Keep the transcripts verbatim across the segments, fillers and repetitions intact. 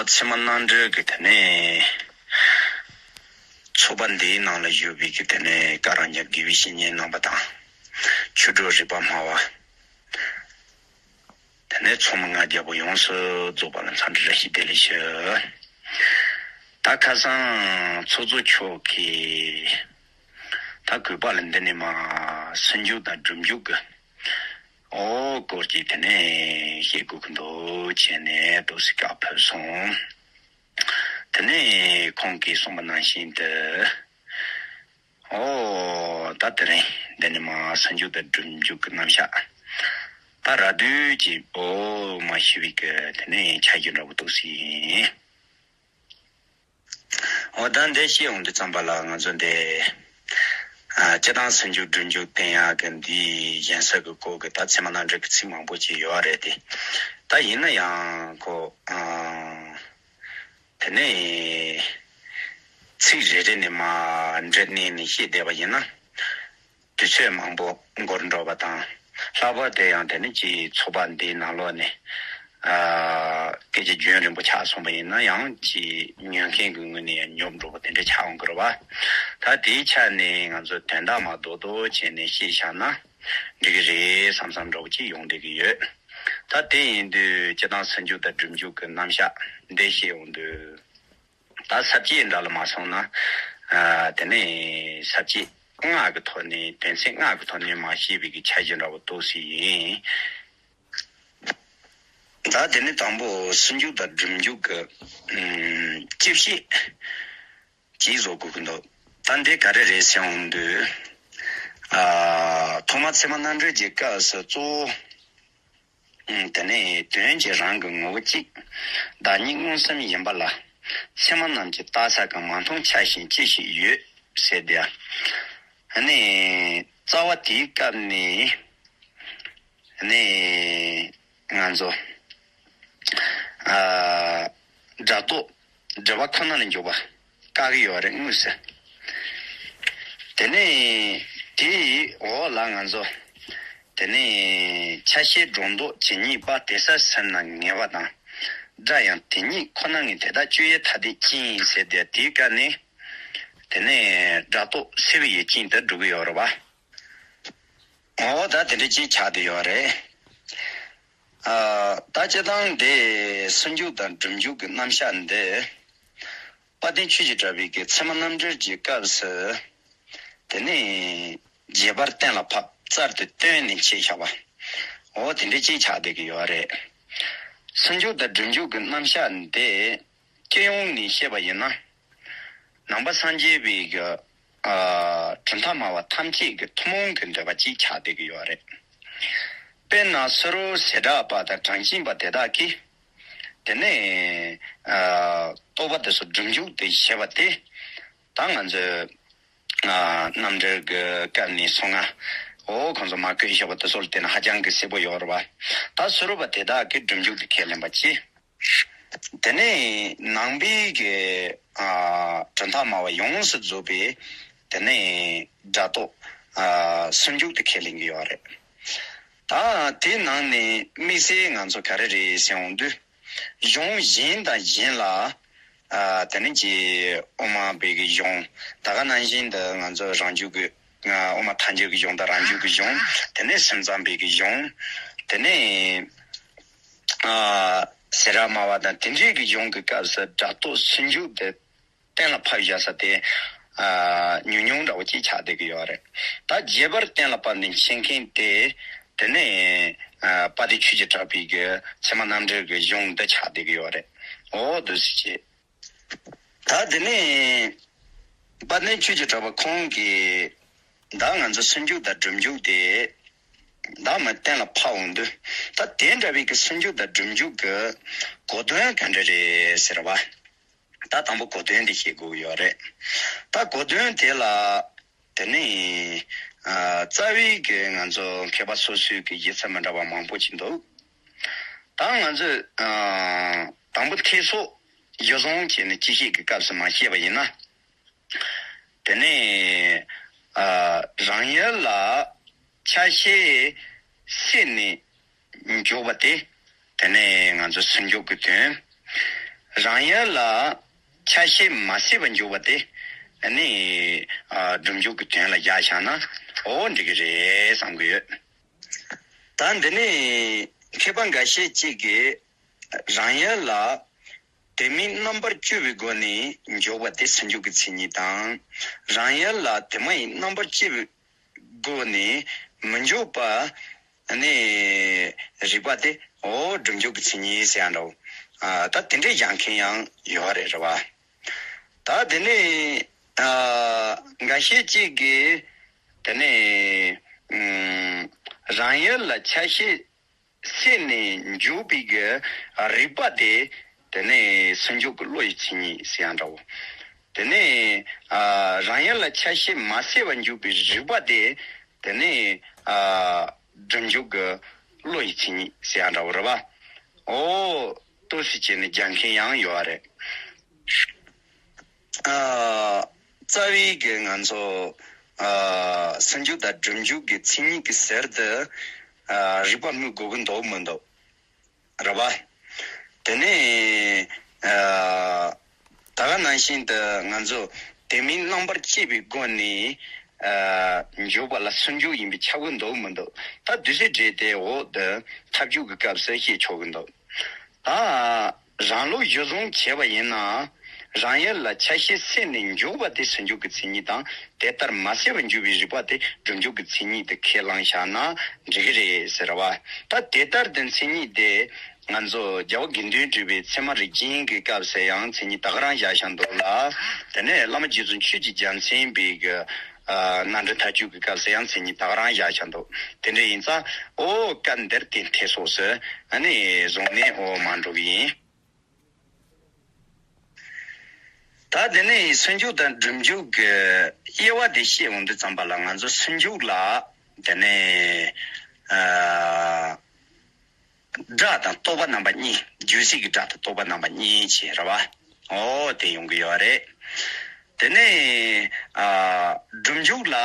ཚད་མ་རྣམ་འགྲེལ་གྱི་དེ་ནས་ཚོགས་པ་འདིའི་ནང་ལ་བཞུགས་པའི་གི་དེ་ནས་བཀའ་རང་རྒྱལ་དགེ་བའི་བཤེས་གཉེན་རྣམ་པ་དང་། ཆོས་གྲོགས་རིག་པ་སྨྲ་བ། དེ་ནས་ཚོགས་མི་ལྔ་བརྒྱ་པོ་ཡོངས་སུ་རྫོགས་པ་ལ་འཚམས་འདྲི་བཀྲ་ཤིས་བདེ་ལེགས་ཞུ། ད་ཁ་སང་ཚོགས་གཙོ་མཆོག་གིས་ད་གུས་པ་ལ་འདི་ནས་མར་སུན་འཇུག་དང་སྒྲུབ་འཇུག་གི་འོ་སྐོར་གྱི་དེ་ནས་བཤད་དགོས་ཀྱི་འདུག་བྱས་ནས་ཏོག་ཙམ་བཀའ་ཕེབས་སོང་། དེ་ནས་ཁོང་གིས་གསུངས་པ་ནང་བཞིན་དུ། ཨོ། ད་དེ་རིང་འདི་ནས་མར་སུན་འཇུག་དང་སྒྲུབ་འཇུག་གི་རྣམ་གཞག་ད་རགས་བསྡུས་ཀྱིས་ཨོ་མར་ཞུ་བའི་གི་དེ་ནས་ཆ་རྒྱུས་འདྲ་བོ་འདུག་སེ་ཡིན། ཨོ། ད་འདི་བཤད་ཡོང་དུས་ཙམ་པ་ལ་ང་ཚོ་འདི་ཨ་སྤྱིར་བཏང་སུན་འཇུག་སྒྲུབ་འཇུག་བསྟན་ཡག་གི་འདིའི་སྦྱིན་སྲེག་གི་སྐོར་གྱི་ད་ཚད་མ་རྣམ་འགྲེལ་གྱི་ཚིག་མང་པོ་ཅིག་ཡོད་རེད་དེ། ད་ཡིན་ན་ཡང་ཁོ་ཨ། དེ་ནས་ཚིག་རེ་རེ་ནས་མར་འབྲི་བསྣན་ནས་བཤད་བསྡད་པ་ཡིན་ན། དུས་ཚོད་མང་པོ་འགོར་འགྲོ་བ་དང་། ལྷག་པར་དུ་ཡང་དེ་ནི་ཅིག་ཚོགས་པ་འདིའི་ནང་ལོགས་ནས་ཨ་སྐད་ཆ་རྒྱུན་རིང་པོ་ཆགས་སོང་བ་ཡིན་ན་ཡང་ཅིག་ཉན་མཁན་གྱི་ངོས་ནས་ཡང་ཉོབ་འགྲོ་བ་དེ་འདྲ་ཆགས་འོང་གི་རེད་བ། ད་དེའི་ཆ་ནས་ང་ཚོ་དོན་དག་མར་རྡོག་རྡོག་བྱས་ནས་བཤད་བཞག་ན་འགྲིག་གི་རེད་བསམ་བསམ་འདྲ་བོ་ཅིག་ཡོང་བསྡད་ཀྱི་ཡོད། ད་དེ་ཡིན་དུས་སྤྱིར་བཏང་སུན་འཇུག་དང་སྒྲུབ་འཇུག་གི་རྣམ་གཞག་འདི་བཤད་ཡོང་དུས། ད་ས་བཅད་འདྲ་ལ་མ་སོང་ན། ཨ་དེ་ནས་ས་བཅད་ལྔ་གི་ཐོག་ནས་དོན་ཚན་ལྔ་གི་ཐོག་ནས་མར་བཤད་པའི་གི་འཆར་གཞི་འདྲ་བོ་འདུག་སེ་ཡིན། ད་དེ་ནས་དང་པོ་སུན་འཇུག་དང་སྒྲུབ་འཇུག་གི་ཨམ་དཔྱད་བཤད་ཅིག་བཟོ་དགོས་ཀྱི་འདུག་ད་འདི་ག་རེ་རེད་ཟེར་འོང་དུས། ཨ་ཐོག་མར་ཚད་མ་རྣམ་འགྲེལ་གྱི་སྐབས་སུ་གཙོ་བོ། དེ་ནས་དོན་གྱི་རང་གི་ངོ་བོ་གཅིག་བདག་ཉིད་མངོན་སུམ་ཡིན་པ་ལ། ཚད་མ་རྣམས་ཀྱིས་བརྟག་བྱ་གང་མ་མཐོང་ཆ་བཞིན་ཅི་ཞིག་ཡོད་ཟེར་ཏེ། ཨ་ནི་རྩ་བ་དེའི་སྐབས་ནས་ཨ་ནི་ང་ཚོ་ཨ་སྒྲ་རྟོག་སྒྲིབ་པ་ཁོ་ན་ལ་འཇོག་པ་བཀག་གི་ཡོད་རེད་དངོས་སུ། དེ་ནས་དེའི་འོག་ལ་ང་ཚོ་དེ་ནས་ཆ་ཤས་སྒྲོ་འདོགས་ཇི་སྙེད་པ་དེ་ས་ཟིན་ན་ངེས་པ་དང་། སྒྲ་ཡང་དེ་ཉིད་ཁོ་ན་ངེས་དེ་དག་དཔྱོད་ཡུལ་ཐ་དད་ཅན་ཟེར་ཏེ་དེའི་སྐབས་ནས་དེ་ནས་སྒྲ་རྟོག་སེལ་བའི་ཡུལ་ཅན་དུ་སྒྲུབ་ཀྱི་ཡོད་རེད་བ། འོ་ད་དེ་འདྲ་ཅིག་ཆགས་བསྡད་ཡོད་རེད། ཨ་ད་སྤྱིར་བཏང་འདི་སུན་འཇུག་དང་སྒྲུབ་འཇུག་གི་རྣམ་གཞག་འདི་དཔལ་ལྡན་ཆོས་ཀྱི་གྲགས་པའི་གི་ཚད་མ་རྣམ་འགྲེལ་གྱི་སྐབས་སུ་དེ་ནས་རྒྱས་པར་གཏན་ལ་ཕབ་རྩལ་དུ་བཏོན་ནས་འཆད་བཞག་པ། འོ་དེ་འདྲ་ཅིག་ཆགས་བསྡད་ཀྱི་ཡོད་རེད། སུན་འཇུག་དང་སྒྲུབ་འཇུག་གི་རྣམ་གཞག་འདི་སྤྱི་ཡོངས་ནས་བཤད་པ་ཡིན་ན། ནང་པ་སངས་རྒྱས་པའི་གི་ཨ་གྲུབ་མཐའ་སྨྲ་བ་ཐམས་ཅད་ཀྱི་ཐུན་མོང་གི་འདོད་པ་གཅིག་ཆགས་བསྡད་ཀྱི་ཡོད་རེད། དཔེར་ན་སུ་རུ་བྱེ་བྲག་པ་དང་གྲངས་ཅན་པ་དེ་དག་གིས་དེ་ནས་ཨ་རྟོག་པ་དེ་ཚོ་སྒྲུབ་འཇུག་ཏུ་བྱེད་པ་དེ་ད་ང་ཚོས་ཨ་རྣམ་འགྲེལ་གྱི་སྐབས་ནས་སོང་ང་། འོ་ཁོང་ཚོ་མ་བཀོད་བཞག་པ་དེ་ཚོ་ལ་བལྟས་ན་ཧ་ཅང་གི་གསལ་པོ་ཡོད་རེད་བ། ད་སུ་རུ་པ་དེ་དག་གིས་སྒྲུབ་འཇུག་ཏུ་ཁས་ལེན་པ་ཅི། དེ་ནས་ནང་པའི་གི་ཨ་གྲུབ་མཐའ་སྨྲ་བ་ཡོངས་སུ་རྫོགས་པའི་དེ་ནས་སྒྲ་རྟོག་ཨ་སུན་འཇུག་ཏུ་ཁས་ལེན་གྱི་ཡོད་རེད། ད་དེའི་ནང་ནས་དམིགས་བསལ་ང་ཚོ་ག་རེ་རེད་ཟེར་འོང་དུས། གཞུང་གཞན་དང་གཞན་ལ་ཨ་དེ་ནས་ཀྱི་དབུ་མ་པའི་གི་གཞུང་ད་ག་ནང་བཞིན་དུ་ང་ཚོ་རང་རྒྱུད་ཀྱི་ཨ་དབུ་མ་ཐལ་འགྱུར་གྱི་གཞུང་དང་རང་རྒྱུད་ཀྱི་གཞུང་དེ་ནས་སེམས་ཙམ་པའི་གི་གཞུང་དེ་ནས། ཨ་སེ་ར་སྨྲ་བ་དང་དེ་འདྲའི་གི་གཞུང་གི་སྐབས་སུ་སྒྲ་རྟོག་སུན་འཇུག་དེ་གཏན་ལ་ཕབ་བཞག་ས་དེ་ཨ་ཉུང་ཉུང་འདྲ་བོ་ཅིག་ཆགས་བསྡད་ཀྱི་ཡོད་རེད། ད་རྒྱས་པར་གཏན་ལ་ཕབ་ནས་འཆད་མཁན་དེ་དེ་ནས་ཨ་དཔལ་ལྡན་ཆོས་ཀྱི་གྲགས་པའི་གི་ཚད་མ་རྣམ་འགྲེལ་གི་གཞུང་འདི་ཆགས་བསྡད་ཀྱི་ཡོད་རེད། འོ་འདུག་སེ་བྱས། ད་དེ་ནས་དཔལ་ལྡན་ཆོས་ཀྱི་གྲགས་པ་ཁོང་གིས་ད་ང་ཚོ་སུན་འཇུག་དང་སྒྲུབ་འཇུག་དེ་ད་མར་གཏན་ལ་ཕབ་འོང་དུས། ད་དེ་འདྲ་བའི་གི་སུན་འཇུག་དང་སྒྲུབ་འཇུག་གི་གོ་དོན་ག་འདྲ་རེད་ཟེར་བ། ད་དང་པོ་གོ་དོན་དེ་ཤེས་དགོས་ཀྱི་ཡོད་རེད། ད་གོ་དོན་དེ་ལ་དེ་ནས་ཨ་རྩ་བའི་གི་ང་ཚོ་མཁས་པ་སོ་སོའི་གི་ཡིག་ཚད་མི་འདྲ་བ་མང་པོ་ཅིག་འདུག་ད་ང་ཚོས་ཨ་དང་པོ་ཐེག་སོགས་གཞི་བཟུང་བྱས་ནས་སྤྱི་བཤད་ཀྱི་སྐབས་སུ་མར་བཤད་པ་ཡིན་ན། དེ་ནས་ཨ་རང་ཡུལ་ལ་ཆ་ཤས་སེལ་ནས་འཇོག་པ་དེ་དེ་ནས་ང་ཚོ་སུན་འཇུག་གི་དོན། རང་ཡུལ་ལ་ཆ་ཤས་མ་སྲིད་པར་འཇོག་པ་དེ་ནི་ཨ་སྒྲུབ་འཇུག་གི་དོན་ལ་བཞག་བཞག་ན་འོ་འགྲིག་གི་རེད་བསམ་གི་ཡོད། ད་འདི་ནི་མཁས་པ་འགའ་ཤས་ཅིག་གིས་རང་ཡུལ་ལ་དེ་མིན་རྣམ་པར་དཔྱོད་པའི་སྒོ་ནས་འཇོག་པ་དེ་སུན་འཇུག་གི་མཚན་ཉིད་དང་། རང་ཡུལ་ལ་དེ་མ་ཡིན་རྣམ་པར་དཔྱོད་པའི་སྒོ་ནས་མི་འཇོག་པ་ནི་རིགས་པ་དེ་འོ་སྒྲུབ་འཇུག་གི་མཚན་ཉིད་ཟེར་ཡ་འདྲ་བོ། ཨ་ད་དེ་འདྲའི་བཞག་མཁན་ཡང་ཡོད་རེད། རེད་བ། ད་དེ་ནས་ཨ་འགའ་ཤས་ཅིག་གིས་དེ་ནས་ཨུམ་རང་ཡུལ་ལ་ཆ་ཤས་སེལ་ནས་འཇུག་པའི་གི་རིགས་པ་དེ་དེ་ནས་སུན་འཇུག་གི་བློ་ཡི་མཚན་ཉིད་ཟེར་ཡ་འདྲ་བོ། དེ་ནས་ཨ་རང་ཡུལ་ལ་ཆ་ཤས་མ་སེལ་བར་འཇུག་པའི་རིགས་པ་དེ་དེ་ནས་ཨ་སྒྲུབ་འཇུག་གི་བློ་ཡི་མཚན་ཉིད་ཟེར་ཡ་འདྲ་བོ་རེད་བ། འོ་ཏོག་ཙམ་བྱས་ནས་རྒྱག་མཁན་ཡང་ཡོད་རེད། ཨ་རྩ་བའི་གི་ང་ཚོ་ཨ་སུན་འཇུག་དང་སྒྲུབ་འཇུག་གི་མཚན་ཉིད་ཀྱི་ཟུར་དུ་ཨ་རིགས་པ་སྨོས་དགོས་ཀྱི་འདུག་མི་འདུག་རེད་བ། དེ་ནས་ཨ་ད་ག་ནང་བཞིན་དུ་ང་ཚོ་དེ་མིན་རྣམ་པར་དཔྱད་པའི་སྒོ་ནས་ཨ་འཇོག་པ་ལ་སུན་འཇུག་ཡིན་པས་ཁྱབ་ཀྱི་འདུག་མི་འདུག་ད་དུས་ཚོད་སྤྲད་དེ་འོག་ཏུ་ཐབས་ཇུས་ཀྱི་སྐབས་སུ་བཤད་ཆོག་གི་འདུག་ད་རང་ལུགས་གཞིར་བཟུང་བྱས་པ་ཡིན་ན། རང་ཡུལ་ལ་ཆ་ཤས་སེལ་ནས་འཇོག་པ་དེ་སུན་འཇུག་གི་མཚན་ཉིད་དང་། དེ་ལྟར་མ་སེལ་བར་འཇུག་པའི་རིགས་པ་དེ་སྒྲུབ་འཇུག་གི་མཚན་ཉིད་དུ་ཁས་བླངས་བཞག་ན་འགྲིག་གི་རེད་ཟེར་བ། ད་དེ་ལྟར་དུ་མཚན་ཉིད་དེ་ང་ཚོ་རྒྱལ་བ་དགེ་འདུན་གྲུབ་པའི་ཚད་མ་རིགས་ཅན་གྱི་སྐབས་སུ་ཡང་མཚན་ཉིད་ད་ག་རང་བཞག་བཞག་འདུག་ལ། དེ་ནས་བླ་མ་རྗེ་བཙུན་ཆོས་ཀྱི་རྒྱལ་མཚན་པའི་གི་ཨ་རྣམ་འགྲེལ་མཐའ་དཔྱོད་ཀྱི་སྐབས་སུ་ཡང་མཚན་ཉིད་ད་ག་རང་བཞག་བཞག་འདུག་དེ་འདྲ་ཡིན་ཙང་འོ་སྐབས་འདིར་དེ་མཐའ་སོགས་སུ་ཨ་ནི་བཟུང་ནས་འོ་མ་འགྲོ་གི་ཡིན། ད་དེ་ནས་སུན་འཇུག་དང་སྒྲུབ་འཇུག་གི་དབྱེ་བ་དེ་བཤད་འོང་དུས་ཙམ་པ་ལ་ང་ཚོ་སུན་འཇུག་ལ་དེ་ནས་ཨ་སྒྲ་དང་རྟོག་པ་རྣམ་པ་གཉིས། རྒྱུད་སྲིད་ཀྱི་སྒྲ་དང་རྟོག་པ་རྣམ་པ་གཉིས་བྱས་རེད་བ། འོ་དེ་ཡོང་གི་ཡོད་རེད། དེ་ནས་ཨ་སྒྲུབ་འཇུག་ལ་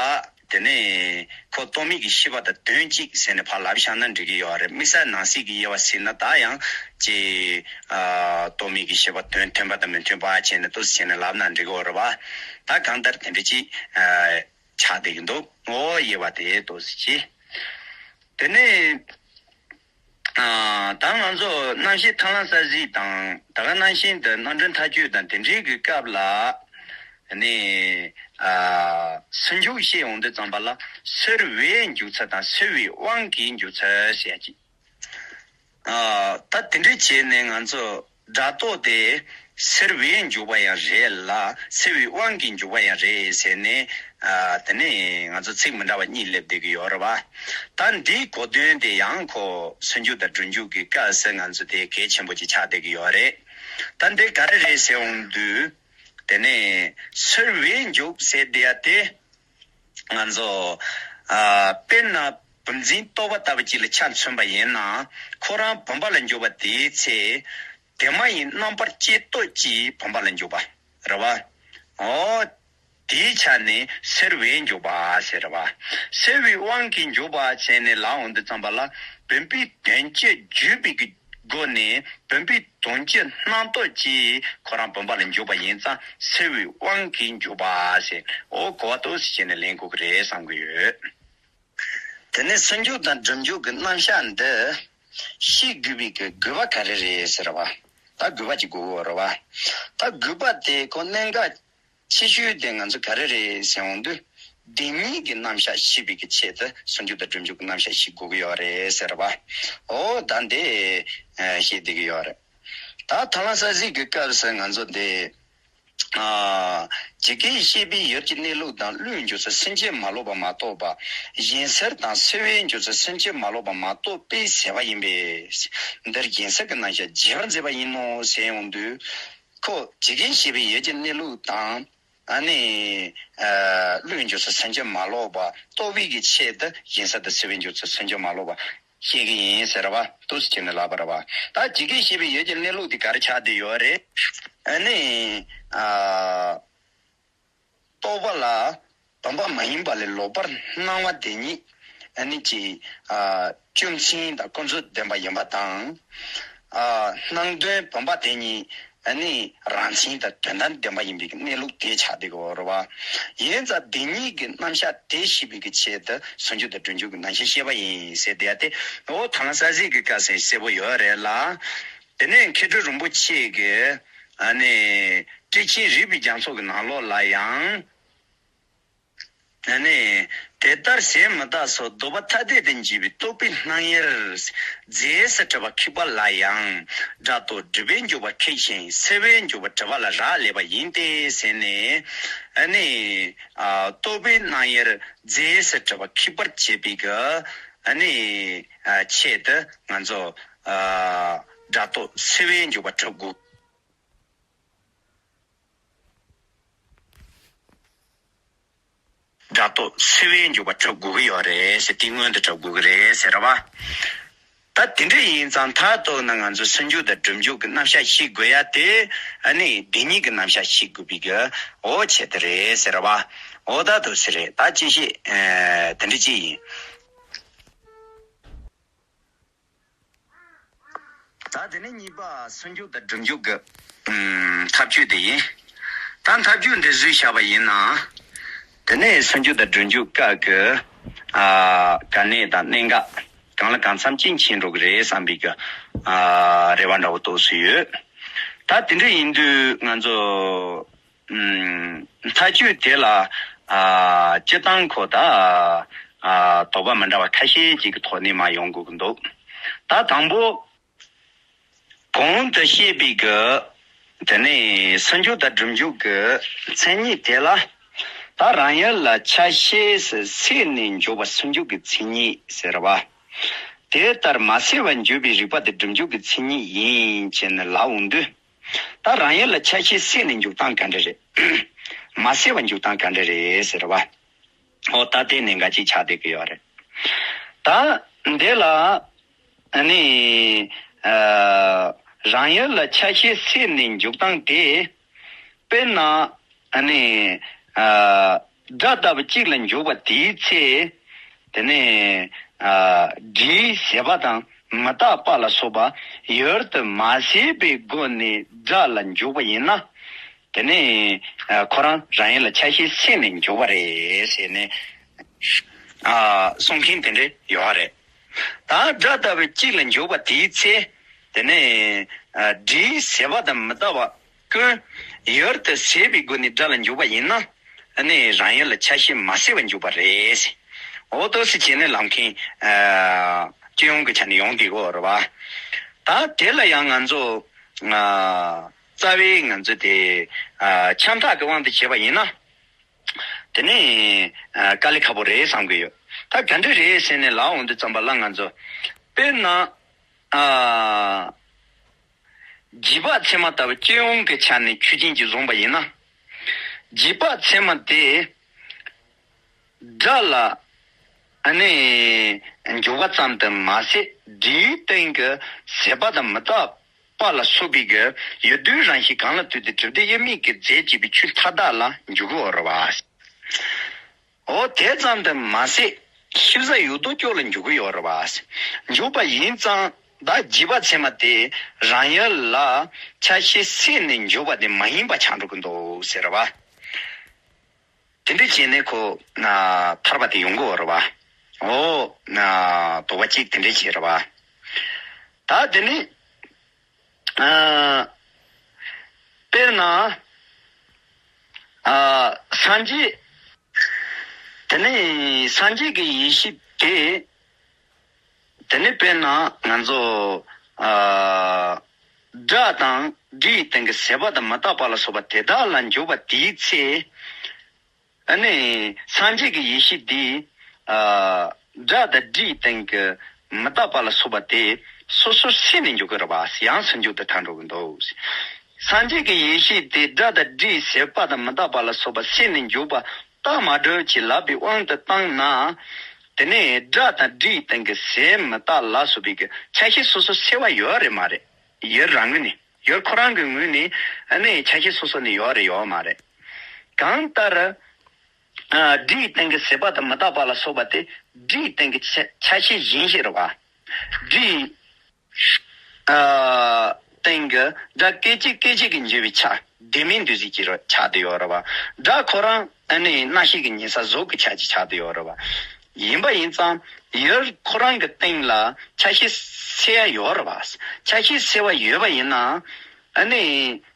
དེ་ནས་ཁོ་རྟོག་མེད་ཀྱི་ཤེས་པ་དང་དོན་གཅིག་ཟེར་ནས་ཕར་ལབ་བཞག་ན་འགྲིག་གི་ཡོད་རེད། དམིགས་བསལ་ནང་གསེས་ཀྱི་དབྱེ་བ་ཟེར་ན་ད་ཡང་ཅིག་ཨ་རྟོག་མེད་ཀྱི་ཤེས་པ་དོན་མཐུན་པ་དང་མི་མཐུན་པ་བྱས་ནས་ཏོག་ཙམ་བྱས་ནས་ལབ་ན་འགྲིག་གི་ཡོད་རེད་བ། ད་གང་ལྟར་དེ་འདྲ་ཅིག་ཨ་ཆགས་བསྡད་ཀྱི་འདུག་འོ་དབྱེ་བ་དེ་ཏོག་ཙམ་ཅིག་དེ་ནས་ཨ་ད་ང་ཚོ་རྣམ་བཤད་ཐར་ལམ་གསལ་གཟིགས་དང་ད་ག་ནང་བཞིན་དུ་རྣམ་འགྲེལ་མཐའ་དཔྱོད་དང་དེ་འདྲའི་གི་སྐབས་ལ་ནི་ཨ་སུན་འཇུག་བཤད་འོང་དུས་ཙམ་པ་ལ་སེལ་བའི་འཇུག་ཚུལ་དང་སེལ་བའི་དབང་གིས་འཇུག་ཚུལ་ཟེར་ཡ་ཅིག་ཨ་ད་དེ་འདྲ་བྱས་ནས་ང་ཚོ་སྒྲ་རྟོག་དེ་སེལ་བའི་འཇུག་པ་ཡང་རེད་ལ་སེལ་བའི་དབང་གིས་འཇུག་པ་ཡང་རེད་ཟེར་ནས་ཨ་དེ་ནས་ང་ཚོ་ཚིག་མི་འདྲ་བ་གཉིས་སླེབས་བསྡད་ཀྱི་ཡོད་རེད་བ། ད་འདིའི་གོ་དོན་དེ་ཡང་ཁོ་སུན་འཇུག་དང་སྒྲུབ་འཇུག་གི་སྐབས་སུ་ང་ཚོ་དེ་གལ་ཆེན་པོ་ཅིག་ཆགས་བསྡད་ཀྱི་ཡོད་རེད། ད་འདི་ག་རེ་རེད་ཟེར་འོང་དུས་དེ་ནས་སེལ་བའི་འཇུག་ཟེར་བསྡད་ཡ་དེ། ང་ཚོ་ཨ་དཔེར་ན་བུམ་འཛིན་རྟོག་པ་ལྟ་བུ་ཅིག་ལ་ཆ་མཚོན་པ་ཡིན་ན་ཁོ་རང་བུམ་པ་ལ་འཇུག་པ་དེའི་ཚེ་དེ་མ་ཡིན་རྣམ་པར་དཔྱད་རྟོག་གཅིག་བུམ་པ་ལ་འཇུག་པ་རེད་བ། འོ་དེའི་ཆ་ནས་སེལ་བའི་འཇུག་པ་ཟེར་བ། སེལ་བའི་དབང་གིས་འཇུག་པ་བྱས་ནས་ལབ་འོང་དུས་ཙམ་པ་ལ་བུམ་པའི་དོན་སྤྱི་བརྗོད་པའི་གི་སྒོ་ནས་བུམ་པའི་དོན་སྤྱི་སྣང་སྟོབས་ཀྱིས་ཁོ་རང་བུམ་པ་ལ་འཇུག་པ་ཡིན་ཙང་སེལ་བའི་དབང་གིས་འཇུག་པ་ཟེར། འོ་གོ་བ་ཏོག་ཙམ་བྱས་ནས་ལེན་དགོས་ཀྱི་རེད་བསམ་གྱི་ཡོད། དེ་ནས་སེལ་འཇུག་དང་སྒྲུབ་འཇུག་གི་རྣམ་གཞག་འདི་ཤེས་དགོས་པའི་གི་དགོས་པ་ག་རེ་རེད་ཟེར་བ། ད་དགོས་པ་ཅིག་དགོས་ཀྱི་ཡོད་རེད་བ། ད་དགོས་པ་དེ་ཁོ་གནད་འགག་ཆེ་ཤོས་དེ་ང་ཚོ་ག་རེ་རེད་ཟེར་འོང་དུས། བདེན་གཉིས་ཀྱི་རྣམ་གཞག་ཤེས་པའི་གི་ཆེད་དུ་སེལ་འཇུག་དང་སྒྲུབ་འཇུག་གི་རྣམ་གཞག་ཤེས་དགོས་ཀྱི་ཡོད་རེད་ཟེར་བ། འོ་ད་འདི་ཨ་བཤད་བསྡད་ཀྱི་ཡོད་རེད། ད་ཐར་ལམ་གསལ་གཟིགས་ཀྱི་སྐབས་སུ་ང་ཚོ་འདི་ཨ་ཇི་སྐད་བཤད་པའི་ཡུལ་གྱི་གནས་ལུགས་དང་བློའི་འཇུག་ཚུལ་སེམས་བསྐྱེད་མ་ལོག་པ་མ་གཏོགས་པ། གཞན་སེལ་དང་སེལ་བའི་འཇུག་ཚུལ་སེམས་བསྐྱེད་མ་ལོག་པ་མ་གཏོགས་པའི་ཟེར་བ་ཡིན་པས། འདིར་གཞན་སེལ་གྱི་རྣམ་གཞག་རྒྱས་པར་མཛད་པ་ཡིན་ནོ་ཟེར་འོང་དུས། ཁོ་ཇི་སྐད་བཤད་པའི་ཡུལ་གྱི་གནས་ལུགས་དང་། ཨ་ནི་ཨ་བློའི་འཇུག་ཚུལ་སེམས་བསྐྱེད་མ་ལོག་པ་རྟོགས་པའི་གི་ཆེད་དུ་གཞན་སེལ་དང་སེལ་བའི་འཇུག་ཚུལ་སེམས་བསྐྱེད་མ་ལོག་པ་བཤད་ཀྱི་ཡིན་ཟེར་བ་ཏོག་ཙམ་བྱས་ནས་ལབ་པ་རེད་བ། ད་ཇི་སྐད་བཤད་པའི་ཡུལ་གྱི་གནས་ལུགས་དེ་ག་རེ་ཆགས་བསྡད་ཡོད་རེད། ཨ་ནི་ཨ་རྟོག་པ་ལ་བུམ་པ་མ་ཡིན་པ་ལས་ལོག་པར་སྣང་བ་དེ་ཉིད་ཨ་ནི་ཅིག་ཨ་བཅོམ་ཟིན་དང་ཀུན་རྫོབ་བདེན་པ་ཡིན་པ་དང་། ཨ་སྣང་དོན་བུམ་པ་དེ་ཉིད་ ཨ་ནི་རང་མཚན་དང་དོན་དམ་བདེན་པ་ཡིན་པའི་གནས་ལུགས་དེ་ཆགས་བསྡད་ཀྱི་ཡོད་རེད་བ། ཡིན་ཙང་དེ་གཉིས་ཀྱི་རྣམ་གཞག་དེ་ཤེས་པའི་གི་ཆེད་དུ་སུམ་ཅུ་དང་སྒྲིབ་འཇུག་གི་རྣམ་གཞག་བཤད་པ་ཡིན་ཟེར་བསྡད་དེ། འོ་ཐང་ས་གཟིག་གི་བཀའ་ཟེར་གསལ་པོ་ཡོད་རེད་ལ། དེ་ནས་མཁས་གྲུབ་རིན་པོ་ཆེ་གི་ཨ་ནི་ཊཱིཀ་ཆེན་རིགས་པའི་རྒྱ་མཚོ་གི་ནང་ལོགས་ལ་ཡང་། ཨ་ནི། དེ་ལྟར་ཟད་མི་རྟག་སོགས་ལྡོག་པ་ཐ་དད་དུ་འཇུག་པའི་རྟོག་པའི་སྣང་ཡུལ། རྫས་སུ་གྲུབ་པ་ཁེགས་པ་ལ་ཡང་། སྒྲ་རྟོག་སྒྲིབ་པས་འཇོག་པ་ཁེགས་ཤིང་སེལ་བས་འཇོག་པ་གྲུབ་པ་ལ་རག་ལས་པ་ཡིན་ཏེ་ཟེར་ནས། ཨ་ནི། ཨ་རྟོག་པའི་སྣང་ཡུལ་རྫས་སུ་གྲུབ་པ་ཁེགས་པར་བྱེད་པའི་གི། ཨ་ནི། ཨ་ཆེད་དུ་ང་ཚོ། ཨ་སྒྲ་རྟོག་སེལ་བས་འཇོག་པ་གྲུབ་དགོས། སྒྲ་རྟོག་སེལ་བས་འཇོག་པ་གྲུབ་དགོས་ཀྱི་ཡོད་རེད་ཟེར། དེ་སྔོན་དུ་གྲུབ་དགོས་ཀྱི་རེད་ཟེར་བ། ད་དེ་འདྲ་ཡིན་ཙང་མཐར་གཏུགས་ན་ང་ཚོ་སུམ་ཅུ་དང་སྒྲིབ་འཇུག་གི་རྣམ་གཞག་ཤེས་དགོས་ཡ་དེ། ཨ་ནི་དེ་གཉིས་ཀྱི་རྣམ་གཞག་ཤེས་དགོས་པའི་གི་འོ་ཆེད་དུ་རེད་ཟེར་བ། འོ་ད་དུ་ཟེར་རེད། ད་ཅི་ཤེས། ཨེ་དེ་འདྲ་ཅི་ཡིན། ད་དེ་ནས་གཉིས་པ་སུམ་ཅུ་དང་སྒྲིབ་འཇུག་གི་ཨུམ་ཐབས་ཇུས་དེ་ཡིན། ད་ཐབས་ཇུས་འདི་བཟོས་བཞག་པ་ཡིན་ན། དེ་ནས་སུམ་ཅུ་དང་སྒྲིབ་འཇུག་སྐབས་ཀྱི་ཨ་དཀའ་གནད་དང་གནད་འགག་གང་ལ་གང་འཚམ་ཅིག་ཕྱིན་འགྲོ་གི་རེད་བསམ་པའི་གི་ཨ་རེ་བ་འདྲ་བོ་ཏོག་ཙམ་ཡོད། ད་དེ་འདྲ་ཡིན་དུས་ང་ཚོ། ཨུམ། ཐག་གཅོད་དེ་ལ། ཨ། སྤྱིར་བཏང་ཁོ་ད། ཨ། དོགས་པ་མི་འདྲ་བ་ཁ་ཤས་ཅིག་གི་ཐོག་ནས་མར་ཡོང་དགོས་ཀྱི་འདུག་ད་དང་པོ། གོང་དུ་བཤད་པའི་གི། དེ་ནས་སུམ་ཅུ་དང་སྒྲིབ་འཇུག་གི་མཚན་ཉིད་དེ་ལ། ད་རང་ཡུལ་ལ་ཆ་ཤས་སུ་སད་ནས་འཇོག་པ་སུམ་ཅུ་གི་མཚན་ཉིད་ཟེར་བ། དེ་ལྟར་མ་སད་པར་འཇོག་པའི་རིགས་པ་དེ་སྒྲིབ་འཇུག་གི་མཚན་ཉིད་ཡིན་ཅེས་ནི་ལབ་འོང་དུས། ད་རང་ཡུལ་ལ་ཆ་ཤས་སད་ནས་འཇོག་སྟངས་ག་འདྲ་རེད། མ་སད་པར་འཇོག་སྟངས་ག་འདྲ་རེད་ཟེར་བ། ཨོ་ད་དེ་ནས་འགའ་ཅིག་ཆགས་བསྡད་ཀྱི་ཡོད་རེད། ད་འདི་ལ་ཨ་ནི་ཨ་རང་ཡུལ་ལ་ཆ་ཤས་སད་ནས་འཇོག་སྟངས་དེ། དཔེར་ན་ཨ་ནི་ཨ་སྒྲ་ལྟ་བུ་གཅིག་ལ་འཇོག་པ་དེའི་ཚེ། དེ་ནས་ཨ་སྒྲའི་ཟད་པ་དང་མི་རྟག་པ་ལ་སོགས་པ་ཡུལ་དུ་མ་ཟད་པའི་སྒོ་ནས་སྒྲ་ལ་འཇོག་པ་ཡིན་ན། དེ་ནས་ཨ་ཁོ་རང་རང་ཡུལ་ལ་ཆ་ཤས་སད་ནས་འཇོག་པ་རེད་ཟེར་ནས་ཨ་གསུང་མཁན་དེ་འདྲ་ཡོད་རེད། ད་སྒྲ་ལྟ་བུ་གཅིག་ལ་འཇོག་པ་དེའི་ཚེ། དེ་ནས་ཨ་སྒྲའི་ཟད་པ་དང་མི་རྟག་པ་ཀུན་ཡུལ་དུ་ཟད་པའི་སྒོ་ནས་སྒྲ་ལ་འཇོག་པ་ཡིན་ན། ཨ་ནི་རང་ཡུལ་ལ་ཆ་ཤས་མ་ཟད་པར་འཇོག་པ་རེད། འོ་ཏོག་ཙམ་བྱས་ནས་ལབ་མཁན་ཨ་སྤྱི་ཡོངས་ཀྱི་ཆ་ནས་ཡོང་བསྡད་ཀྱི་ཡོད་རེད་བ། ད་དེ་ལ་ཡང་ང་ཚོ་ཨ་རྩ་བའི་ང་ཚོ་དེ་ཨ་འཆམ་ཐག་གི་དབང་དུ་བྱས་པ་ཡིན་ན། དེ་ནི་ཨ་དཀའ་ལས་ཁག་པོ་རེད་བསམ་གྱི་ཡོད། ད་ག་འདྲ་རེད་ཟེར་ནས་ལབ་འོང་དུས་ཙམ་པ་ལ་ང་ཚོ། དཔེར་ན་ཨ་རྗེས་དཔག་ཚད་མ་ལྟ་བུ་སྤྱི་ཡོངས་ཀྱི་ཆ་ནས་ཆོས་ཅན་གྱིས་བཟུང་བ་ཡིན་ན། རྗེས་དཔག་ཚད་མ་དེ་སྒྲ་ལ་ཨ་ནི་འཇོག་པ་ཙམ་དུ་མ་ཟད། སྒྲའི་སྟེང་གི་ཟད་པ་དང་མི་རྟག་པ་ལ་སོགས་པའི་གི་ཡུལ་དུས་རང་བཞིན་གང་ལ་ལྟོས་ཏེ་གྲུབ་བདེ་དབྱེར་མེད་ཀྱི་རྫས་བཅས་པའི་ཆོས་མཐའ་དག་ལ་འཇོག་གི་ཡོད་རེད་བ། འོ་དེ་ཙམ་དུ་མ་ཟད། ཤེས་པ་ཡོད་དོ་ཅོག་ལ་འཇོག་གི་ཡོད་རེད་བ། འཇོག་པ་ཡིན་ཙང་ད་རྗེས་དཔག་ཚད་མ་དེ་རང་ཡུལ་ལ་ཆ་ཤས་སད་ནས་འཇོག་པ་དེ་མ་ཡིན་པ་ཆགས་འགྲོ་གི་འདུག་ཟེར་བ། དེ་འདྲ་བྱས་ནས་ཁོ་ན་ཐར་པ་དེ་ཡོང་གི་ཡོད་རེད་བ། འོ་ན་དོགས་པ་གཅིག་དེ་འདྲ་བྱས་རེད་བ། ད་དེ་ནི་ཨ་དཔེར་ན་ཨ་སངས་རྒྱས། དེ་ནས་སངས་རྒྱས་ཀྱི་ཡེ་ཤེས་དེ། དེ་ནས་དཔེར་ན་ང་ཚོ་ཨ་སྒྲ་དང་སྒྲའི་སྟེང་གི་ཟད་པ་དང་མི་རྟག་པ་ལ་སོགས་པ་དེ་དག་ལ་འཇོག་པ་དེའི་ཚེ། ཨ་ནི་སངས་རྒྱས་ཀྱི་ཡེ་ཤེས་འདི་ཨ་སྒྲ་དང་སྒྲའི་སྟེང་གི་མི་རྟག་པ་ལ་སོགས་པ་དེ་སོ་སོར་སད་ནས་འཇོག་གི་རེད་བ། ཡང་སུམ་ཅུ་དེ་ཐལ་འགྲོ་གི་འདུག་སངས་རྒྱས་ཀྱི་ཡེ་ཤེས་དེ་སྒྲ་དང་སྒྲའི་ཟད་པ་དང་མི་རྟག་པ་ལ་སོགས་པ་སད་ནས་འཇོག་པ་རྟགས་མ་གྲུབ་ཅེས་ལབ་པའི་དབང་དུ་བཏང་ན། དེ་ནས་སྒྲ་དང་སྒྲའི་སྟེང་གི་ཟད་མི་རྟག་ལ་སོགས་པའི་གི་ཆ་ཤས་སོ་སོ་སེལ་བ་ཡོད་རེད་མ་རེད། ཡུལ་རང་ངོས་ནས། ཡུལ་ཁོ་རང་གི་ངོས་ནས་ཨ་ནི་ཆ་ཤས་སོ་སོ་ནས་ཡོད་རེད་ཡོད་མ་རེད། གང་ལྟར་ཨ་སྒྲའི་སྟེང་གི་ཟད་པ་དང་མི་རྟག་པ་ལ་སོགས་པ་དེ་སྒྲའི་སྟེང་གི་ཆ་ཆ་ཤས་གཞན་ཞིག་རེད་བ། སྒྲའི་ཨ་སྟེང་གི་ སྒྲ་སྐད་ཅིག་སྐད་ཅིག་གིས་འཇུས་པའི་ཆ་ལྡན་མིན་འདུས་བྱས་ཀྱི་རོ་ཆགས་བསྡད་ཡོད་རེད་བ། སྒྲ་ཁོ་རང་ཨ་ནི་རྣ་ཤེས་ཀྱི་ཉན་ས་གཟུགས་ཀྱི་ཆ་གཅིག་ཆགས་བསྡད་ཡོད་རེད་བ། ཡིན་པ་ཡིན་ཙང་ཡུལ་ཁོ་རང་གི་སྟེང་ལ་ཆ་ཤས་སེལ་ཡ་ཡོད་རེད་བ། ཆ་ཤས་སེལ་བ་ཡོད་པ་ཡིན་ན་ཨ་ནི་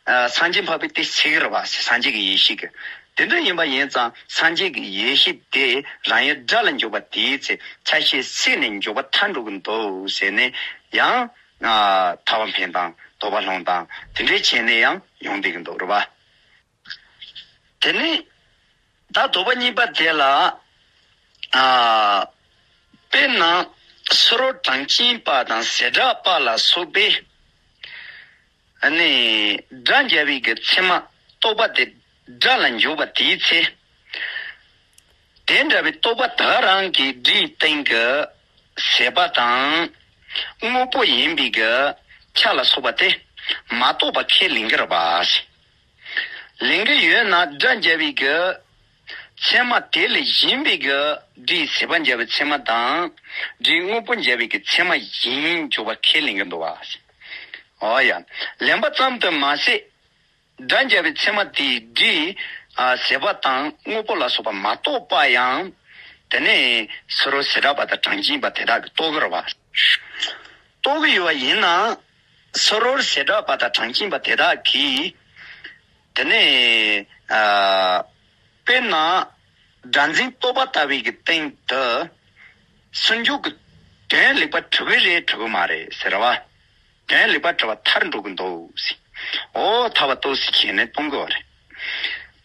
སངས་རྒྱས་འཕགས་པའི་དེ་སེལ་གི་རེད་བ། སངས་རྒྱས་ཀྱི་ཡེ་ཤེས་ཀྱི། དེ་འདྲ་ཡིན་པ་ཡིན་ཙང་སངས་རྒྱས་ཀྱི་ཡེ་ཤེས་དེ་རང་ཡུལ་སྒྲ་ལ་འཇུག་པ་དེའི་ཚེ་ཆ་ཤས་སེལ་ནས་འཇུག་པ་ཐར་འགྲོ་གི་འདུག་ཟེར་ནས་ཡང་ཐར་པ་འཕེན་དང་དོགས་པ་སློང་དང་དེ་འདྲའི་བྱས་ནས་ཡང་ཡོང་བསྡད་ཀྱི་འདུག་རེད་བ། དེ་ནས་ད་དོགས་པ་གཉིས་པ་དེ་ལ། ཨ། དཔེར་ན་སུ་རོལ་གྲངས་ཅན་པ་དང་ཟད་འགྲེལ་པ་ལ་སོགས་པས་ཨ་ནི་སྒྲ་འཇལ་བའི་གི་ཚད་མ་རྟོག་པ་དེ་སྒྲ་ལ་འཇུག་པ་དེའི་ཚེ། དེ་འདྲ་བའི་རྟོག་པ་དག་རང་གི་སྒྲའི་སྟེང་གི་ཟད་པ་དང་དངོས་པོ་ཡིན་པའི་གི་ཆ་ལ་སོགས་པ་དེ་མ་རྟོགས་པ་ཁས་ལེན་གྱི་རེད་པ། ལེན་གྱི་ཡོད་ན་སྒྲ་འཇལ་བའི་གི་ཚད་མ་དེ་ལས་གཞན་པའི་གི་སྒྲའི་ཟད་པ་འཇལ་བའི་ཚད་མ་དང་སྒྲའི་དངོས་པོ་འཇལ་བའི་གི་ཚད་མ་གཞན་འཇོག་པ་ཁས་ལེན་གྱི་འདུག་བ། འོ་ཡ། ལེན་པ་ཙམ་དུ་མ་ཟད། སྒྲ་འཇལ་བའི་ཚད་མ་དེའི་སྒྲའི་ཨ་ཟད་པ་དང་དངོས་པོ་ལ་སོགས་པ་མ་རྟོགས་པ་ཡང་དེ་ནས་སུ་རོལ་ཟད་འགྲེལ་པ་དང་གྲངས་ཅན་པ་དེ་དག་གིས་རྟོགས་ཀྱི་རེད་བ། རྟོགས་ཀྱི་ཡོད་པ་ཡིན་ན། སུ་རོལ་ཟད་འགྲེལ་པ་དང་གྲངས་ཅན་པ་དེ་དག་གིས། དེ་ནས་ཨ། དཔེར་ན། སྒྲ་འཛིན་རྟོག་པ་ལྟ་བུའི་གི་སྟེང་དུ། སུན་འབྱིན་གྱི་དོན་ལེགས་པར་གྲུབ་ཀྱི་རེད་གྲུབ་ཀྱི་མ་རེད་ཟེར་བ། དོན་ལེགས་པར་གྲུབ་པ་ཐར་འགྲོ་གི་འདུག་ཟེར། འོ་ཐར་པ་ཐོབ་ཟེར་བྱས་ནས་གཏོང་གི་ཡོད་རེད།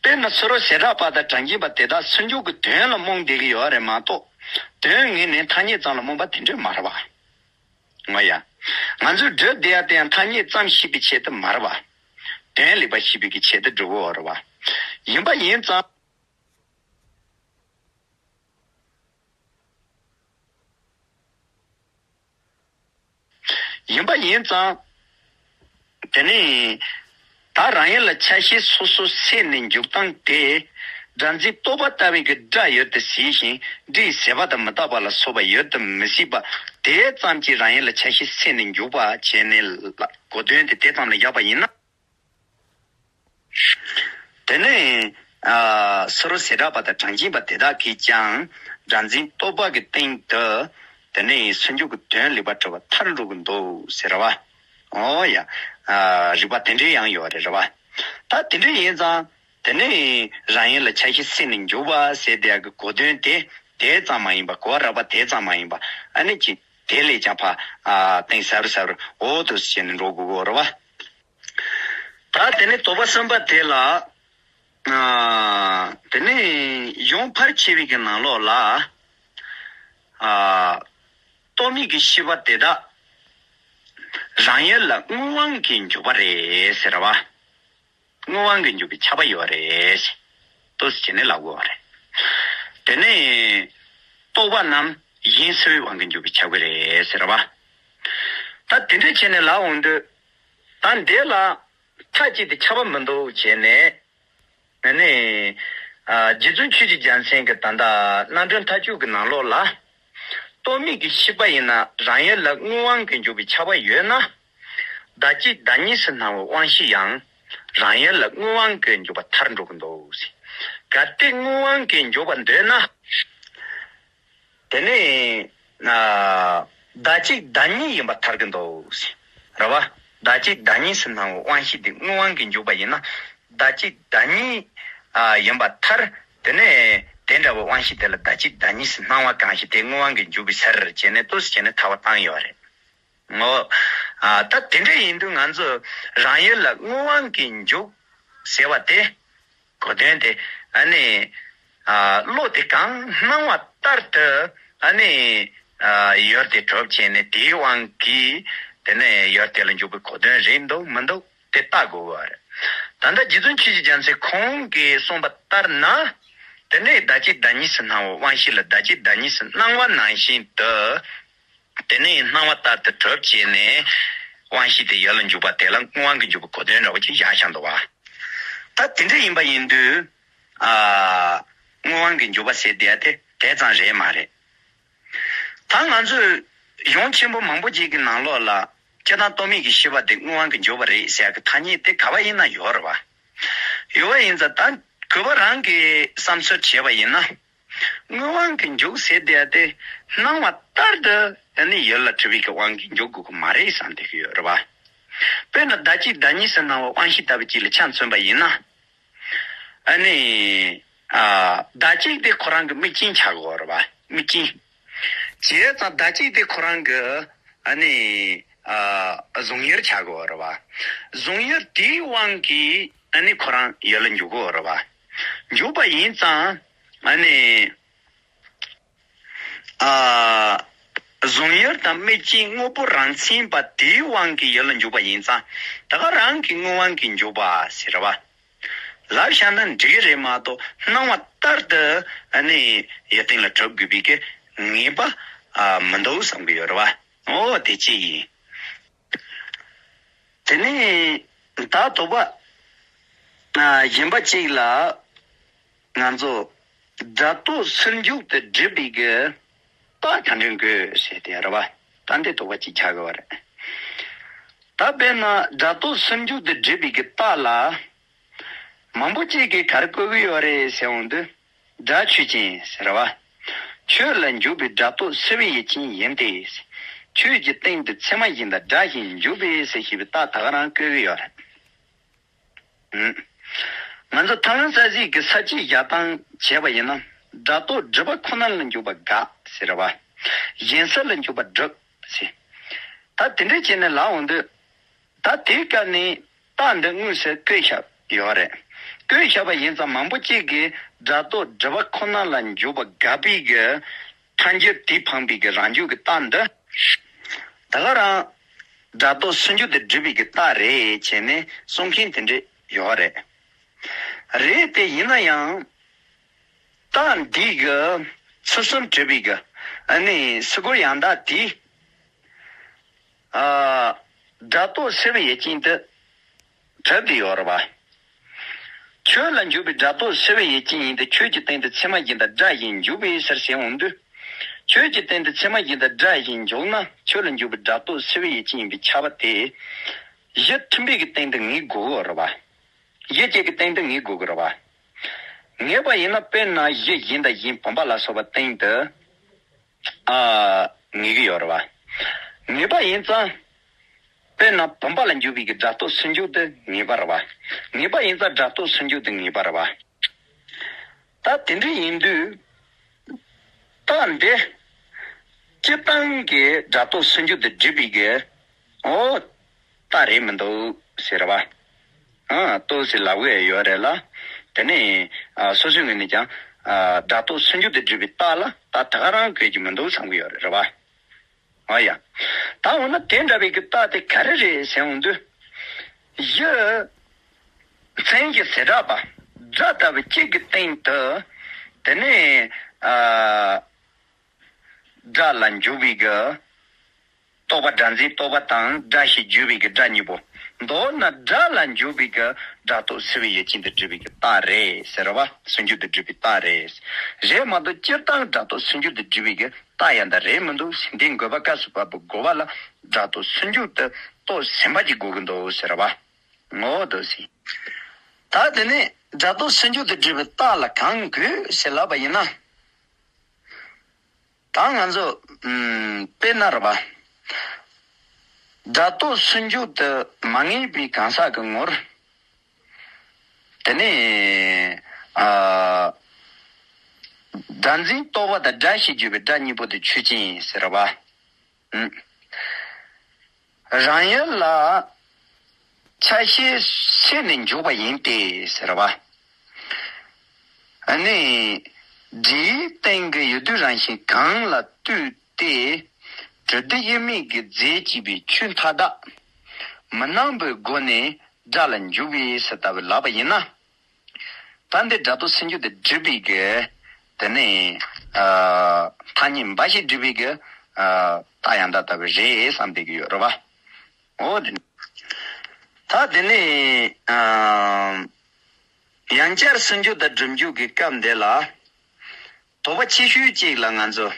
དཔེར་ན་སུ་རོལ་ཟད་འགྲེལ་པ་དང་གྲངས་ཅན་པ་དེ་དག་སུན་འབྱིན་གྱི་དོན་ལ་རྨོངས་བསྡད་ཀྱི་ཡོད་རེད་མ་གཏོགས། དོན་དངོས་གནས་ཐ་སྙད་ཙམ་ལ་རྨོངས་པ་དེ་འདྲ་མ་རེད་བ། ང་ཡ། ང་ཚོས་སྒྲུབ་བསྡད་ཡ་དེ་ཡང་ཐ་སྙད་ཙམ་ཤེས་པའི་ཆེད་དུ་མ་རེད་བ། དོན་ལེགས་པར་ཤེས་པའི་གི་ཆེད་དུ་སྒྲུབ་དགོས་རེད་བ། ཡིན་པ་ཡིན་ཙང་། ཡིན་པ་ཡིན་ཙང་། དེ་ནས། ད་རང་ཡུལ་ལ་ཆ་ཤས་སོ་སོ་སེལ་ནས་འཇུག་སྟངས་དེ། སྒྲ་འཛིན་རྟོག་པ་ལྟ་བུའི་གི་སྒྲ་ཡོད་དུ་ཟད་ཞིང་སྒྲའི་ཟད་པ་དང་མི་རྟག་པ་ལ་སོགས་པ་ཡོད་དུ་མི་སྲིད་པ་དེ་ཙམ་གྱིས་རང་ཡུལ་ལ་ཆ་ཤས་སེལ་ནས་འཇུག་པ་བྱས་ནས་ལ་གོ་དོན་དེ་དེ་ཙམ་ལ་བཞག་པ་ཡིན་ན། དེ་ནས་ཨ་སུ་རོལ་ཟད་འགྲེལ་པ་དང་གྲངས་ཅན་པ་དེ་དག་གིས་ཀྱང་སྒྲ་འཛིན་རྟོག་པ་གི་སྟེང་དུ་དེ་ནས་སུན་འབྱིན་གྱི་དོན་ལེགས་པར་གྲུབ་པ་ཐར་འགྲོ་གི་འདུག་ཟེར་བ། འོ་ཡ། ཨ་རིགས་པ་དེ་འདྲའི་ཡང་ཡོད་རེད་རེད་བ། ད་དེ་འདྲ་ཡིན་ཙང་དེ་ནས་རང་ཡུལ་ལ་ཆ་ཤས་སེལ་ནས་འཇུག་པ་ཟེར་དེ་གི་གོ་དོན་དེ་དེ་ཙམ་མ་ཡིན་པ་གོ་བ་རགས་པ་དེ་ཙམ་མ་ཡིན་པ་ཨ་ནི་ཅི་དེ་ལས་ཀྱང་ཕ་ཨ་གཏིང་ཟབ་རུ་ཟབ་རུ་འོ་དུ་བྱས་ནས་འགྲོ་དགོས་གོ་རེད་བ། ད་དེ་ནས་དོགས་པ་གསུམ་པ་དེ་ལ། ཨ། དེ་ནས་གཞུང་ཕལ་ཆེ་བའི་གི་ནང་ལོགས་ལ། ཨ། རྟོག་མེད་ཀྱི་ཤེས་པ་དེ་དག་རང་ཡུལ་ལ་དངོས་དབང་གིས་འཇུག་པ་རེད་ཟེར་བ། དངོས་དབང་གིས་འཇུག་པའི་ཁྱབ་པ་ཡོད་རེད། ཏོག་ཙམ་བྱས་ནས་ལབ་དགོས་པ་རེད། དེ་ནས་རྟོག་པ་རྣམས་གཞན་སེལ་བའི་དབང་གིས་འཇུག་པའི་ཁྱབ་ཀྱི་རེད་ཟེར་བ། ད་དེ་འདྲ་བྱས་ནས་ལབ་འོང་དུས། ད་འདི་ལ་མཐའ་གཅིག་ཏུ་ཁྱབ་པ་མི་འདུག་བྱས་ནས། ཨ་ནི། ཨ། རྗེ་བཙུན་ཆོས་ཀྱི་རྒྱལ་མཚན་གྱི་ད་ལྟ་རྣམ་འགྲེལ་མཐའ་དཔྱོད་ཀྱི་ནང་ལོགས་ལ། རྟོག་མེད་ཀྱི་ཤེས་པ་ཡིན་ན་རང་ཡུལ་ལ་དངོས་དབང་གིས་འཇུག་པའི་ཁྱབ་པ་ཡོད་ན། བདག་གཅིག་བདག་གཉིས་སུ་སྣང་བའི་དབང་ཤེས་ཡང་རང་ཡུལ་ལ་དངོས་དབང་གིས་འཇུག་པ་ཐལ་འགྲོ་གི་འདུག་ཟེར། གལ་ཏེ་དངོས་དབང་གིས་འཇུག་པར་འདོད་ན། དེ་ནས་ཨ་བདག་གཅིག་བདག་གཉིས་ཡིན་པ་ཐལ་གྱི་འདུག་ཟེར། རེད་བ། བདག་གཅིག་བདག་གཉིས་སུ་སྣང་བའི་དབང་ཤེས་དེ་དངོས་དབང་གིས་འཇུག་པ་ཡིན་ན། བདག་གཅིག་བདག་གཉིས་ཨ་ཡིན་པ་ཐལ། དེ་ནས་དེ་འདྲ་བའི་དབང་ཤེས་དེ་ལ་བདག་གཅིག་བདག་གཉིས་སུ་སྣང་བ་གང་ཞིག་དེ་དངོས་དབང་གིས་འཇུག་པའི་ཕྱིར་བྱས་ནས་ཏོག་ཙམ་བྱས་ནས་ཐལ་བ་བཏང་ཡོད་རེད། ངོ་། ཨ་ད་དེ་འདྲ་ཡིན་དུས་ང་ཚོ་རང་ཡུལ་ལ་དངོས་དབང་གིས་འཇུག་ཟེར་བ་དེ། གོ་དོན་དེ་ཨ་ནི་ཨ་བློ་དེ་གང་སྣང་བ་ལྟར་དུ་ཨ་ནི་ཨ་ཡུལ་དེ་གྲུབ་བྱས་ནས་དེའི་དབང་གིས་དེ་ནས་ཡུལ་དེ་ལ་འཇུག་པའི་གོ་དོན་རེད་འདུག་མི་འདུག་དེ་བལྟ་དགོས་པ་རེད། ད་ལྟ་རྗེ་བཙུན་ཆོས་ཀྱི་རྒྱལ་མཚན་ཁོང་གིས་གསུངས་པ་ལྟར་ན། དེ་ནས་བདག་གཅིག་བདག་གཉིས་སུ་སྣང་བའི་དབང་ཤེས་ལ་བདག་གཅིག་བདག་གཉིས་སུ་སྣང་བ་ནང་བཞིན་དུ། དེ་ནས་སྣང་བ་ལྟར་དུ་གྲུབ་བྱས་ནས་དབང་ཤེས་དེ་ཡུལ་ལ་འཇུག་པ་དེ་ལ་དངོས་དབང་གིས་འཇུག་པའི་གོ་དོན་འདྲ་བོ་ཅིག་བཞག་བཞག་འདུག་བ། ད་དེ་འདྲ་ཡིན་པ་ཡིན་དུས། ཨ། དངོས་དབང་གིས་འཇུག་པ་ཟེར་བསྡད་ཡ་དེ་དེ་ཙམ་རེད་མ་རེད། ད་ང་ཚོས་གཞུང་ཆེན་པོ་མང་པོ་ཅིག་གི་ནང་ལོགས་ལ་ སྤྱིར་བཏང་རྟོག་མེད་ཀྱི་ཤེས་པ་དེ་དངོས་དབང་གི་འཇུག་པ་རེད་ཟེར་ཡག་གི་ཐ་སྙད་དེ་ག་བ་ཡིན་ན་ཡོད་རེད་བ། ཡོད་པ་ཡིན་ཙང་ད་གུས་པ་རང་གིས་བསམ་ཚུལ་བྱས་པ་ཡིན་ན། དངོས་དབང་གི་འཇུག་ཟེར་དེ་ཡ་དེ་སྣང་བ་ལྟར་དུ་ཨ་ནི་ཡུལ་ལ་གྲུབ་པའི་གི་དབང་གིས་འཇུག་དགོས་ཀྱི་མ་རེད་བསམ་བསྡད་ཀྱི་ཡོད་རེད་བ། དཔེར་ན་བདག་གཅིག་བདག་གཉིས་སུ་སྣང་བ་དབང་ཤེས་ལྟ་བུ་གཅིག་ལ་ཆ་མཚོན་པ་ཡིན་ན། ཨ་ནི། ཨ། བདག་གཅིག་དེ་ཁོ་རང་གི་དམིགས་རྐྱེན་ཆགས་ཀྱི་ཡོད་རེད་བ། དམིགས་རྐྱེན། བྱས་ཙང་བདག་གཅིག་དེ་ཁོ་རང་གི། ཨ་ནི། ཨ། གཟུང་ཡུལ་ཆགས་ཀྱི་ཡོད་རེད་བ། གཟུང་ཡུལ་དེའི་དབང་གིས་ཨ་ནི་ཁོ་རང་ཡུལ་ལ་འཇུག་གི་ཡོད་རེད་བ། འཇུག་པ་ཡིན་ཙང་ཨ་ནི། ཨ། གཟུང་ཡུལ་དང་དམིགས་རྐྱེན་དངོས་པོ་རང་མཚན་པ་དེའི་དབང་གིས་ཡུལ་ལ་འཇུག་པ་ཡིན་ཙང་ད་ག་རང་གི་དངོས་དབང་གིས་འཇུག་པ་ཟེར་བ། ལབ་བཞག་ན་འགྲིག་གི་རེད་མ་གཏོགས་སྣང་བ་ལྟར་དུ་ཨ་ནི་ཡུལ་སྟེང་ལ་གྲུབ་དགོས་པའི་གི་ངེས་པ་ཨ་མི་འདུག་བསམ་གི་ཡོད་རེད་བ། ཨོ་དེ་གཅིག་ཡིན། དེ་ནས་ད་དོགས་པ་ཨ་གཞན་པ་གཅིག་ལ། ང་ཚོ་སྒྲ་རྟོག་ཟུར་འཇུག་ཏུ་སྒྲུབ་པའི་གི་རྟགས་ག་འདྲ་དགོས་ཟེར་དེ་རེད་བ། ད་འདི་དོགས་པ་གཅིག་ཆགས་ཀྱི་ཡོད་རེད། ད་དཔེར་ན་སྒྲ་རྟོག་ཟུར་འཇུག་ཏུ་སྒྲུབ་པའི་གི་རྟགས་ལ། མང་པོ་གཅིག་གིས་ག་རེ་བཀོད་ཀྱི་ཡོད་རེད་ཟེར་འོང་དུས། སྒྲ་ཆོས་ཅན་ཟེར་བ། ཆོས་ལ་འཇུག་པའི་སྒྲ་རྟོག་སེལ་བའི་ཡུལ་ཅན་ཡིན་ཏེ། ཆོས་ཀྱི་སྟེང་དུ་ཚད་མ་བཞིན་དང་སྒྲ་བཞིན་འཇུག་པའི་ཟེར་ཞེས་པའི་རྟགས་ད་ག་རང་བཀོད་ཀྱི་ཡོད་རེད། ང་ཚོ་ཐར་ལམ་རྩ་གཟིགས་ཀྱི་ས་བཅད་བཞག་སྟངས་བྱས་པ་ཡིན་ན། སྒྲ་རྟོག་སྒྲུབ་པ་ཁོ་ན་ལ་འཇུག་པ་དགག་ཟེར་བ། གཞན་སེལ་ལ་འཇུག་པ་སྒྲུབ་ཟེར། ད་དེ་འདྲ་བྱས་ནས་ལབ་འོང་དུས། ད་དེའི་སྐབས་ནས་རྟགས་འདི་དངོས་སུ་བཀོད་བཞག་ཡོད་རེད། བཀོད་བཞག་པ་ཡིན་ཙང་མང་པོ་གཅིག་གིས་སྒྲ་རྟོག་སྒྲུབ་པ་ཁོ་ན་ལ་འཇུག་པ་དགག་པའི་གི་ཐལ་འགྱུར་དེ་འཕངས་པའི་གི་རང་རྒྱུད་ཀྱི་རྟགས་འདི། ད་ག་རང་སྒྲ་རྟོག་ཟུར་འཇུག་ཏུ་སྒྲུབ་པའི་གི་རྟགས་རེད་བྱས་ནས་གསུང་མཁན་དེ་འདྲས་ཡོད་རེད། རེད་དེ་ཡིན་ན་ཡང་རྟགས་འདི་གི་ཚུལ་གསུམ་གྲུབ་པའི་གི་ཨ་ནི་སུ་གུར་ཡང་དག་དེ། ཨ། སྒྲ་རྟོག་སེལ་བའི་ཡུལ་ཅན་དུ་གྲུབ་སྟེ་ཡོད་རེད་བ། ཆོས་ལ་འཇུག་པའི་སྒྲ་རྟོག་སེལ་བའི་ཡུལ་ཅན་ཡིན་ཏེ་ཆོས་ཀྱི་སྟེང་དུ་ཚད་མ་བཞིན་དང་སྒྲ་བཞིན་འཇུག་པའི་ཕྱིར་ཟེར་འོང་དུས། ཆོས་ཀྱི་སྟེང་དུ་ཚད་མ་བཞིན་དང་སྒྲ་བཞིན་འཇུག་ན་ཆོས་ལ་འཇུག་པའི་སྒྲ་རྟོག་སེལ་བའི་ཡུལ་ཅན་ཡིན་པས་ཁྱབ་པ་དེ། གཞི་མཐུན་པའི་གི་སྟེང་དུ་ངེས་དགོས་ཀྱི་རེད་བ། གཞི་གཅིག་གི་སྟེང་དུ་ངེས་དགོས་ཀྱི་རེད་བ། ངེས་པ་ཡིན་ན་དཔེར་ན་གཞི་གཞན་དང་གཞན་བུམ་པ་ལ་སོགས་པ་སྟེང་དུ། ཨ། ངེས་ཀྱི་ཡོད་རེད་བ། ངེས་པ་ཡིན་ཙང་། དཔེར་ན་བུམ་པ་ལ་འཇུག་པའི་གི་སྒྲ་རྟོག་ཟུར་འཇུག་དེ་ངེས་པ་རེད་བ། ངེས་པ་ཡིན་ཙང་སྒྲ་རྟོག་ཟུར་འཇུག་དེ་ངེས་པ་རེད་བ། ད་དེ་འདྲ་ཡིན་དུས། རྟགས་འདི། སྤྱིར་བཏང་གི་སྒྲ་རྟོག་ཟུར་འཇུག་ཏུ་སྒྲུབ་པའི་གི། ཨོ། རྟགས་རེད་མི་འདུག་ཟེར་བ། ཨ། ཏོག་ཙམ་ལབ་གི་ཡོད་རེད་ལ། དེ་ནས། ཨ། སོ་སོའི་ངོས་ནས་ཀྱང་། ཨ། སྒྲ་རྟོག་ཟུར་འཇུག་ཏུ་སྒྲུབ་པའི་རྟགས་ལ་ད་ད་ག་རང་དགོས་ཀྱི་མི་འདུག་བསམ་གི་ཡོད་རེད། རེད་བ། ཨ་ཡ། ད་འོ་ན་དེ་འདྲ་བའི་གི་རྟགས་དེ་ག་རེ་རེད་ཟེར་འོང་དུས། གཞི། མཚན་གཞི་བྱེ་བྲག་པ། སྒྲ་ལྟ་བུ་གཅིག་གི་སྟེང་དུ། དེ་ནས། ཨ། སྒྲ་ལ་འཇུག་པའི་གི། རྟོག་པ་སྒྲ་འཛིན་རྟོག་པ་དང་སྒྲ་ཞེས་བརྗོད་པའི་གི་སྒྲ་གཉིས་པོ། མདོར་ན་སྒྲ་ལ་འཇུག་པའི་གི་སྒྲ་རྟོག་སེལ་བའི་ཡུལ་ཅན་དུ་སྒྲུབ་པའི་གི་རྟགས་རེད་ཟེར་བ། ཟུར་འཇུག་ཏུ་སྒྲུབ་པའི་རྟགས་རེད། རེད་མ་གཏོགས་སྤྱིར་བཏང་སྒྲ་རྟོག་ཟུར་འཇུག་ཏུ་སྒྲུབ་པའི་གི་རྟགས་ཡང་དག་རེད་མི་འདུག་ཟེར། འདི་འགོད་པ་སྐབས་སུ་བབ་པའི་དགོས་པ་ལ་སྒྲ་རྟོག་ཟུར་འཇུག་ཏུ་རྟོགས་ཟིན་པ་ཅིག་དགོས་ཀྱི་འདུག་ཟེར་བ། ངོ་བོ་འདུག་ཟེར། ད་དེ་ནས་སྒྲ་རྟོག་ཟུར་འཇུག་ཏུ་སྒྲུབ་པའི་རྟགས་ལ་གང་དགོས་ཟེར་ལབ་པ་ཡིན་ན། ད་ང་ཚོ་ཨམ། དཔེར་ན་རེད་པ། སྒྲ་རྟོག་ཟུར་འཇུག་ཏུ་མ་ངེས་པའི་གང་ཟག་གི་ངོར། དེ་ནས་ཨ། སྒྲ་འཛིན་རྟོག་པ་དང་སྒྲ་ཞེས་བརྗོད་པའི་སྒྲ་གཉིས་པོ་དེ་ཆོས་ཅན་ཟེར་བ། ཨུམ། རང་ཡུལ་ལ་ཆ་ཤས་སེལ་ནས་འཇོག་པ་ཡིན་ཏེ་ཟེར་བ། ཨ་ནི། སྒྲའི་སྟེང་གི་ཡུལ་དུས་རང་བཞིན་གང་ལ་ལྟོས་ཏེ། གྲུབ་བདེ་དབྱེར་མེད་ཀྱི་རྫས་གཅིག་པའི་ཆོས་མཐའ་དག་མི་སྣང་བའི་སྒོ་ནས་སྒྲ་ལ་འཇུག་པའི་ཕྱིར་ལྟ་བུ་ལབ་པ་ཡིན་ན། ད་འདི་སྒྲ་རྟོག་ཟུར་འཇུག་ཏུ་སྒྲུབ་པའི་གི། དེ་ནས། ཨ། ཐ་སྙད་འབའ་ཞིག་སྒྲུབ་པའི་གི། ཨ། རྟགས་ཡང་དག་ལྟ་བུ་རེད་བསམ་བསྡད་ཀྱི་ཡོད་རེད་པ། འོ་དེ། ད་དེ་ནས། ཨ། ཡང་བསྐྱར་ཟུར་འཇུག་དང་སྒྲུབ་འཇུག་གི་སྐབས་འདི་ལ། དོགས་པ་ཆེ་ཤོས་གཅིག་ལ་ང་ཚོ།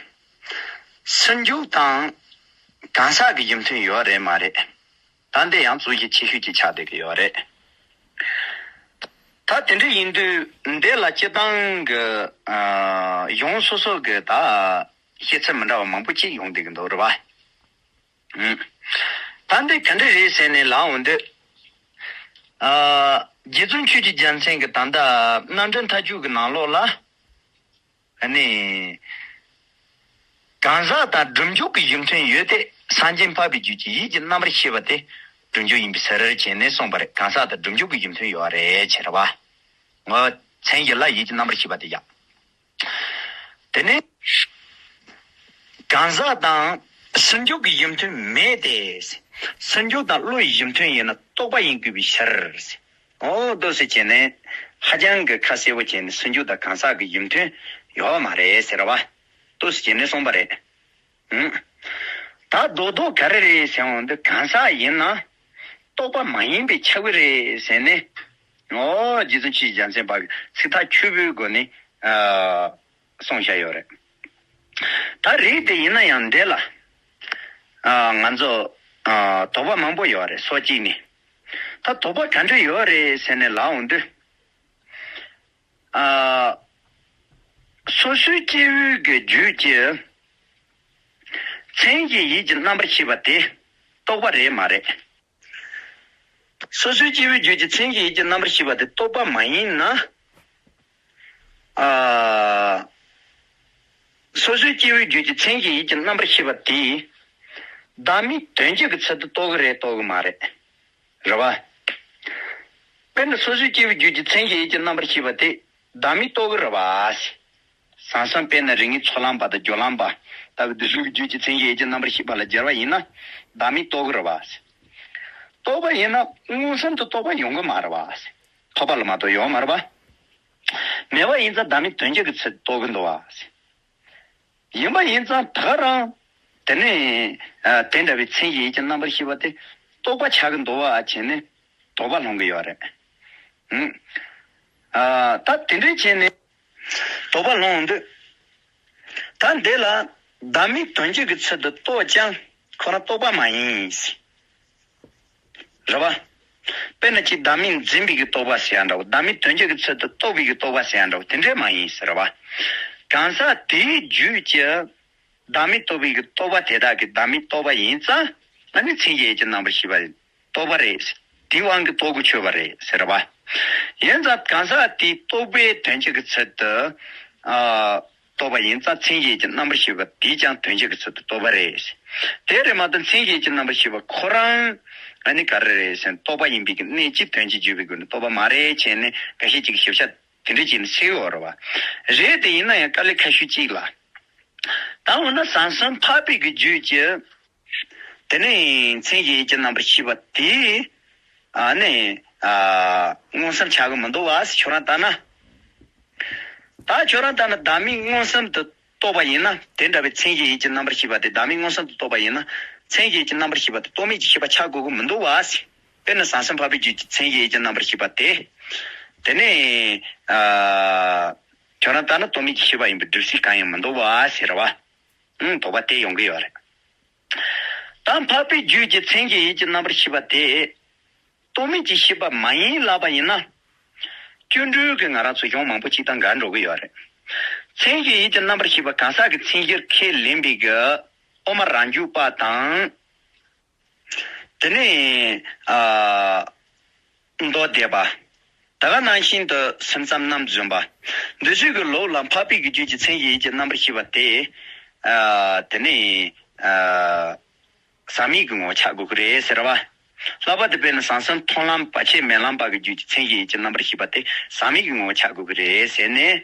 ཟུར་འཇུག་དང་གང་ཟག་གི་རྒྱུ་མཚན་ཡོད་རེད་མ་རེད། ད་འདི་ཡང་རྩོད་གཞི་ཆེ་ཤོས་ཅིག་ཆགས་བསྡད་ཀྱི་ཡོད་རེད། ད་དེ་འདྲ་ཡིན་དུས་འདི་ལ་སྤྱིར་བཏང་གི་ཨ་གཞུང་སོ་སོ་གི་ད་བཤད་ཚུལ་མི་འདྲ་བ་མང་པོ་ཅིག་ཡོང་བསྡད་ཀྱི་འདུག་རེད་བ། ཨུམ། ད་འདི་ག་འདྲ་རེད་ཟེར་ནས་ལབ་འོང་དུས། ཨ། རྗེ་བཙུན་ཆོས་ཀྱི་རྒྱལ་མཚན་གྱིས་ད་ལྟ་རྣམ་འགྲེལ་མཐའ་དཔྱོད་ཀྱི་ནང་ལོགས་ལ། ཨ་ནི། གང་ཟག་དང་སྒྲུབ་འཇུག་གི་གཞི་མཐུན་ཡོད་དེ། སངས་རྒྱས་འཕགས་པའི་རྒྱུད་ཀྱི་ཡིད་ཀྱི་རྣམ་པར་ཤེས་པ་དེ་སྒྲུབ་འཇུག་ཡིན་པའི་ཕྱིར་བྱས་ནས་གསུངས་པ་རེད། གང་ཟག་དང་སྒྲུབ་འཇུག་གི་གཞི་མཐུན་ཡོད་རེད་ཟེར་བ། ངོ་། མཚན་གཞི་ལ་ཡིད་ཀྱི་རྣམ་པར་ཤེས་པ་དེ་ཡང་། དེ་ནས། གང་ཟག་དང་སུན་འཇུག་གི་གཞི་མཐུན་མེད་དེ། སུན་འཇུག་དང་བློའི་གཞི་མཐུན་ཡིན་ན་རྟོག་པ་ཡིན་དགོས་པའི་ཕྱིར། འོ་འདུག་སེ་བྱས་ནས་ཧ་ཅང་གི་ཁ་གསལ་པོ་བྱས་ནས་སུན་འཇུག་དང་གང་ཟག་གི་གཞི་མཐུན་ཡོད་མ་རེད་ཟེར་བ། འདུག་སེ་བྱས་ནས་གསུངས་པ་རེད། ཨང་། ད་རྡོག་རྡོག་ག་རེ་རེད་ཟེར་འོང་དུས་གང་ཟག་ཡིན་ན་རྟོག་པ་མ་ཡིན་པས་ཁྱབ་ཀྱི་རེད་ཟེར་ནས། འོ་རྗེ་བཙུན་ཆོས་ཀྱི་རྒྱལ་མཚན་པ་གི་ཚིག་ཐག་ཆོད་པོའི་སྒོ་ནས། ཨ། གསུངས་བཞག་ཡོད་རེད། ད་རིགས་དེ་ཡིན་ན་ཡང་འདི་ལ། ཨ། ང་ཚོ། ཨ། དོགས་པ་མང་པོ་ཡོད་རེད། སོ་གཅིག་ནས། ད་དོགས་པ་ག་འདྲ་ཡོད་རེད་ཟེར་ནས་ལབ་འོང་དུས། ཨ། སོ་སོའི་སྐྱེ་བོའི་གི་རྒྱུད་ཀྱི་མཚན་གཞི་ཡིད་ཀྱི་རྣམ་པར་ཤེས་པ་དེ་རྟོག་པ་རེད་མ་རེད། སོ་སོའི་སྐྱེ་བོའི་རྒྱུད་ཀྱི་མཚན་གཞི་ཡིད་ཀྱི་རྣམ་པར་ཤེས་པ་དེ་རྟོག་པ་མ་ཡིན་ན། ཨ། སོ་སོའི་སྐྱེ་བོའི་རྒྱུད་ཀྱི་མཚན་གཞི་ཡིད་ཀྱི་རྣམ་པར་ཤེས་པ་དེས་བདག་མེད་དོན་གཅིག་གི་ཚུལ་དུ་རྟོགས་ཀྱི་རེད་རྟོགས་ཀྱི་མ་རེད། རེད་བ། དཔེར་ན་སོ་སོའི་སྐྱེ་བོའི་རྒྱུད་ཀྱི་མཚན་གཞི་ཡིད་ཀྱི་རྣམ་པར་ཤེས་པ་དེ་བདག་མེད་རྟོགས་ཀྱི་རེད་བ། ཟང་ཟིང་དཔེར་ན་རིགས་ངེས་ཚོགས་ལམ་པ་དང་སྦྱོར་ལམ་པ་ལྟ་བུ་འདི་ཚོའི་རྒྱུད་ཀྱི་མཚན་གཞི་ཡིད་ཀྱི་རྣམ་པར་ཤེས་པ་ལ་སྦྱར་བ་ཡིན་ན་བདག་མེད་རྟོགས་ཀྱི་རེད་བ། རྟོགས་པ་ཡིན་ན་མངོན་སུམ་དུ་རྟོགས་པ་ཡོང་གི་མ་རེད་བ། ཐོབ་པ་ལ་མ་གཏོགས་ཡོང་མ་རེད་བ། མེད་པ་ཡིན་ཙང་བདག་མེད་དོན་གཅིག་གི་ཚུལ་དུ་རྟོགས་ཀྱི་འདུག་བ། ཡིན་པ་ཡིན་ཙང་ད་ག་རང་། དེ་ནས། ཨ། དེ་འདྲ་བའི་མཚན་གཞི་ཡིད་ཀྱི་རྣམ་པར་ཤེས་པ་དེ་རྟོག་པ་ཆགས་ཀྱི་འདུག་བ་བྱས་ནས་དོགས་པ་སློང་གི་ཡོད་རེད། ཨང་། ཨ། ད་དེ་འདྲ་བྱས་ནས་དོགས་པ་སློང་དུས། ད་འདི་ལ་བདག་མེད་དོན་གཅིག་གི་ཚུལ་དུ་རྟོགས་ཀྱང་ཁོ་རང་རྟོག་པ་མ་ཡིན། རེད་བ། དཔེར་ན་ཅིག་བདག་མེད་འཛིན་པའི་གི་རྟོག་པ་ཟེར་ཡ་འདྲ་བོ། བདག་མེད་དོན་གཅིག་གི་ཚུལ་དུ་རྟོགས་པའི་གི་རྟོག་པ་ཟེར་ཡ་འདྲ་བོ་དེ་འདྲས་མ་ཡིན་ཟེར་བ། གང་ཟག་དེའི་རྒྱུད་ཀྱི་བདག་མེད་རྟོགས་པའི་གི་རྟོག་པ་དེ་དག་གི་བདག་མེད་རྟོགས་པ་ཡིན་ཙང་། ཨ་ནི་མཚན་གཞི་ཡིད་ཀྱི་རྣམ་པར་ཤེས་པ་རྟོགས་པ་རེད། དེའི་དབང་གིས་རྟོགས་དགོས་ཆོད་པ་རེད་ཟེར་བ། ཡིན་ཙང་གང་ཟག་དེའི་རྟོག་པའི་དོན་གཅིག་གི་ཚུལ་དུ། ཨ། རྟོགས་པ་ཡིན་ཙང་མཚན་གཞི་ཡིད་ཀྱི་རྣམ་པར་ཤེས་པ་དེས་ཀྱང་དོན་གཅིག་གི་ཚུལ་དུ་རྟོགས་པ་རེད། དེ་རེད་མ་གཏོགས་མཚན་གཞི་ཡིད་ཀྱི་རྣམ་པར་ཤེས་པ་ཁོ་རང་ཨ་ནི་ག་རེ་རེད་ཟེར་ན་རྟོག་པ་ཡིན་པའི་གི་གནད་ཀྱིས་དོན་གཅིག་བརྗོད་པའི་སྒོ་ནས་རྟོགས་པ་མ་རེད་བྱས་ནས་འགའ་ཤས་ཅིག་གིས་ཞིབ་ཆ་དེ་འདྲ་བྱས་ནས་བཤད་ཡོད་རེད་བ། རེད་དེ་ཡིན་ན་ཡང་དཀའ་ལས་ཁ་ཤས་ཅིག་ལ། ད་འོ་ན་ཟང་ཟིང་འཕགས་པའི་གི་རྒྱུད་ཀྱི། དེ་ནས་མཚན་གཞི་ཡིད་ཀྱི་རྣམ་པར་ཤེས་པ་དེ། ཨ་ནི། ཨ། མངོན་སུམ་ཆགས་ཀྱི་མི་འདུག་བ་ཁྱོད་རང་ལྟ་ན། ད་ཁྱོད་རང་ལྟ་ན་བདག་མེད་མངོན་སུམ་དུ་རྟོགས་པ་ཡིན་ན་དེ་འདྲ་བའི་མཚན་གཞི་ཡིད་ཀྱི་རྣམ་པར་ཤེས་པ་དེ་བདག་མེད་མངོན་སུམ་དུ་རྟོགས་པ་ཡིན་ན་མཚན་གཞི་ཡིད་ཀྱི་རྣམ་པར་ཤེས་པ་དེ་རྟོག་མེད་ཀྱི་ཤེས་པ་ཆགས་དགོས་ཀྱི་མི་འདུག་བ། དཔེར་ན་ཟང་ཟིང་འཕགས་པའི་རྒྱུད་ཀྱི་མཚན་གཞི་ཡིད་ཀྱི་རྣམ་པར་ཤེས་པ་དེ། དེ་ནས། ཨ། ཁྱོད་རང་ལྟ་ན་རྟོག་མེད་ཀྱི་ཤེས་པ་ཡིན་པའི་སྒྲུབ་བྱེད་གང་ཡང་མི་འདུག་བ་ཟེར་བ། ཨང་། དོགས་པ་དེ་ཡོང་གི་ཡོད་རེད། ད་འཕགས་པའི་རྒྱུད་ཀྱི་མཚན་གཞི་ཡིད་ཀྱི་རྣམ་པར་ཤེས་པ་དེ། རྟོག་མེད་ཀྱི་ཤེས་པ་མ་ཡིན་ལབ་པ་ཡིན་ན། སྐྱེ་འགྲོའི་གི་ང་རང་ཚོ་གཞུང་མང་པོ་ཅིག་དང་འགལ་འགྲོ་གི་ཡོད་རེད། མཚན་གཞི་ཡིད་ཀྱི་རྣམ་པར་ཤེས་པ་གང་ཟག་གི་མཚན་གཞིར་ཁས་ལེན་པའི་གི་དབུ་མ་རང་རྒྱུད་པ་དང་། དེ་ནས་ཨ། མདོ་སྡེ་པ། ད་ག་ནང་བཞིན་དུ་སེམས་ཙམ་རྣམ་རྫུན་པ། འདི་ཚོའི་གི་ལུགས་ལ་འཕགས་པའི་གི་རྒྱུད་ཀྱི་མཚན་གཞི་ཡིད་ཀྱི་རྣམ་པར་ཤེས་པ་དེ། ཨ། དེ་ནས་ཨ། ཟག་མེད་ཀྱི་ངོ་བོ་ཆགས་དགོས་ཀྱི་རེད་ཟེར་བ། ལྷག་པར་དུ་དཔེར་ན་ཟང་ཟིང་མཐོང་ལམ་བར་ཆད་མེད་ལམ་པ་གི་རྒྱུད་ཀྱི་མཚན་གཞི་ཡིད་ཀྱི་རྣམ་པར་ཤེས་པ་དེ་ཟག་མེད་ཀྱི་ངོ་བོ་ཆགས་དགོས་ཀྱི་རེད་ཟེར་ནས།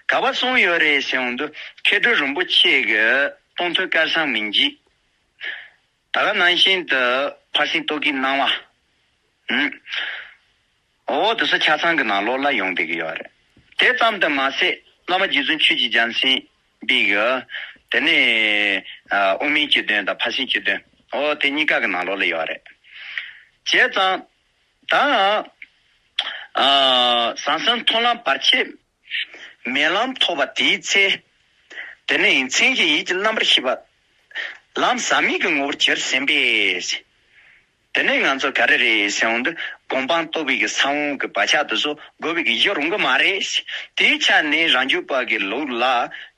ག་པར་གསུངས་ཡོད་རེད་ཟེར་འོང་དུས་མཁས་གྲུབ་རིན་པོ་ཆེ་གི་སྟོང་ཐུན་སྐལ་བཟང་མི་འཇིགས། ད་ག་ནང་བཞིན་དུ་ཕར་ཕྱིན་རྟོག་གེའི་སྣང་བ། ཨུམ། འོ་དེ་ཚོ་ཆ་ཚང་གི་ནང་ལོགས་ལ་ཡོང་བསྡད་ཀྱི་ཡོད་རེད། དེ་ཙམ་དུ་མ་ཟད་བླ་མ་རྗེ་བཙུན་ཆོས་ཀྱི་རྒྱལ་མཚན་པའི་གི། དེ་ནས་ཨ། དབུ་མའི་སྤྱི་དོན་དང་ཕར་ཕྱིན་སྤྱི་དོན། འོ་དེ་གཉིས་ཀ་གི་ནང་ལོགས་ལ་ཡོད་རེད། བྱས་ཙང་། ད། ཨ། ཟང་ཟིང་མཐོང་ལམ་བར་ཆད་མེད་ལམ་ཐོབ་པ་དེའི་ཚེ། དེ་ནས་མཚན་གཞི་ཡིད་ཀྱི་རྣམ་པར་ཤེས་པ། ལམ་ཟག་མེད་ཀྱི་ངོ་བོར་གྱུར་ཟིན་པས། དེ་ནས་ང་ཚོ་ག་རེ་རེད་ཟེར་འོང་དུས་སྒོམ་སྤང་རྟོགས་པའི་གི་ས་བོན་གི་བག་ཆགས་དེ་ཚོ་དགོས་པའི་གི་གཞི་རུང་གི་མ་རེད། དེའི་ཆ་ནས་རང་རྒྱུད་པ་གི་ལུགས་ལ་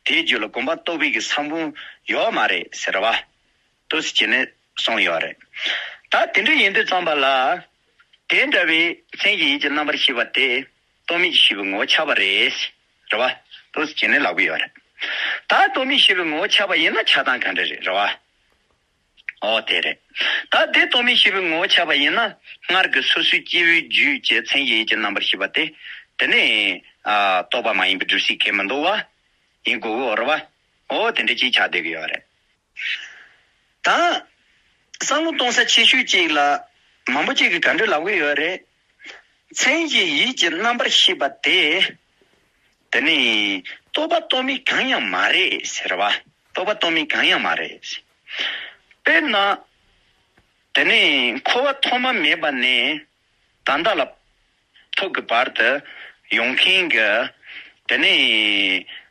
དེའི་རྒྱུད་ལ་སྒོམ་སྤང་རྟོགས་པའི་གི་ས་བོན་ཡོད་མ་རེད་ཟེར་བ། ཏོག་ཙམ་བྱས་ནས་གསུངས་ཡོད་རེད། ད་དེ་འདྲ་ཡིན་དུས་ཙམ་པ་ལ། དེ་འདྲ་བའི་མཚན་གཞི་ཡིད་ཀྱི་རྣམ་པར་ཤེས་པ་དེ་རྟོག་མེད་ཀྱི་ཤེས་པའི་ངོ་བོ་ཆགས་པ་རེད། རེད་བ། ཏོག་ཙམ་བྱས་ནས་ལབ་གི་ཡོད་རེད། ད་རྟོག་མེད་ཤེས་པའི་ངོ་བོ་ཆགས་པ་ཡིན་ན་ཆགས་སྟངས་ག་འདྲ་རེད། རེད་བ། ཨོ་དེ་རེད། ད་དེ་རྟོག་མེད་ཤེས་པའི་ངོ་བོ་ཆགས་པ་ཡིན་ན། སྔར་གྱི་སོ་སོའི་སྐྱེ་བོའི་རྒྱུད་ཀྱི་མཚན་གཞི་ཡིད་ཀྱི་རྣམ་པར་ཤེས་པ་དེ། དེ་ནི་ཨ་རྟོག་པ་མ་ཡིན་པའི་སྒྲུབ་བྱེད་ཁས་མི་འདོགས་པ་ཡིན་དགོས་ཀྱི་ཡོད་རེད་བ། ཨོ་དེ་འདྲ་ཅིག་ཆགས་བསྡད་ཀྱི་ཡོད་རེད། ད་བསམ་བློ་གཏོང་ས་ཆེ་ཤོས་ཅིག་ལ་མང་པོ་ཅིག་གིས་ག་འདྲ་ལབ་ཀྱི་ཡོད་རེད། མཚན་གཞི་ཡིད་ཀྱི་རྣམ་པར་ཤེས་པ་དེ། དེ་ནི་རྟོག་པ་རྟོག་མེད་གང་ཡང་མ་རེད་ཟེར་བ། རྟོག་པ་རྟོག་མེད་གང་ཡང་མ་རེད། དཔེར་ན། དེ་ནི་འཁོར་བ་ཐོག་མ་མེད་པ་ནས་ད་ལྟ་ལ་ཐོག་གི་བར་དུ་ཡོང་མཁན་གྱི། དེ་ནི་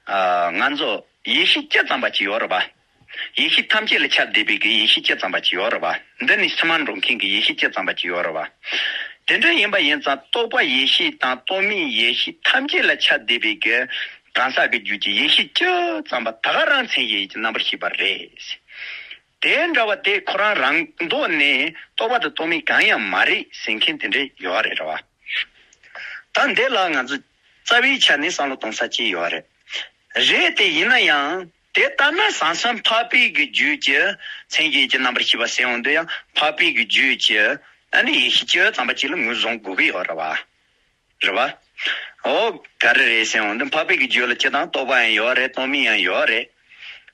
ཨ་ང་ཚོ་ཡེ་ཤེས་སྤྱི་ཙམ་པ་ཅིག་ཡོད་རེད་པ། ཡེ་ཤེས་ཐམས་ཅད་ལ་ཁྱབ་བསྡད་པའི་གི་ཡེ་ཤེས་སྤྱི་ཙམ་པ་ཅིག་ཡོད་རེད་པ། འདི་ནི་ཕྱི་མར་འགྲོ་མཁན་གྱི་ཡེ་ཤེས་སྤྱི་ཙམ་པ་ཅིག་ཡོད་རེད་པ། དེ་འདྲ་ཡིན་པ་ཡིན་ཙང་རྟོག་པ་ཡེ་ཤེས་དང་རྟོག་མེད་ཡེ་ཤེས་ཐམས་ཅད་ལ་ཁྱབ་བསྡད་པའི་གི་གང་ཟག་གི་རྒྱུད་ཀྱི་ཡེ་ཤེས་སྤྱི་ཙམ་པ་ད་ག་རང་མཚན་གཞི་ཡིད་ཀྱི་རྣམ་པར་ཤེས་པ་རེད། དེ་འདྲ་བ་དེ་ཁོ་རང་རང་ལྡོག་ནས་རྟོག་པ་དང་རྟོག་མེད་གང་ཡང་མ་རེད་ཟེར་མཁན་དེ་འདྲ་ཡོད་རེད། རེད་བ། ད་འདི་ལ་ང་ཚོ་རྩ་བའི་ཆ་ནས་བསམ་བློ་གཏོང་ས་ཅིག་ཡོད་རེད། རེད་དེ་ཡིན་ན་ཡང་དེ་ལྟར་ན་ཟང་ཟིང་འཕགས་པའི་གི་རྒྱུད་ཀྱི་མཚན་གཞི་ཡིད་ཀྱི་རྣམ་པར་ཤེས་པ་ཟེར་ཡོང་དུས་ཡང་འཕགས་པའི་གི་རྒྱུད་ཀྱི་ཨ་ནི་ཡེ་ཤེས་སྤྱི་ཙམ་པ་ཅིག་ལ་ངོས་བཟུང་དགོས་ཀྱི་ཡོད་རེད་བ། རེད་བ། ཨོ་ག་རེ་རེད་ཟེར་ཡོང་དུས་འཕགས་པའི་གི་རྒྱུད་ལ་སྤྱི་དང་རྟོག་པ་ཡང་ཡོད་རེད། རྟོག་མེད་ཡང་ཡོད་རེད།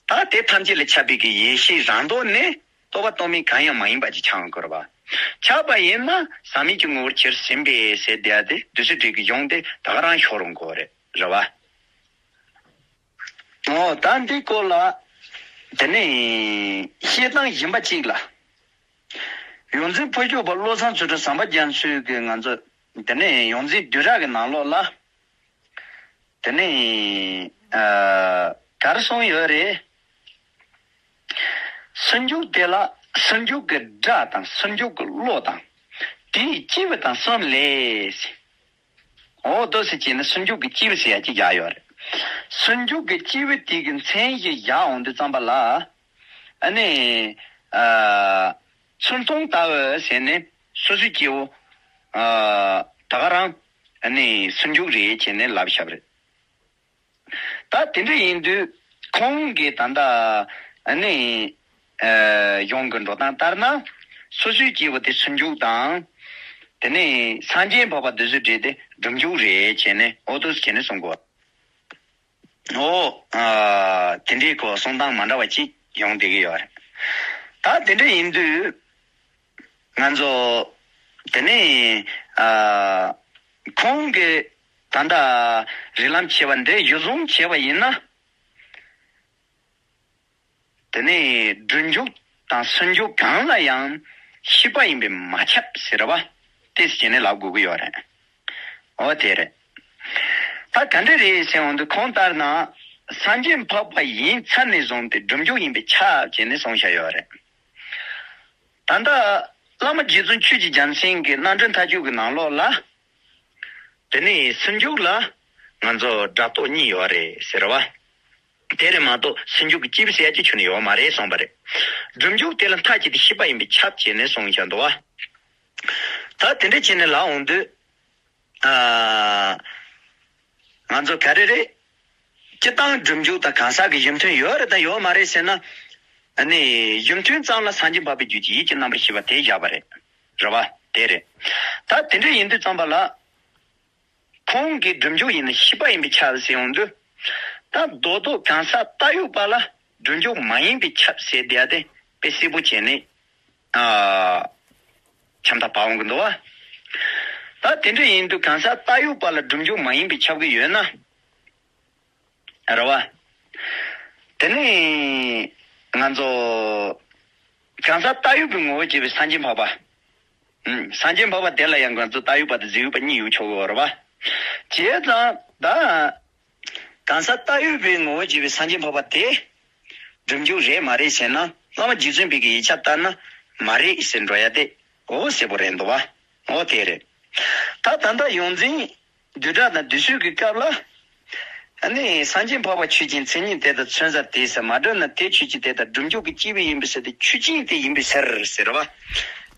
ད་དེ་ཐམས་ཅད་ལས་ཁྱབ་པའི་གི་ཡེ་ཤེས་རང་ལྡོག་ནས་རྟོག་པ་རྟོག་མེད་གང་ཡང་མ་ཡིན་པ་ཅིག་ཆགས་ཡོང་གི་རེད་བ། ཆགས་པ་ཡིན་ན་ཟག་མེད་ཀྱི་ངོ་བོར་གྱུར་ཟིན་པས་ཟེར་བསྡད་ཡ་དེ་བདུད་རྩི་དྲི་གི་གཞུང་དེ་ད་ག་རང་ཤོར་ཡོང་གི་རེད། རེད་བ། ཨོ་ད་འདི་སྐོར་ལ་དེ་ནས་བཤད་སྟངས་གཞན་པ་གཅིག་ལ། ཡོངས་འཛིན་ཕུར་ལྕོག་པ་བློ་བཟང་ཚུལ་ཁྲིམས་ཟམ་པ་རྒྱ་མཚོས་ཀྱི་ང་ཚོ་དེ་ནས་ཡོངས་འཛིན་བསྡུས་གྲྭ་གི་ནང་ལོགས་ལ། དེ་ནས་ཨ་ག་རེ་གསུངས་ཡོད་རེད། སུམ་ཅུ་དེ་ལ་སུམ་ཅུ་གི་སྒྲ་དང་སུམ་ཅུ་གི་བློ་དང་། དེའི་སྐྱེས་བུ་དང་གསུམ་ལས། འོ་དོ་ཟེར་བྱས་ན་སུམ་ཅུ་གི་སྐྱེས་བུ་ཟེར་ཡ་གཅིག་བཞག་ཡོད་རེད། སུམ་ཅུ་གི་སྐྱེས་བུ་དེ་གི་མཚན་གཞི་བཞག་འོང་དུས་ཙམ་པ་ལ། ཨ་ནི་ཨ་ཚུར་མཐོང་ལྟ་བུ་ཟེར་ནས་སོ་སོའི་སྐྱེ་བོ་ཨ་ད་ག་རང་ཨ་ནི་སུམ་ཅུ་རེད་བྱས་ནས་ལབ་བཞག་པ་རེད། ད་དེ་འདྲ་ཡིན་དུས་ཁོང་གིས་ད་ལྟ་ཨ་ནི་ཨ་གཞུང་གི་འགྲོ་སྟངས་ལྟར་ན་སོ་སོའི་སྐྱེ་བོ་དེ་སུམ་ཅུ་དང་། དེ་ནས་སངས་རྒྱས་འཕགས་པ་དེ་ཚོའི་གྲས་དེ་སྒྲུབ་མཆོག་རེད་བྱས་ནས་འོ་དོ་ཟེར་བྱས་ནས་གསུང་གོ། ཨོ། ཨ་དེ་འདྲའི་སྐོར་གསུང་སྟངས་མ་འདྲ་བ་ཅིག་ཡོང་བསྡད་ཀྱི་ཡོད་རེད། ད་དེ་འདྲ་ཡིན་དུས་ང་ཚོ་དེ་ནས་ཨ་ཁོང་གིས་ད་ལྟ་རིགས་ལམ་ཕྱེ་བ་འདི་གཞིར་བཟུང་བྱས་པ་ཡིན་ན། དེ་ནས་སྒྲུབ་མཆོག་དང་སུམ་ཅུ་གང་ལ་ཡང་ཤེས་པ་ཡིན་པས་མ་ཁྱབ་ཟེར་བ་དེ་ཟེར་ནས་ལབ་དགོས་ཀྱི་ཡོད་རེད། འོ་དེ་རེད། ད་ག་འདྲ་རེད་ཟེར་འོང་དུས་ཁོང་ལྟར་ན་སངས་རྒྱས་འཕགས་པ་ཡིན་ཚར་ནས་བཟུང་སྟེ་སྒྲུབ་མཆོག་ཡིན་པས་ཁྱབ་ཅེས་ནས་གསུངས་བཞག་ཡོད་རེད། ད་ལྟ་བླ་མ་རྗེ་བཙུན་ཆོས་ཀྱི་རྒྱལ་མཚན་གྱི་རྣམ་འཕྲུལ་མཐའ་དཔྱོད་ཀྱི་ནང་ལོགས་ལ། དེ་ནས་སུམ་ཅུ་ལ་ང་ཚོ་སྒྲ་རྟོག་གཉིས་ཡོད་རེད་ཟེར་བ། དེ་རེད་མ་གཏོགས་སུམ་ཅུ་གི་སྐྱེས་བུ་ཟེར་ཡ་གཅིག་ཁྱོན་ནས་ཡོད་མ་རེད་གསུངས་པ་རེད། སྒྲུབ་མཆོག་དེ་ལ་མཐའ་གཅིག་ཏུ་ཤེས་པ་ཡིན་པས་ཁྱབ་བྱས་ནས་གསུངས་བཞག་འདུག་བ། ད་དེ་འདྲ་བྱས་ནས་ལབ་འོང་དུས། ཨ། ང་ཚོ་ག་རེ་རེད། སྤྱིར་བཏང་སྒྲུབ་མཆོག་དང་གང་ཟག་གི་གཞི་མཐུན་ཡོད་རེད་དང་ཡོད་མ་རེད་ཟེར་ན། ཨ་ནི་གཞི་མཐུན་ཙམ་ལ་སངས་རྒྱས་འཕགས་པའི་རྒྱུད་ཀྱི་ཡིད་ཀྱི་རྣམ་པར་ཤེས་པ་དེ་བཞག་པ་རེད། རེད་བ། དེ་རེད། ད་དེ་འདྲ་ཡིན་དུས་ཙམ་པ་ལ། ཁོང་གིས་སྒྲུབ་མཆོག་ཡིན་ན་ཤེས་པ་ཡིན་པས་ཁྱབ་ཟེར་ཡོང་དུས། ད་རྡོག་རྡོག་གང་ཟག་ལྟ་ཡུལ་པ་ལ་སྒྲུབ་མཆོག་མ་ཡིན་པས་ཁྱབ་ཟེར་བསྡད་ཡ་དེ་དཔེ་གསལ་པོ་བྱས་ནས། ཨ། ཁྱབ་མཐའ་བར་འོང་གི་འདུག་བ། ད་དེ་འདྲ་ཡིན་དུས་གང་ཟག་ལྟ་ཡུལ་པ་ལ་སྒྲུབ་མཆོག་མ་ཡིན་པས་ཁྱབ་ཀྱི་ཡོད་ན། རེད་བ། དེ་ནས་ང་ཚོ་གང་ཟག་ལྟ་ཡུལ་པའི་ངོ་བོ་བྱས་པའི་སངས་རྒྱས་འཕགས་པ། ཨུམ། སངས་རྒྱས་འཕགས་པ་དེ་ལ་ཡང་ང་ཚོ་ལྟ་ཡུལ་པ་དང་གཟིགས་ཡུལ་པ་གཉིས་ཡོད་ཆོག་གི་ཡོད་རེད་བ། བྱས་ཙང་ད། གང་ཟག་ལྟ་ཡུལ་པའི་ངོ་བོ་བྱས་པའི་སངས་རྒྱས་འཕགས་པ་དེ། སྒྲུབ་མཆོག་རེད་མ་རེད་ཟེར་ན་བླ་མ་རྗེ་བཙུན་པའི་གི་ཡིག་ཆ་ལྟར་ན་མ་རེད་ཟེར་འགྲོ་ཡ་དེ། འོ་ཟེར་པོ་རེད་འདུག་བ། འོ་དེ་རེད། ད་ད་ལྟ་ཡོངས་འཛིན་བསྡུས་གྲྭ་དང་བསྡུས་གསོལ་གྱི་སྐབས་ལ། ཨ་ནི་སངས་རྒྱས་འཕགས་པ་ཆོས་ཅན། མཚན་ཉིད་དེ་དང་མཚོན་བྱ་དེ་ཟེར། མ་འདྲ་ན་དེ་ཆོས་ཅན། དེ་དག་སྒྲུབ་འཇུག་གི་སྐྱེས་བུ་ཡིན་པའི་ཕྱིར་ཏེ། ཆོས་ཅན་དེ་ཡིན་པའི་ཕྱིར་ཟེར་བ། བྱས་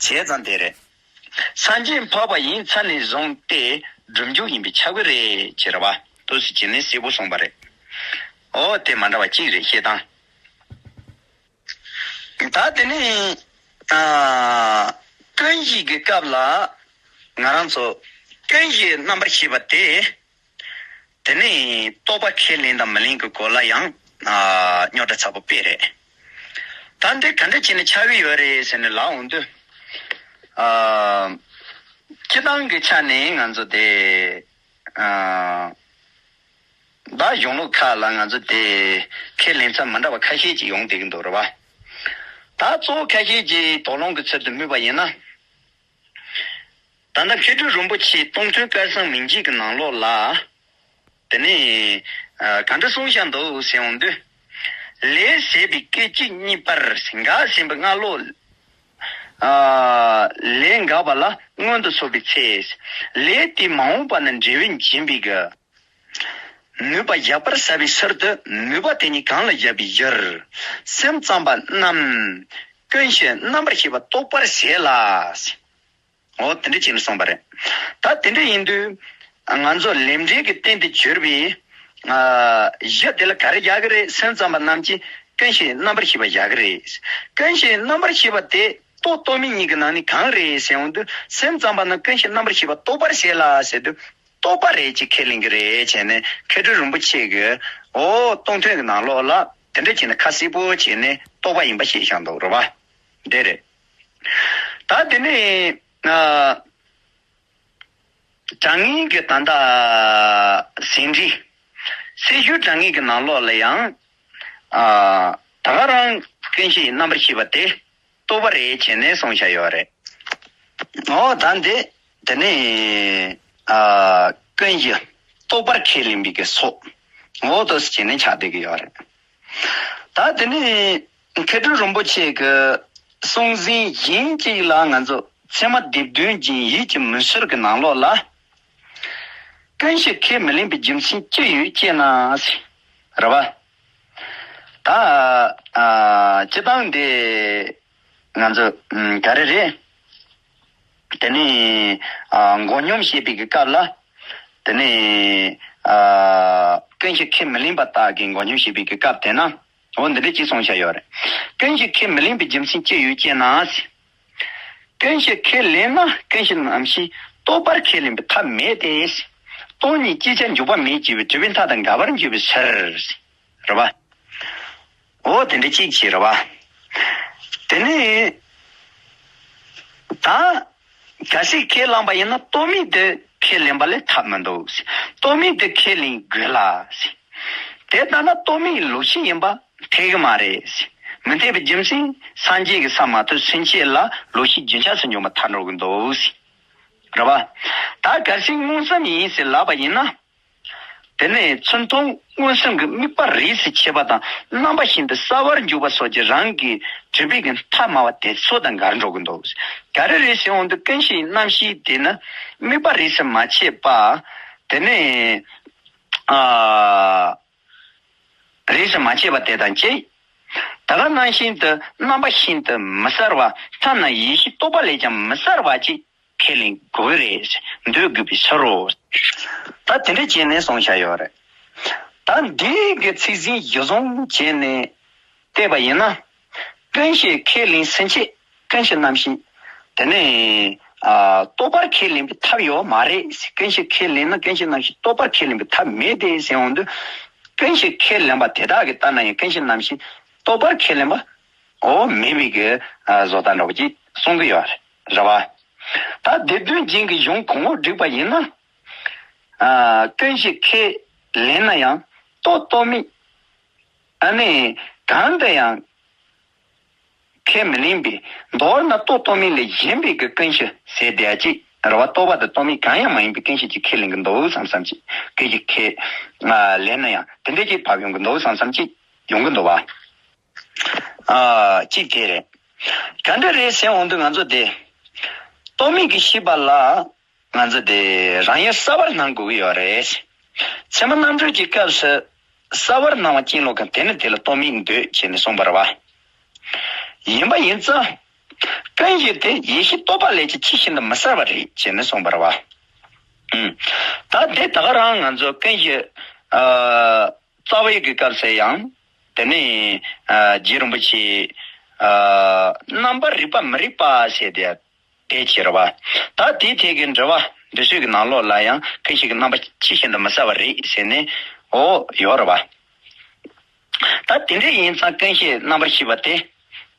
ཙང་དེ་རེད། སངས་རྒྱས་འཕགས་པ་ཡིན་ཚར་ནས་བཟུང་སྟེ་སྒྲུབ་འཇུག་ཡིན་པས་ཁྱབ་ཀྱི་རེད་ཅེས་རེད་བ། འདུག་སེ་བྱས་ནས་གསལ་པོ་གསུངས་པ་རེད། འོ་དེ་མ་འདྲ་བ་གཅིག་རེད། བཤད་སྟངས། ད་དེ་ནས་ཨ། ཀུན་གཞི་གི་སྐབས་ལ་ང་རང་ཚོ་ཀུན་གཞི་རྣམ་པར་ཤེས་པ་དེ། དེ་ནས་རྟོག་པ་ཁས་ལེན་དང་མི་ལེན་གྱི་སྐོར་ལ་ཡང་ཨ། རྙོག་དྲ་ཚ་པོ་དཔེ་རེད། ད་འདི་ག་འདྲ་བྱས་ནས་ཆགས་ཀྱི་ཡོད་རེད་ཟེར་ནས་ལབ་འོང་དུས། ཨ། སྤྱིར་བཏང་གི་ཆ་ནས་ང་ཚོ་དེ་ཨ། ད་གཞུང་ལུགས་ཁག་ལ་ང་ཚོ་དེ་ཁས་ལེན་ཚད་མི་འདྲ་བ་ཁ་ཤས་ཅིག་ཡོང་བསྡད་ཀྱི་འདུག་རེད་བ། ད་གཙོ་བོ་ཁ་ཤས་ཀྱིས་དོགས་སློང་གི་ཚུལ་དུ་སྨོས་པ་ཡིན་ན། ད་ལྟ་མཁས་གྲུབ་རིན་པོ་ཆེའི་སྟོང་ཐུན་སྐལ་བཟང་མིང་བརྗོད་ཀྱི་ནང་ལོགས་ལ། དེ་ནས་ཨ། ག་འདྲ་གསུངས་བཞག་འདུག་ཟེར་འོང་དུས། ལས་ཟད་པའི་སྐད་ཅིག་གཉིས་པར་འགགས་ཟིན་པའི་སྔ་ལོགས། ཨ། ལས་འགགས་པ་ལ་མངོན་དུ་སོང་བའི་ཚེ། ལས་དེ་མ་འོངས་པ་ན་འབྲས་བུ་འབྱིན་པའི་གི་ནུས་པ་བཞག་པར་བྱ་བའི་ཕྱིར་དུ། ནུས་པ་དེ་ཉིད་གང་ལ་བཞག་པའི་ཕྱིར། སེམས་ཙམ་པ་རྣམས་ཀུན་གཞི་རྣམ་པར་ཤེས་པ་རྟོགས་པར་བྱེད་ལ། འོ་དེ་འདྲ་བྱས་ནས་གསུངས་པ་རེད། ད་དེ་འདྲ་ཡིན་དུས་ང་ཚོ་ལས་འབྲས་ཀྱི་རྟེན་དུ་གྱུར་པའི་ཨ། གཞི་དེ་ལ་ག་རེ་རྒྱག་གི་རེད། སེམས་ཙམ་པ་རྣམས་ཀྱིས་ཀུན་གཞི་རྣམ་པར་ཤེས་པ་རྒྱག་གི་རེད། ཀུན་གཞི་རྣམ་པར་ཤེས་པ་དེ་རྟོག་རྟོག་མེད་གཉིས་ཀྱི་ནང་ནས་གང་རེད་ཟེར་འོང་དུས། སེམས་ཙམ་པ་རྣམས་ཀུན་གཞི་རྣམ་པར་ཤེས་པ་རྟོགས་པར་བྱེད་ལ་ཟེར་དུས། རྟོགས་པ་རེད་ཅེས་ཁས་ལེན་གྱི་རེད་བྱས་ནས། མཁས་གྲུབ་རིན་པོ་ཆེ་གིས་འོ་སྟོང་ཐུན་གྱི་ནང་ལོགས་ལ་དེ་འདྲ་བྱས་ནས་ཁ་གསལ་པོ་བྱས་ནས་རྟོགས་པ་ཡིན་པ་ཞེས་བཞག་འདུག་རེད་བ། འདི་རེད། ད་དེ་ནས་ཨ། དྲང་ངེས་ཀྱི་ད་ལྟ་ཟིན་བྲིས། སེལ་ཤུལ་དྲང་ངེས་ཀྱི་ནང་ལོགས་ལ་ཡང་ཨ། ད་ག་རང་ཀུན་གཞི་རྣམ་པར་ཤེས་པ་དེ་རྟོགས་པ་རེད་བྱས་ནས་གསུངས་བཞག་ཡོད་རེད། འོ་ད་འདི་དེ་ནས་ཨ། ཀུན་གཞི་རྟོགས་པར་ཁས་ལེན་པའི་གི་ཚོགས། འོ་འདུག་སེ་བྱས་ནས་ཆགས་བསྡད་ཀྱི་ཡོད་རེད། ད་དེ་ནས་མཁས་གྲུབ་རིན་པོ་ཆེ་གི་གསུང་ཟིན་གཞན་གཅིག་ལ་ང་ཚོ་ཚད་མ་སྡེ་བདུན་གྱི་ཡིད་ཀྱི་མུན་སེལ་གྱི་ནང་ལོགས་ལ། ཀུན་གཞི་ཁས་མི་ལེན་པའི་རྒྱུ་མཚན་ཅི་ཡོད་ཅེ་ན། རེད་བ། ད་ཨ། སྤྱིར་བཏང་འདི་ང་ཚོ་ཨ། ག་རེ་རེད། དེ་ནས་ཨ། མགོ་སྙོམས་བྱེད་པའི་གི་སྐབས་ལ། དེ་ནས་ཨ། ཀུན་གཞི་ཁས་མི་ལེན་པ་དག་གི་མགོ་སྙོམས་བྱེད་པའི་གི་སྐབས་དེ་ན། འོ་འདི་འདྲ་ཅིག་གསུངས་བཞག་ཡོད་རེད། ཀུན་གཞི་ཁས་མི་ལེན་པའི་རྒྱུ་མཚན་ཅི་ཡོད་ཅེ་ན། ཀུན་གཞི་ཁས་ལེན་ན་ཀུན་གཞི་རྣམ་ཤེས་རྟོགས་པར་ཁས་ལེན་པའི་ཐབས་མེད་དེ། སྟོང་ཉིད་སྐྱེ་ཆ་འཇོག་པ་མེད་ཅེས་པའི་དྲི་བའི་མཐའ་དང་འགལ་བར་འགྱུར་བའི་ཕྱིར། རེད་བ། འོ་དེ་འདྲ་གཅིག་བྱས་རེད་བ། དེ་ནས་ད་གལ་སྲིད་ཁས་བླངས་པ་ཡིན་ན་རྟོག་མེད་དེ་ཁས་ལེན་པ་ལས་ཐབས་མི་འདུག། རྟོག་མེད་དེ་ཁས་ལེན་དགོས་ལ། དེ་ལྟ་ན་རྟོག་མེད་ལོག་ཤེས་ཡིན་པ་འཐད་གི་མ་རེད། མི་འཐད་པའི་རྒྱུ་མཚན་སངས་རྒྱས་ཀྱི་ས་མ་ཐོབ་སེམས་བསྐྱེད་ལ་ལོག་ཤེས་རྒྱུན་ཆགས་སུ་འབྱུང་བ་ཐལ་འགྲོ་གི་འདུག། རེད་བ། ད་གལ་སྲིད་མངོན་སུམ་ཡིན་ཟེར་ལབ་པ་ཡིན་ན། དེ་ནས་ཚུར་མཐོང་མངོན་སུམ་གྱི་དམིགས་པ་རིས་སུ་ཕྱེ་བ་དང་རྣམ་པ་ཤིན་ཏུ་གསལ་བར་འཇུག་པ་སོགས་ཀྱི་རང་གི་སྒྲུབ་པའི་གི་མཐའ་སྨྲ་བ་དེ་ཚོ་དང་འགལ་འགྲོ་གི་འདུག། ག་རེ་རེད་ཟེར་འོང་དུས་ཀུན་གཞིའི་རྣམ་ཤེས་དེ་ནི་དམིགས་པ་རིས་སུ་མ་ཕྱེ་བ། དེ་ནས་ཨ། རིས་སུ་མ་ཕྱེ་བ་དེ་དང་གཅིག། ད་ག་ནང་བཞིན་དུ་རྣམ་པ་ཤིན་ཏུ་མི་གསལ་བ། ཐ་ན་ཡེ་ཤེས་རྟོག་པ་ལས་ཀྱང་མི་གསལ་བ་ཅིག་ཁས་ལེན་དགོས་རེད། འདོད་དགོས་པའི་ཕྱིར་རོ། ད་དེ་འདྲ་བྱས་ནས་གསུངས་བཞག་ཡོད་རེད། ད་འདིའི་གི་ཚིག་ཟིན་གཞི་བཟུང་བྱས་ནས་བལྟས་པ་ཡིན་ན། ཀུན་གཞི་ཁས་ལེན་ཟིན་བྱས་ཀུན་གཞི་རྣམ་ཤེས། དེ་ནས་ཨ། རྟོགས་པར་ཁས་ལེན་པའི་ཐབས་ཡོད་མ་རེད། ཀུན་གཞི་ཁས་ལེན་ན་ཀུན་གཞི་རྣམ་ཤེས་རྟོགས་པར་ཁས་ལེན་པའི་ཐབས་མེད་དེ་ཟེར་འོང་དུས། ཀུན་གཞི་ཁས་ལེན་པ་དེ་དག་གི་ལྟར་ན་ཡང་ཀུན་གཞི་རྣམ་ཤེས་རྟོགས་པར་ཁས་ལེན་པ། འོ་མེད་པའི་གི་ཨ། བཟོ་ལྟ་འདྲ་པོ་ཅིག་གསུང་གི་ཡོད་རེད། རེད་བ། ད་སྡེ་བདུན་རྒྱན་གྱི་གཞུང་གོང་འོག་བསྒྲིགས་པ་ཡིན་ན། ཨ། ཀུན་གཞི་ཁས་ལེན་ན་ཡང་རྟོག་རྟོག་མེད། ཨ་ནི་གང་དུ་ཡང་ཁས་མི་ལེན་པའི། མདོར་ན་རྟོག་རྟོག་མེད་ལས་གཞན་པའི་གི་ཀུན་གཞི་ཟེར་བསྡད་ཅིག། རེད་བ། རྟོག་པ་དང་རྟོག་མེད་གང་ཡང་མ་ཡིན་པའི་ཀུན་གཞི་ཅིག་ཁས་ལེན་གི་འདུག་བསམ་བསམ་ཅིག། ཀུན་གཞི་ཁས་ཨ། ལེན་ན་ཡང་དེ་འདྲ་ཅིག་བབ་ཡོང་གི་འདུག་བསམ་བསམ་ཅིག་ཡོང་གི་འདུག་བ། ཨ། གཅིག་དེ་རེད། ག་འདྲ་རེད་ཟེར་འོང་དུས་ང་ཚོ་དེ། རྟོག་མེད་ཀྱི་ཤེས་པ་ལ་ང་ཚོ་དེ་རང་ཡུལ་གསལ་བར་སྣང་དགོས་ཀྱི་ཡོད་རེད། ཚད་མ་རྣམ་གྲོལ་གྱི་སྐབས་སུ་གསལ་བར་སྣང་བ་ཅན་ལོག་གམ། དེ་ནི་དེ་ལ་རྟོག་མེད་འདོད་ཅེས་ནས་གསུངས་པ་རེད་བ། ཡིན་པ་ཡིན་ཙང་། ཀུན་གཞི་དེ་ཡེ་ཤེས་རྟོག་པ་ལས་ཀྱང་ཆེས་ཤིན་ཏུ་མི་གསལ་བ་རེད་ཅེས་ནས་གསུངས་པ་རེད་བ། ཨུམ། ད་དེ་ད་ག་རང་ང་ཚོ་ཀུན་གཞི་ཨ་རྩ་བའི་གི་སྐབས་སུ་ཡང་། དེ་ནས་ཨ་རྗེ་རིན་པོ་ཆེ་ཨ་རྣམ་པར་རིག་པ་མི་རིག་པ་ཟེར་དེ་དེ་ཕྱིར་བ། ད་དེའི་ཐད་ཀྱི་འགྲེལ་བ་འདི་ཚོའི་གི་ནང་ལོགས་ལ་ཡང་ཀུན་གཞི་གི་རྣམ་པ་ཆེས་ཤིན་ཏུ་མི་གསལ་བ་རེད་ཟེར་ནས་འོ་ཡོད་རེད་བ། ད་དེ་འདྲ་ཡིན་ཙང་ཀུན་གཞི་རྣམ་པར་ཤེས་པ་དེ་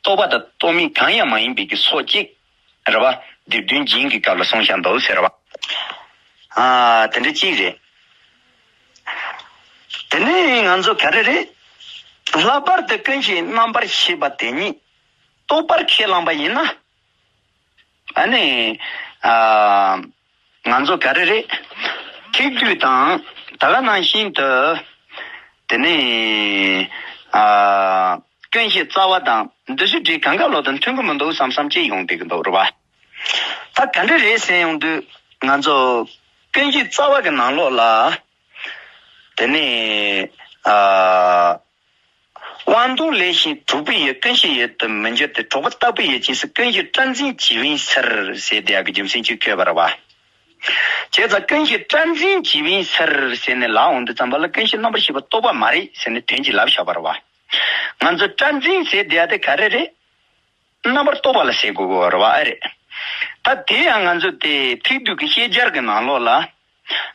རྟོག་པ་དང་རྟོག་མེད་གང་ཡང་མ་ཡིན་པའི་གི་ཕྱོགས་གཅིག་རེད་བ། སྡེ་བདུན་འབྱིན་གྱི་སྐབས་ལ་གསུངས་བཞག་འདུག་ཟེར་བ། ཨ་དེ་འདྲ་གཅིག་རེད། དེ་ནས་ང་ཚོ་ག་རེ་རེད། ལྷག་པར་དུ་ཀུན་གཞི་རྣམ་པར་ཤེས་པ་དེ་ཉིད་རྟོག་པར་ཁས་བླངས་པ་ཡིན་ན། ཨ་ནི། ཨ། ང་ཚོ་ག་རེ་རེད། ཐེག་བསྡུས་དང་ད་ག་ནང་བཞིན་དུ། དེ་ནས། ཨ། ཀུན་གཞི་རྩ་བ་དང་འདི་ཚོའི་འགྲིག་གང་ག་ལོག་དང་མཐུན་གི་མི་འདུག་བསམ་བསམ་ཅིག་ཡོང་བསྡད་ཀྱི་འདུག་རེད་བ། ད་ག་འདྲ་རེད་ཟེར་ཡོང་དུས་ང་ཚོ་ཀུན་གཞི་རྩ་བ་གི་ནང་ལོགས་ལ། དེ་ནས། ཨ། དབང་རྟུལ་ལས་གཞན་གྲོགས་པོའི་ཡུལ་ཀུན་གཞིའི་ཡུལ་དུ་མི་འགྱུར་ཏེ། གྲོགས་པོ་ལྟ་བུའི་ཡུལ་ཅན་སུ། ཀུན་གཞི་སྐྲག་འཛིན་བྱིས་པའི་ཕྱིར་ཟེར་དེ་ཡག་གི་རྒྱུ་མཚན་གཅིག་བཀོད་པ་རེད་བ། བྱས་ཙང་ཀུན་གཞི་སྐྲག་འཛིན་བྱིས་པའི་ཕྱིར་ཟེར་ནས་ལབ་འོང་དུས་ཙམ་པ་ལ་ཀུན་གཞི་རྣམ་པར་ཤེས་པ་རྟོག་པ་མ་རེད་ཟེར་ནས་དོན་གཅིག་ལབ་བཞག་པ་རེད་བ། ང་ཚོ་སྐྲག་འཛིན་ཟེར་དེ་ཡག་དེ་ག་རེ་རེད། རྣམ་པར་རྟོག་པ་ལ་ཟེར་དགོས་ཀྱི་རེད་བ། ཨེ་རེད། ད་དེ་ཡང་ང་ཚོ་དེ་ཐེག་བསྡུས་ཀྱི་བཤད་སྦྱར་གྱི་ནང་ལོགས་ལ།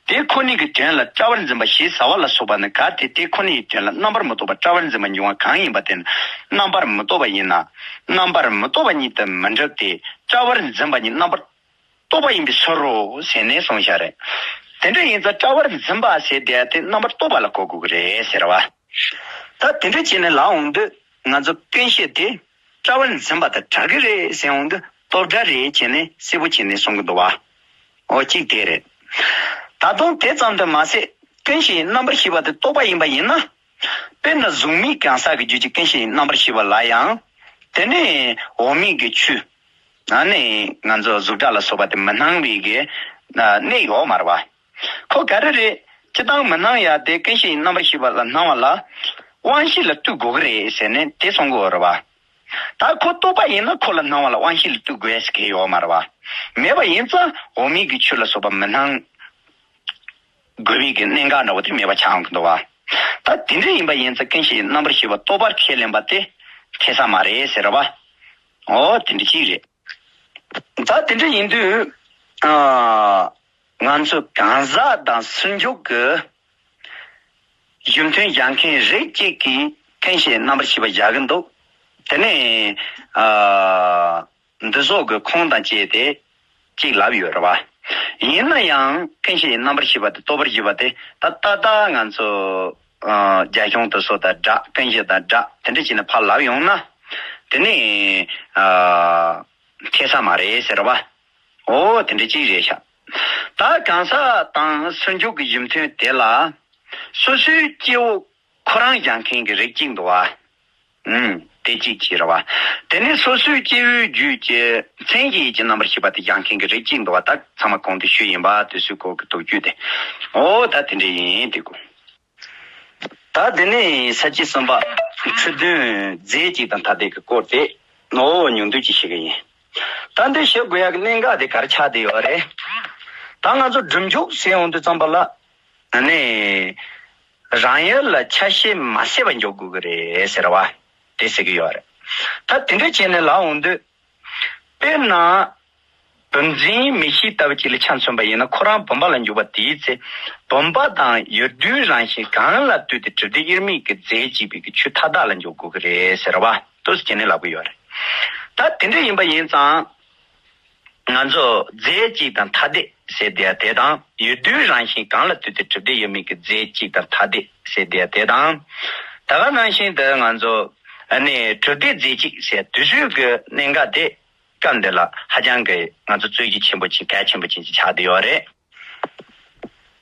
དེ་ཁོ་ནའི་གི་དོན་ལ་སྐྲག་པར་འཛིན་པ་ཞེས་བྱ་བ་ལ་སོགས་པ་ནི་གལ་ཏེ་དེ་ཁོ་ནའི་དོན་ལ་རྣམ་པར་མི་རྟོག་པ་སྐྲག་པར་འཛིན་པ་འབྱུང་བ་གང་ཡིན་པ་དེ་ནི་རྣམ་པར་མི་རྟོག་པ་ཡིན་ན། རྣམ་པར་མི་རྟོག་པ་ཉིད་དུ་མི་འགྲུབ་སྟེ། སྐྲག་པར་འཛིན་པ་ཉིད་རྣམ་པར་རྟོག་པ་ཡིན་པའི་ཕྱིར་རོ་ཟེར་ནས་གསུངས་བཞག་རེད། དེ་འདྲ་ཡིན་ཙང་སྐྲག་པར་འཛིན་པ་ཟེར་དེ་དེ་རྣམ་པར་རྟོག་པ་ལ་གོ་དགོས་ཀྱི་རེད་ཟེར་བ། ད་དེ་འདྲ་བྱས་ནས་ལབ་འོང་དུས་ང་ཚོ་ཀུན་གཞི་དེ་སྐྲག་པར་འཛིན་པ་དང་འདྲ་གི་རེད་ཟེར་འོང་དུས་རྟོག་སྒྲ་རེད་བྱས་ནས་གསལ་པོ་བྱས་ནས་གསུང་གི་འདུག་བ། འོ་གཅིག་དེ་རེད། ད་དུང་དེ་ཙམ་དུ་མ་ཟད་ཀུན་གཞི་རྣམ་པར་ཤེས་པ་དེ་རྟོག་པ་ཡིན་པ་ཡིན་ན། དཔེར་ན་གཟུགས་མེད་གང་ཟག་གི་རྒྱུད་ཀྱི་ཀུན་གཞི་རྣམ་པར་ཤེས་པ་ལ་ཡང་། དེ་ནི་འོག་མིན་གྱི་ཆོས། ཨ་ནི་ང་ཚོ་གཟུགས་སྒྲ་ལ་སོགས་པ་དེ་མི་སྣང་བའི་གི་གནས་ཡོད་མ་རེད་བ། ཁོ་ག་རེ་རེད། སྤྱིར་བཏང་མི་སྣང་ཡ་དེ་ཀུན་གཞི་རྣམ་པར་ཤེས་པ་ལ་སྣང་བ་ལ་དབང་ཤེས་ལ་ལྟོས་དགོས་ཀྱི་རེད་ཟེར་ནས་དེ་གསུང་གི་ཡོད་རེད་བ། ད་ཁོ་རྟོག་པ་ཡིན་ན་ཁོ་ལ་སྣང་བ་ལ་དབང་ཤེས་ལ་ལྟོས་དགོས་ཟེར་མཁན་ཡོད་མ་རེད་བ། མེད་པ་ཡིན་ཙང་འོག་མིན་གྱི་ཆོས་ལ་སོགས་པ་མི་སྣང་དགོས་པའི་གི་གནད་འགག་འདྲ་བོ་དེ་མེད་པ་ཆགས་འོང་གི་འདུག་བ། ད་དེ་འདྲ་ཡིན་པ་ཡིན་ཙང་ཀུན་གཞི་རྣམ་པར་ཤེས་པ་རྟོག་པར་ཁས་ལེན་པ་དེ་འཐད་ས་མ་རེད་ཟེར་བ། འོ་དེ་འདྲ་ཅིག་རེད། ད་དེ་འདྲ་ཡིན་དུས། ཨ། ང་ཚོ་གང་ཟག་དང་ཕྱིར་འཇུག་གི་གཞི་མཐུན་བཞག་མཁན་རིགས་གཅིག་གིས་ཀུན་གཞི་རྣམ་པར་ཤེས་པ་བཞག་གི་འདུག་དེ་ནས་ཨ། འདི་སོགས་ཀྱི་ཁུངས་དང་བཅས་ཏེ་གཅིག་ལབ་ཡོད་རེད་བ། ཡིན་ན་ཡང་ཀུན་གཞི་རྣམ་པར་ཤེས་པ་དེ་རྟོགས་པར་བྱེད་པ་དེ་ད་ཏག་ཏག་ང་ཚོ་ཨ། རྒྱ་གཞུང་དེ་ཚོ་དང་འདྲ། ཀུན་གཞི་དང་འདྲ། དེ་འདྲ་བྱས་ནས་ཕར་ལབ་ཡོང་ན། དེ་ནི་ཨ། འཐད་ས་མ་རེད་ཟེར་བ། འོ་དེ་འདྲ་ཅིག་རེད་ཤག་ད་གང་ཟག་དང་ཕྱིར་འཇུག་གི་གཞི་མཐུན་དེ་ལ་སོ་སོའི་སྐྱེ་བོ་ཁོ་རང་བཞག་མཁན་གྱི་རིགས་གཅིག་འདུག་བ། ཨུམ། དེ་གཅིག་བྱས་རེད་བ། དེ་ནས་སོ་སོའི་སྐྱེ་བོའི་རྒྱུད་ཀྱི་མཚན་གཞི་ཡིད་ཀྱི་རྣམ་པར་ཤེས་པ་དེ་བཞག་མཁན་གྱི་རིགས་གཅིག་འདུག་བ། ད་ཚང་མ་གོང་དུ་ཞུས་ཡིན་པ་དེ་ཚོའི་སྐོར་གྱི་དོགས་གཅོད་དེ། འོ་ད་དེ་འདྲ་ཡིན་དེ་ཀོ། ད་དེ་ནས་ས་བཅད་གསུམ་པ་འཁྲུལ་དོན་རྫས་གཅིག་དང་ཐ་དད་ཀྱི་སྐོར་དེ་ནོ་ཉུང་བསྡུས་ཀྱིས་ཤེས་ཀྱི་ཡིན། ད་འདི་ཤེས་དགོས་ཡག་གི་གནད་འགག་དེ་ག་རེ་ཆགས་བསྡད་ཡོད་རེད། ད་ང་ཚོ་སྒྲུབ་འཇུག་ཟེར་ཡོང་དུས་ཙམ་པ་ལ། ཨ་ནི། རང་ཡུལ་ལ་ཆ་ཤས་མ་ཟད་པ་འཇོག་དགོས་ཀྱི་རེད་ཟེར་བ། དེ་ཟེར་གྱི་ཡོད་རེད། ད་དེ་འདྲ་བྱས་ནས་ལབ་འོང་དུས། དཔེར་ན། བུམ་འཛིན་མིག་ཤེས་ལྟ་བུ་ཅིག་ལ་ཆ་མཚོན་པ་ཡིན་ན་ཁོ་རང་བུམ་པ་ལ་འཇུག་པ་དེའི་ཚེ། བུམ་པ་དང་ཡུལ་དུས་རང་བཞིན་གང་ལ་ལྟོས་ཏེ་གྲུབ་བདེ་དབྱེར་མེད་ཀྱི་རྫས་གཅིག་པའི་གི་ཆོས་མཐའ་དག་ལ་འཇོག་དགོས་ཀྱི་རེད་ཟེར་བ། འདུག་སེ་བྱས་ནས་ལབ་ཀྱི་ཡོད་རེད། ད་དེ་འདྲ་ཡིན་པ་ཡིན་ཙང་། ང་ཚོ་རྫས་གཅིག་དང་ཐ་དད་ཟེར་དེ་དེ་དང་ཡུལ་དུས་རང་བཞིན་གང་ལ་ལྟོས་ཏེ་གྲུབ་བདེ་དབྱེར་མེད་ཀྱི་རྫས་གཅིག་དང་ཐ་དད་ཟེར་དེ་དེ་དང་། ད་ག་ནང་བཞིན་དུ་ང་ཚོ་ཨ་ནི་གྲུབ་བདེ་རྫས་གཅིག་ཟེར་དུས་ཚོད་ཀྱི་གནད་འགག་དེ་སྐབས་འདི་ལ་ཧ་ཅང་གི་ང་ཚོ་རྩོད་གཞི་ཆེན་པོ་ཅིག་གལ་ཆེན་པོ་ཅིག་ཅིག་ཆགས་བསྡད་ཡོད་རེད།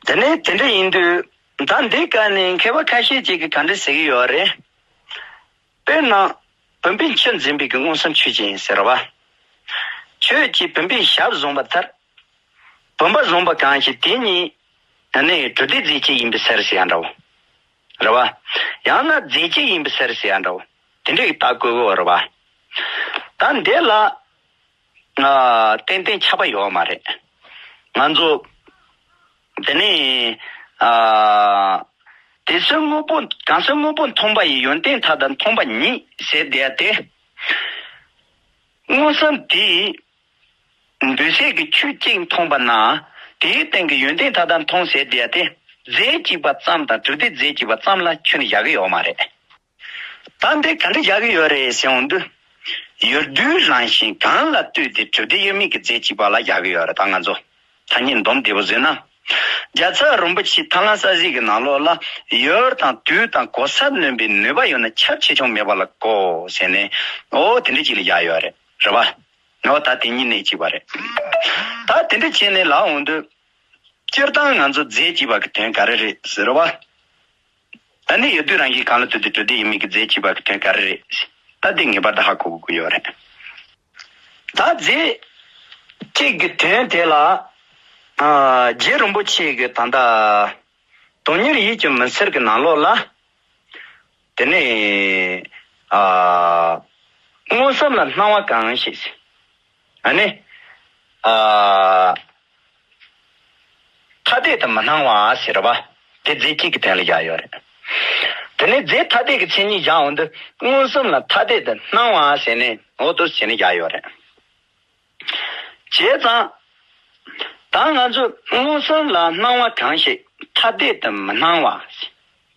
དེ་ནས་དེ་འདྲ་ཡིན་དུས་ད་འདི་ག་ནས་མཁས་པ་ཁ་ཤས་ཅིག་གིས་ག་འདྲ་ཟེར་གྱི་ཡོད་རེད། དཔེར་ན། བུམ་པས་ཆུ་འཛིན་པའི་གི་མངོན་སུམ་ཆོས་ཅན་ཟེར་བ། ཆོས་ཀྱི་བུམ་པའི་ཞབས་བཟུང་བ་ལྟར། བུམ་པ་བཟུང་བ་གང་ཞིག་དེ་ཉིད་ནི་གྲུབ་སྡེ་རྫས་གཅིག་ཡིན་པའི་ཕྱིར་ཟེར་ཡ་འདྲ་བོ། རེད་བ། ཡང་ན་རྫས་གཅིག་ཡིན་པའི་ཕྱིར་ཟེར་ཡ་འདྲ་བོ། དེ་འདྲ་ཞིག་ལྟ་དགོས་ཀྱི་ཡོད་རེད་བ། ད་འདི་ལ། ཨ། ཏན་ཏན་ཁྱབ་པ་ཡོད་མ་རེད། ང་ཚོ། དེ་ནས། ཨ། དེ་སོགས་དངོས་པོ་གང་སོགས་དངོས་པོ་མཐོང་བ་ཡི་ཡོན་ཏན་མཐའ་དག་མཐོང་བ་ཉིད་ཟེར་བསྡད་དེ། མངོན་སུམ་དེས་འདུས་བྱས་ཀྱི་ཆོས་གཅིག་མཐོང་བ་ན། དེའི་སྟེང་གི་ཡོན་ཏན་མཐའ་དག་མཐོང་ཟེར་བསྡད་དེ། རྫས་གཅིག་པ་ཙམ་དང་གྲུབ་སྡེ་རྫས་གཅིག་པ་ཙམ་ལ་ཁྱོན་ནས་བཞག་གི་ཡོད་མ་རེད། ད་འདི་ག་འདྲ་བཞག་གི་ཡོད་རེད་ཟེར་འོང་དུས། ཡུལ་དུས་རང་བཞིན་གང་ལ་ལྟོས་ཏེ་གྲུབ་སྡེ་དབྱེར་མེད་ཀྱི་རྫས་གཅིག་པ་ལ་བཞག་གི་ཡོད་རེད། ད་ང་ཚོ་ཐ་སྙད་འདོམས་བདེ་པོ་བཟོས་ན། རྒྱལ་ཚབ་རིན་པོ་ཆེའི་ཐར་ལམ་གསལ་བྱེད་ཀྱི་ནང་ལོགས་ལ། ཡུལ་དང་དུས་དང་གོ་ས་སྣོན་པའི་ནུས་པ་ཡོད་ན་ཁྱབ་ཆེ་ཆུང་མེད་པ་ལ་གོ་ཟེར་ནས། འོ་དེ་འདྲ་ཅིག་ལ་བཞག་ཡོད་རེད། རེད་བ། འོ་ད་དེ་གཉིས་གནད་གཅིག་པ་རེད། ད་དེ་འདྲ་བྱས་ནས་ལབ་འོང་དུས། སྤྱིར་བཏང་ང་ཚོ་རྫས་གཅིག་པ་གི་དོན་ག་རེ་རེད་ཟེར་བ། ཨ་ནི་ཡུལ་དུས་རང་བཞིན་གང་ལ་ལྟོས་ཏེ་གྲུབ་སྡེ་དབྱེར་མེད་ཀྱི་རྫས་གཅིག་པ་གི་དོན་ག་རེ་རེད། ད་འདི་ངེས་པར་དུ་ཧ་གོ་དགོས་ཀྱི་ཡོད་རེད། ད་རྫས་གཅིག་གི་དོན་དེ་ལ། ཨ། རྗེ་རིན་པོ་ཆེ་གི་ད་ལྟ་དོན་གཉེར་ཡིད་ཀྱི་མུན་སེལ་གྱི་ནང་ལོགས་ལ། དེ་ནས། ཨ། མངོན་སུམ་ལ་སྣང་བ་གང་ཞིག་ཨ་ནི། ཨ། ཐ་དད་དུ་མི་སྣང་བ་ཟེར་བ། དེ་རྫས་གཅིག་གི་དོན་ལ་བཞག་ཡོད་རེད། དེ་ནས་རྫས་ཐ་དད་ཀྱི་མཚན་ཉིད་བཞག་འོང་དུས། མངོན་སུམ་ལ་ཐ་དད་དུ་སྣང་བ་ཟེར་ནས། འོ་དེ་བྱས་ནས་བཞག་ཡོད་རེད། བྱས་ཙང་། ད་ང་ཚོས་མངོན་སུམ་ལ་སྣང་བ་གང་ཞིག་ཐ་དད་དུ་མི་སྣང་བ།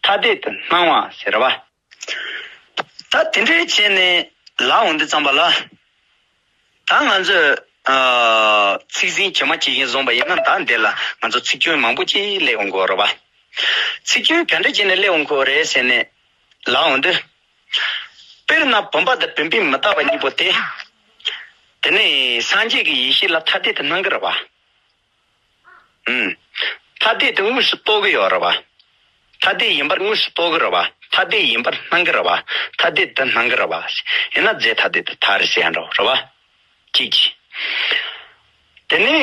ཐ་དད་དུ་སྣང་བ་ཟེར་བ། ད་དེ་འདྲའི་བྱས་ནས་ལབ་འོང་དུས་ཙམ་པ་ལ། ད་ང་ཚོས། ཨ། ཚིག་ཟིན་ཇི་མ་ཇི་བཞིན་བཟུང་བ་ཡིན་ན། ད་འདི་ལ་ང་ཚོ་ཚིག་སྐྱོན་མང་པོ་ཅིག་སླེབས་འོང་གི་ཡོད་རེད་བ། ཚིག་སྐྱོན་ག་འདྲ་བྱས་ནས་སླེབས་འོང་གི་ཡོད་རེད་ཟེར་ནས་ལབ་འོང་དུས། དཔེར་ན་བུམ་པ་དང་བུམ་པས་མི་རྟག་པ་གཉིས་པོ་དེ། དེ་ནི་སངས་རྒྱས་ཀྱི་ཡེ་ཤེས་ལ་ཐ་དད་དུ་སྣང་གི་རེད་བ། ཨུམ། ཐ་དད་དུ་དངོས་སུ་རྟོགས་ཀྱི་ཡོད་རེད་བ། ཐ་དད་ཡིན་པར་དངོས་སུ་རྟོགས་ཀྱི་རེད་བ། ཐ་དད་ཡིན་པར་སྣང་གི་རེད་བ། ཐ་དད་དུ་སྣང་གི་རེད་བ། ཡིན་ན་རྫས་ཐ་དད་དུ་ཐལ་ཟེར་ཡ་འདྲ་བོ་རེད་བ། གཅིག་གིས། དེ་ནས།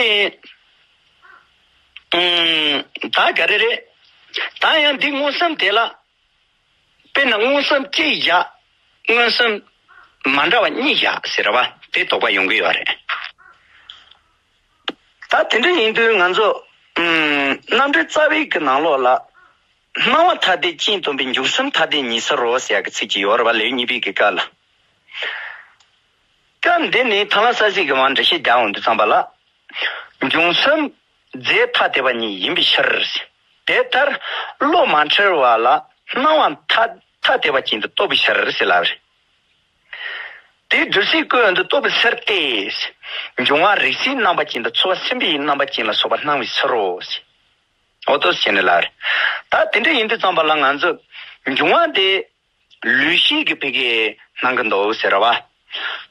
ཨུམ། ད་ག་རེ་རེད། ད་ཡང་འདི་མངོན་སུམ་དེ་ལ། དཔེར་ན་མངོན་སུམ་གཅིག་བཞག་མངོན་སུམ་མ་འདྲ་བ་གཉིས་བཞག་ཟེར་བ་དེ་དོགས་པ་ཡོང་གི་ཡོད་རེད། ད་དེ་འདྲ་ཡིན་དུས་ང་ཚོ། ཨུམ། རྣམ་འགྲེལ་རྩ་བའི་གི་ནང་ལོགས་ལ། སྣང་བ་ཐ་དད་ཅན་སྟོན་པའི་འབྱུང་སེམས་ཐ་དད་ཉིད་ཟེར་རོ་ཟེར་ཡ་གི་ཚིག་ཅིག་ཡོད་རེད་བ། ལེའུ་གཉིས་པའི་གི་སྐབས་ལ། སྐབས་འདི་ནི་ཐར་ལམ་གསལ་བྱེད་ཀྱི་ནང་འགྲེལ་བཤད་རྒྱག་འོང་དུས་ཙམ་པ་ལ། འབྱུང་སེམས་རྫས་ཐ་དད་པ་ཉིད་ཡིན་པའི་ཕྱིར། དེ་ལྟར་བློ་མ་འཁྲུལ་བ་ལ་སྣང་བ་ཐ་ཐ་དད་པ་ཅན་དུ་རྟོགས་པའི་ཕྱིར་ཟེར་ལབ་རེད། དེའི་སྒྲུབ་བྱེད་ཀུན་དུ་རྟོགས་པའི་ཕྱིར་ཏེ། འབྱུང་བ་རེག་བྱའི་རྣམ་པ་ཅན་དང་ཚོར་བ་སེམས་པའི་རྣམ་པ་ཅན་ལ་སོགས་པ་སྣང་བའི་ཕྱིར་རོ། འོ་དོ་བྱས་ནས་ལབ་རེད། ད་དེ་འདྲ་ཡིན་དུས་ཙམ་པ་ལ་ང་ཚོས་འབྱུང་བ་དེ་ལུས་ཤེས་ཀྱི་ཕ་གིའི་སྣང་གི་འདུག་ཟེར་བ།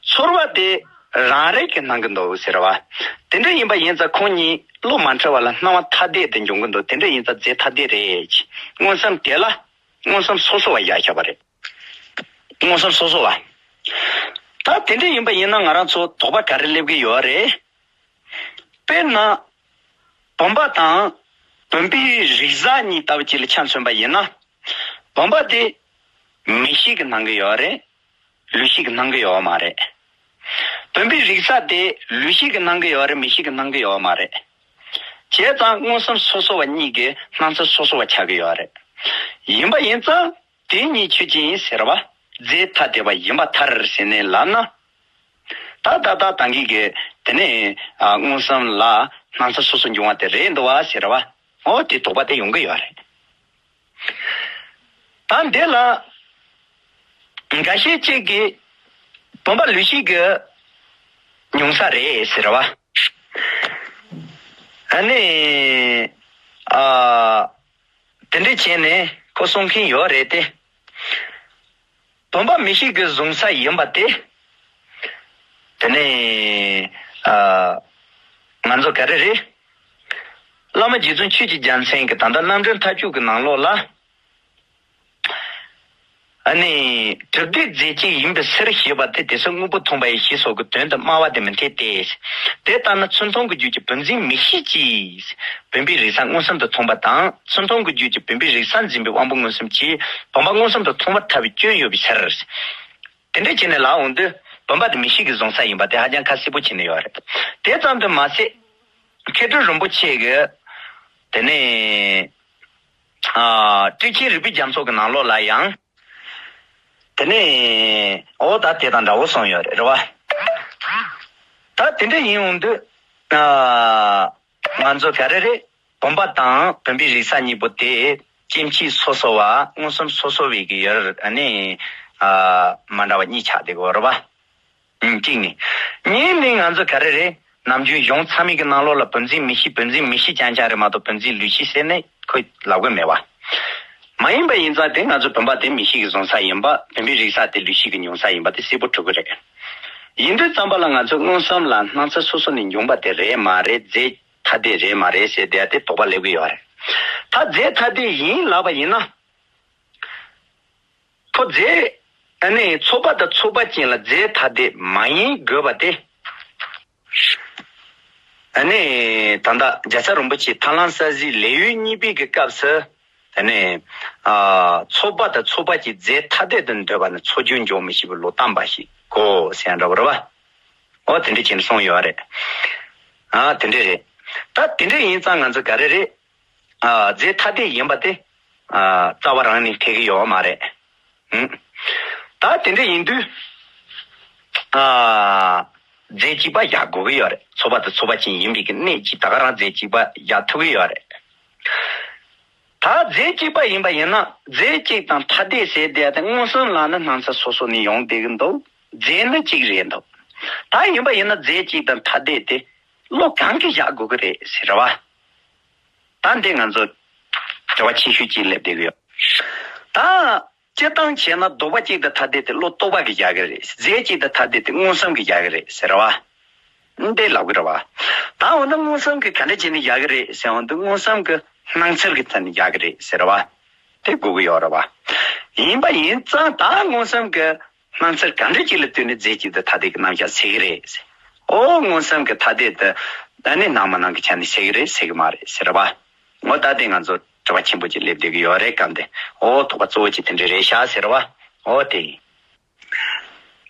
ཚོར་བ་དེ་རང་རེག་གི་སྣང་གི་འདུག་ཟེར་བ། དེ་འདྲ་ཡིན་པ་ཡིན་ཙང་ཁོང་གཉིས་བློ་མ་འཁྲུལ་བ་ལ་སྣང་བ་ཐ་དད་དུ་འབྱུང་གི་འདུག་དེ་འདྲ་ཡིན་ཙང་རྫས་ཐ་དད་རེད། མངོན་སུམ་དེ་ལ་མངོན་སུམ་སོ་སོ་བ་བཞག་བཞག་པ་རེད། མངོན་སུམ་སོ་སོ་བ། ད་དེ་འདྲ་ཡིན་པ་ཡིན་ན་ང་རང་ཚོ་དོགས་པ་ག་རེ་སླེབས་ཀྱི་ཡོད་རེད། དཔེར་ན། བུམ་པ་དང་བུམ་པའི་རིག་གཞག་གཉིས་ལྟ་བུ་ཅིག་ལ་ཆ་མཚོན་པ་ཡིན་ན། བུམ་པ་དེ་མིག་ཤེས་ཀྱིས་སྣང་གི་ཡོད་རེད། ལུས་ཤེས་ཀྱིས་སྣང་གི་ཡོད་མ་རེད། བུམ་པའི་རིག་གཞག་དེ་ལུས་ཤེས་ཀྱིས་སྣང་གི་ཡོད་རེད། མིག་ཤེས་ཀྱིས་སྣང་གི་ཡོད་མ་རེད། བྱས་ཙང་མངོན་སུམ་སོ་སོ་བ་གཉིས་ཀྱི་སྣང་ཚུལ་སོ་སོ་བ་ཆགས་ཀྱི་ཡོད་རེད། ཡིན་པ་ཡིན་ཙང་། དེ་གཉིས་ཆོས་ཅན་ཟེར་བ། རྫས་ཐ་དད་པ་ཡིན་པར་ཐལ་ཟེར་ནས་ལབ་ན། ད་ད་ད་ད་གིན་གྱི་དེ་ནས་ཨ་མངོན་སུམ་ལ་སྣང་ཚུལ་སོ་སོ་འབྱུང་བ་དེ་རེད་འདུག་བ་ཟེར་བ། འོ་དེ་དོགས་པ་དེ་ཡོང་གི་ཡོད་རེད། ད་འདི་ལ་འགའ་ཤས་ཅིག་གིས་བུམ་པ་ལུས་ཤེས་ཀྱི་མྱོང་ས་རེད་ཟེར་བ། ཨ་ནི་ཨ། དེ་འདྲ་བྱས་ནས་ཁོ་གསུང་མཁན་ཡོད་རེད་དེ། བུམ་པ་མིག་ཤེས་ཀྱི་གཟུང་ས་ཡིན་པ་དེ། དེ་ནས་ཨ། ང་ཚོ་ག་རེ་རེད། བླ་མ་རྗེ་བཙུན་ཆོས་ཀྱི་རྒྱལ་མཚན་གྱི་ད་ལྟ་རྣམ་འགྲེལ་མཐའ་དཔྱོད་ཀྱི་ནང་ལོགས་ལ། ཨ་ནི་གྲུབ་སྡེ་རྫས་གཅིག་ཡིན་པའི་ཕྱིར་ཞེས་པ་དེ་དེ་སོགས་དངོས་པོ་མཐོང་བ་ཡི་ཞེས་སོགས་ཀྱི་དོན་དུ་སྨྲ་བ་དེ་མི་འཐད་དེ། དེ་ལྟར་ན་ཚུར་མཐོང་གི་རྒྱུད་ཀྱི་བུམ་འཛིན་མིག་ཤེས་ཀྱིས་བུམ་པའི་རིག་ས་མངོན་སུམ་དུ་མཐོང་བ་དང་། ཚུར་མཐོང་གི་རྒྱུད་ཀྱི་བུམ་པའི་རིག་ས་འཛིན་པའི་དབང་པོ་མངོན་སུམ་གྱིས་བུམ་པ་མངོན་སུམ་དུ་མཐོང་བར་ཐལ་བའི་སྐྱོན་ཡོད་པའི་ཕྱིར། དེ་འདྲ་བྱས་ནས་ལབ་འོང་དུས་བུམ་པ་དེ་མིག་ཤེས་ཀྱིས་བཟུང་ས་ཡིན་པ་དེ་ཧ་ཅང་ཁ་གསལ་པོ་བྱས་ནས་ཡོད་རེད། དེ་ཙམ་དུ་མ་ཟད། མཁས་གྲུབ་རིན་པོ་ཆེ་གིས་དེ་ནས་ཨ་ཊཱིཀ་ཆེན་རིགས་པའི་རྒྱ་མཚོ་གི་ནང་ལོགས་ལ་ཡང་དེ་ནས་འོ་ད་དེ་དང་འདྲ་བོ་གསུངས་ཡོད་རེད། རེད་བ། ད་དེ་འདྲ་ཡིན་འོང་དུས་ཨ་ང་ཚོ་ག་རེ་རེད། བུམ་པ་དང་བུམ་པའི་རིག་ས་གཉིས་པོ་དེ་སྐྱེ་མཆེད་སོ་སོ་བ་མངོན་སུམ་སོ་སོ་བའི་གི་ཡུལ་ཨ་ནི་ཨ་མ་འདྲ་བ་གཉིས་ཆགས་བསྡད་ཀྱི་ཡོད་རེད་བ། ཨང་། གཅིག་ནི། གཉིས་ནི་ང་ཚོ་ག་རེ་རེད། ནམ་རྒྱུན་གཞུང་ཚང་མའི་གི་ནང་ལོགས་ལ་བུམ་འཛིན་མིག་ཤེས་བུམ་འཛིན་མིག་ཤེས་རྐྱང་རྐྱང་རེད་མ་གཏོགས་བུམ་འཛིན་ལུས་ཤེས་ཟེར་ནས་ཁོས་ལབ་གི་མེད་བ། མ་ཡིན་པ་ཡིན་ཙང་དེ་ང་ཚོ་བུམ་པ་དེ་མིག་ཤེས་ཀྱིས་བཟུང་ས་ཡིན་པ། བུམ་པའི་རིག་ས་དེ་ལུས་ཤེས་ཀྱིས་མྱོང་ས་ཡིན་པ་དེ་གསལ་པོ་གྲུབ་ཀྱི་རེད། ཡིན་དུས་ཙམ་པ་ལ་ང་ཚོས་མངོན་སུམ་ལ་སྣང་ཚུལ་སོ་སོ་ནས་འབྱུང་བ་དེ་རེད་མ་རེད། རྫས་ཐ་དད་རེད་མ་རེད་ཟེར་དེ་དེ་དོགས་པ་སླེབས་ཀྱི་ཡོད་རེད། ད་རྫས་ཐ་དད་ཡིན་ལབ་པ་ཡིན་ན། ཁོ་རྫས་ཨ་ནི་ཚོགས་པ་དང་ཚོགས་པ་ཅན་ལ་རྫས་ཐ་དད་མ་ཡིན་དགོས་པ་དེ། ཨ་ནི་ད་ལྟ་རྒྱལ་ཚབ་རིན་པོ་ཆེ་ཐར་ལམ་གསལ་གཟིགས་ལེའུ་གཉིས་པའི་གི་སྐབས་སུ་ཨ་ནི་ཨ་ཚོགས་པ་དང་ཚོགས་པ་ཅན་རྫས་ཐ་དད་དུ་འདོད་པ་ནི་ཚོགས་རྒྱུན་འཇོག་མི་ཤེས་པའི་བློ་དམ་པ་ཞིག་གོ་ཟེར་ཡ་འདྲ་བོ་རེད་བ། འོ་དེ་འདྲ་བྱས་ནས་གསུངས་ཡོད་རེད། ཨ་དེ་འདྲ་རེད། ད་དེ་འདྲ་ཡིན་ཙང་ང་ཚོ་ག་རེ་རེད། ཨ་རྫས་ཐ་དད་ཡིན་པ་དེ་ཨ་རྩ་བ་རང་ནས་འཐད་ཀྱི་ཡོད་མ་རེད། ཨང་། ད་དེ་འདྲ་ཡིན་དུས་ཨ་རྫས་གཅིག་པ་བཞག་དགོས་ཀྱི་ཡོད་རེད། ཚོགས་པ་དང་ཚོགས་པ་ཅན་ཡིན་པའི་གི་གནད་ཀྱིས་ད་ག་རང་རྫས་གཅིག་པ་བཞག་ཐུབ་ཀྱི་ཡོད་རེད། ད་རྫས་གཅིག་པ་ཡིན་པ་ཡིན་ན་རྫས་གཅིག་དང་ཐ་དད་ཟེར་དེ་ད་མངོན་སུམ་ལ་ནི་སྣང་ཚུལ་སོ་སོ་ནས་ཡོང་བསྡད་ཀྱི་འདུག་རྫས་ནི་གཅིག་རེད་འདུག་ད་ཡིན་པ་ཡིན་ན་རྫས་གཅིག་དང་ཐ་དད་དེ་བློ་གང་གིས་བཞག་དགོས་ཀྱི་རེད་ཟེར་བ། ད་འདི་ང་ཚོ་དྲི་བ་ཆེ་ཤོས་གཅིག་སླེབས་བསྡད་ཀྱི་ཡོད། ད་སྤྱིར་བཏང་བྱས་ན་ལྡོག་པ་གཅིག་དང་ཐ་དད་དེ་བློ་རྟོག་པ་གིས་བཞག་གི་རེད། རྫས་གཅིག་དང་ཐ་དད་དེ་མངོན་སུམ་གྱིས་བཞག་གི་རེད་ཟེར་བ། འདི་ལབ་གི་རེད་བ། ད་འོ་ན་མངོན་སུམ་གྱིས་ག་འདྲ་བྱས་ནས་བཞག་གི་རེད་ཟེར་བ་འདི་མངོན་སུམ་གྱི་སྣང་ཚུལ་གྱི་ཐད་ནས་བཞག་གི་རེད་ཟེར་བ། དེ་དགོས་ཀྱི་ཡོད་རེད་བ། ཡིན་པ་ཡིན་ཙང་ད་མངོན་སུམ་གྱི་སྣང་ཚུལ་ག་འདྲ་ཅིག་ལ་ལྟོས་ནས་རྫས་གཅིག་དང་ཐ་དད་ཀྱི་རྣམ་གཞག་ཟེར་གི་རེད། ཨོ་མངོན་སུམ་གྱི་ཐ་དད་དེ་ད་ནི་སྣང་མ་སྣང་གི་ཆ་ནས་ཟེར་གི་རེད་ཟེར་གི་མ་རེད་ཟེར་བ། ངོ་ད་དེ་ང་ཚོ་དྲི་བ་ཆེན་པོ་ཅིག་སླེབས་བསྡད་ཀྱི་ཡོད་རེད་སྐབས་འདི། ཨོ་དོགས་པ་གཙོ་བོ་ཅིག་དེ་འདྲ་རེད་ཤག་ཟེར་བ། ཨོ་དེ་ཡིན།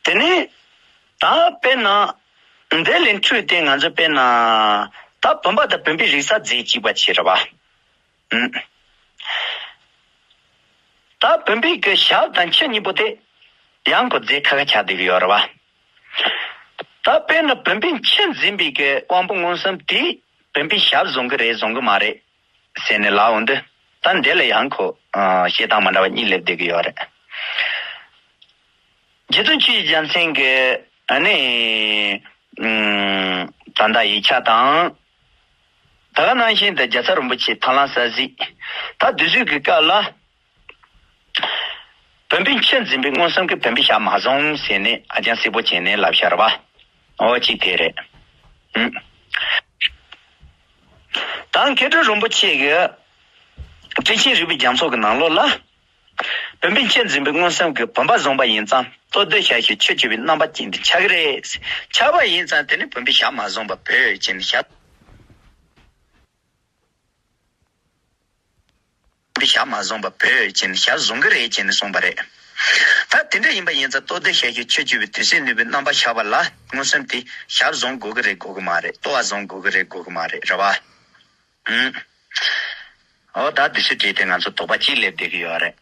དེ་ནས་ད་དཔེར་ན་འདི་ལས་འཕྲོས་ཏེ་ང་ཚོ་དཔེར་ན་ད་བུམ་པ་དང་བུམ་པའི་རིག་ས་རྫས་གཅིག་པ་བྱས་རེད་བ། ཨུམ། ད་བུམ་པའི་གི་ཞབས་དང་མཆུ་གཉིས་པོ་དེ་ཡང་ཁོ་རྫས་ཁ་ཁ་ཆགས་བསྡད་ཀྱི་ཡོད་རེད་བ། ད་དཔེར་ན་བུམ་པའི་མཆུ་འཛིན་པའི་གི་དབང་པོ་མངོན་སུམ་དེས་བུམ་པའི་ཞབས་བཟུང་གི་རེད་བཟུང་གི་མ་རེད་ཟེར་ནས་ལབ་འོང་དུས་ད་འདི་ལ་ཡང་ཁོ་ཨ་བཤད་སྟངས་མ་འདྲ་བ་གཉིས་སླེབས་བསྡད་ཀྱི་ཡོད་རེད། རྗེ་བཙུན་ཆོས་ཀྱི་རྒྱལ་མཚན་གྱི་ཨ་ནི་ཨུམ་ད་ལྟ་ཡིག་ཆ་དང་། ད་ག་ནང་བཞིན་དུ་རྒྱལ་ཚབ་རིན་པོ་ཆེ་ཐར་ལམ་གསལ་གཟིགས། ད་འདི་ཚོའི་གི་སྐབས་ལ། བུམ་པའི་མཆུ་འཛིན་པའི་མངོན་སུམ་གྱིས་བུམ་པའི་ཞབས་མ་བཟུང་ཟེར་ནས་ཨ་ཅང་གསལ་པོ་བྱས་ནས་ལབ་ཤར་བ། འོ་གཅིག་དེ་རེད། ཨུམ། ད་མཁས་གྲུབ་རིན་པོ་ཆེ་གིས་ཊཱིཀ་ཆེན་རིགས་པའི་རྒྱ་མཚོ་གི་ནང་ལོགས་ལ། བུམ་པའི་མཆུ་འཛིན་པའི་མངོན་སུམ་གྱིས་བུམ་པ་བཟུང་བ་ཡིན་ཙང་ལྟོ་ལྡིར་ཞག་ཤུལ་ཆུ་སྐྱོར་བའི་རྣམ་པ་ཅན་དུ་ཆགས་ཀྱི་རེད། ཆགས་པ་ཡིན་ཙང་དེ་ནི་བུམ་པའི་ཞབས་མ་བཟུང་བ་བོད་ཅན་ཞབས། བུམ་པའི་ཞབས་མ་བཟུང་བ་བོད་ཅན་ཞབས་བཟུང་གི་རེད་ཅེས་ནས་གསུངས་པ་རེད། ད་དེ་འདྲ་ཡིན་པ་ཡིན་ཙང་ལྟོ་ལྡིར་ཞག་ཤུལ་ཆུ་སྐྱོར་བའི་དུས་སུ་ནུས་པའི་རྣམ་པ་ཆགས་པ་ལ་མངོན་སུམ་དེ་ཞབས་བཟུང་དགོས་ཀྱི་རེད་དགོས་ཀྱི་མ་རེད། ལྟོ་བ་བཟུང་དགོས་ཀྱི་རེད་དགོས་ཀྱི་མ་རེད་རེད་བ། ཨུམ། འོ་ད་དེ་ཚོའི་གྲས་དེ་ང་ཚོ་དོགས་པ་གཅིག་སླེབས་བསྡད་ཀྱི་ཡོད་རེད།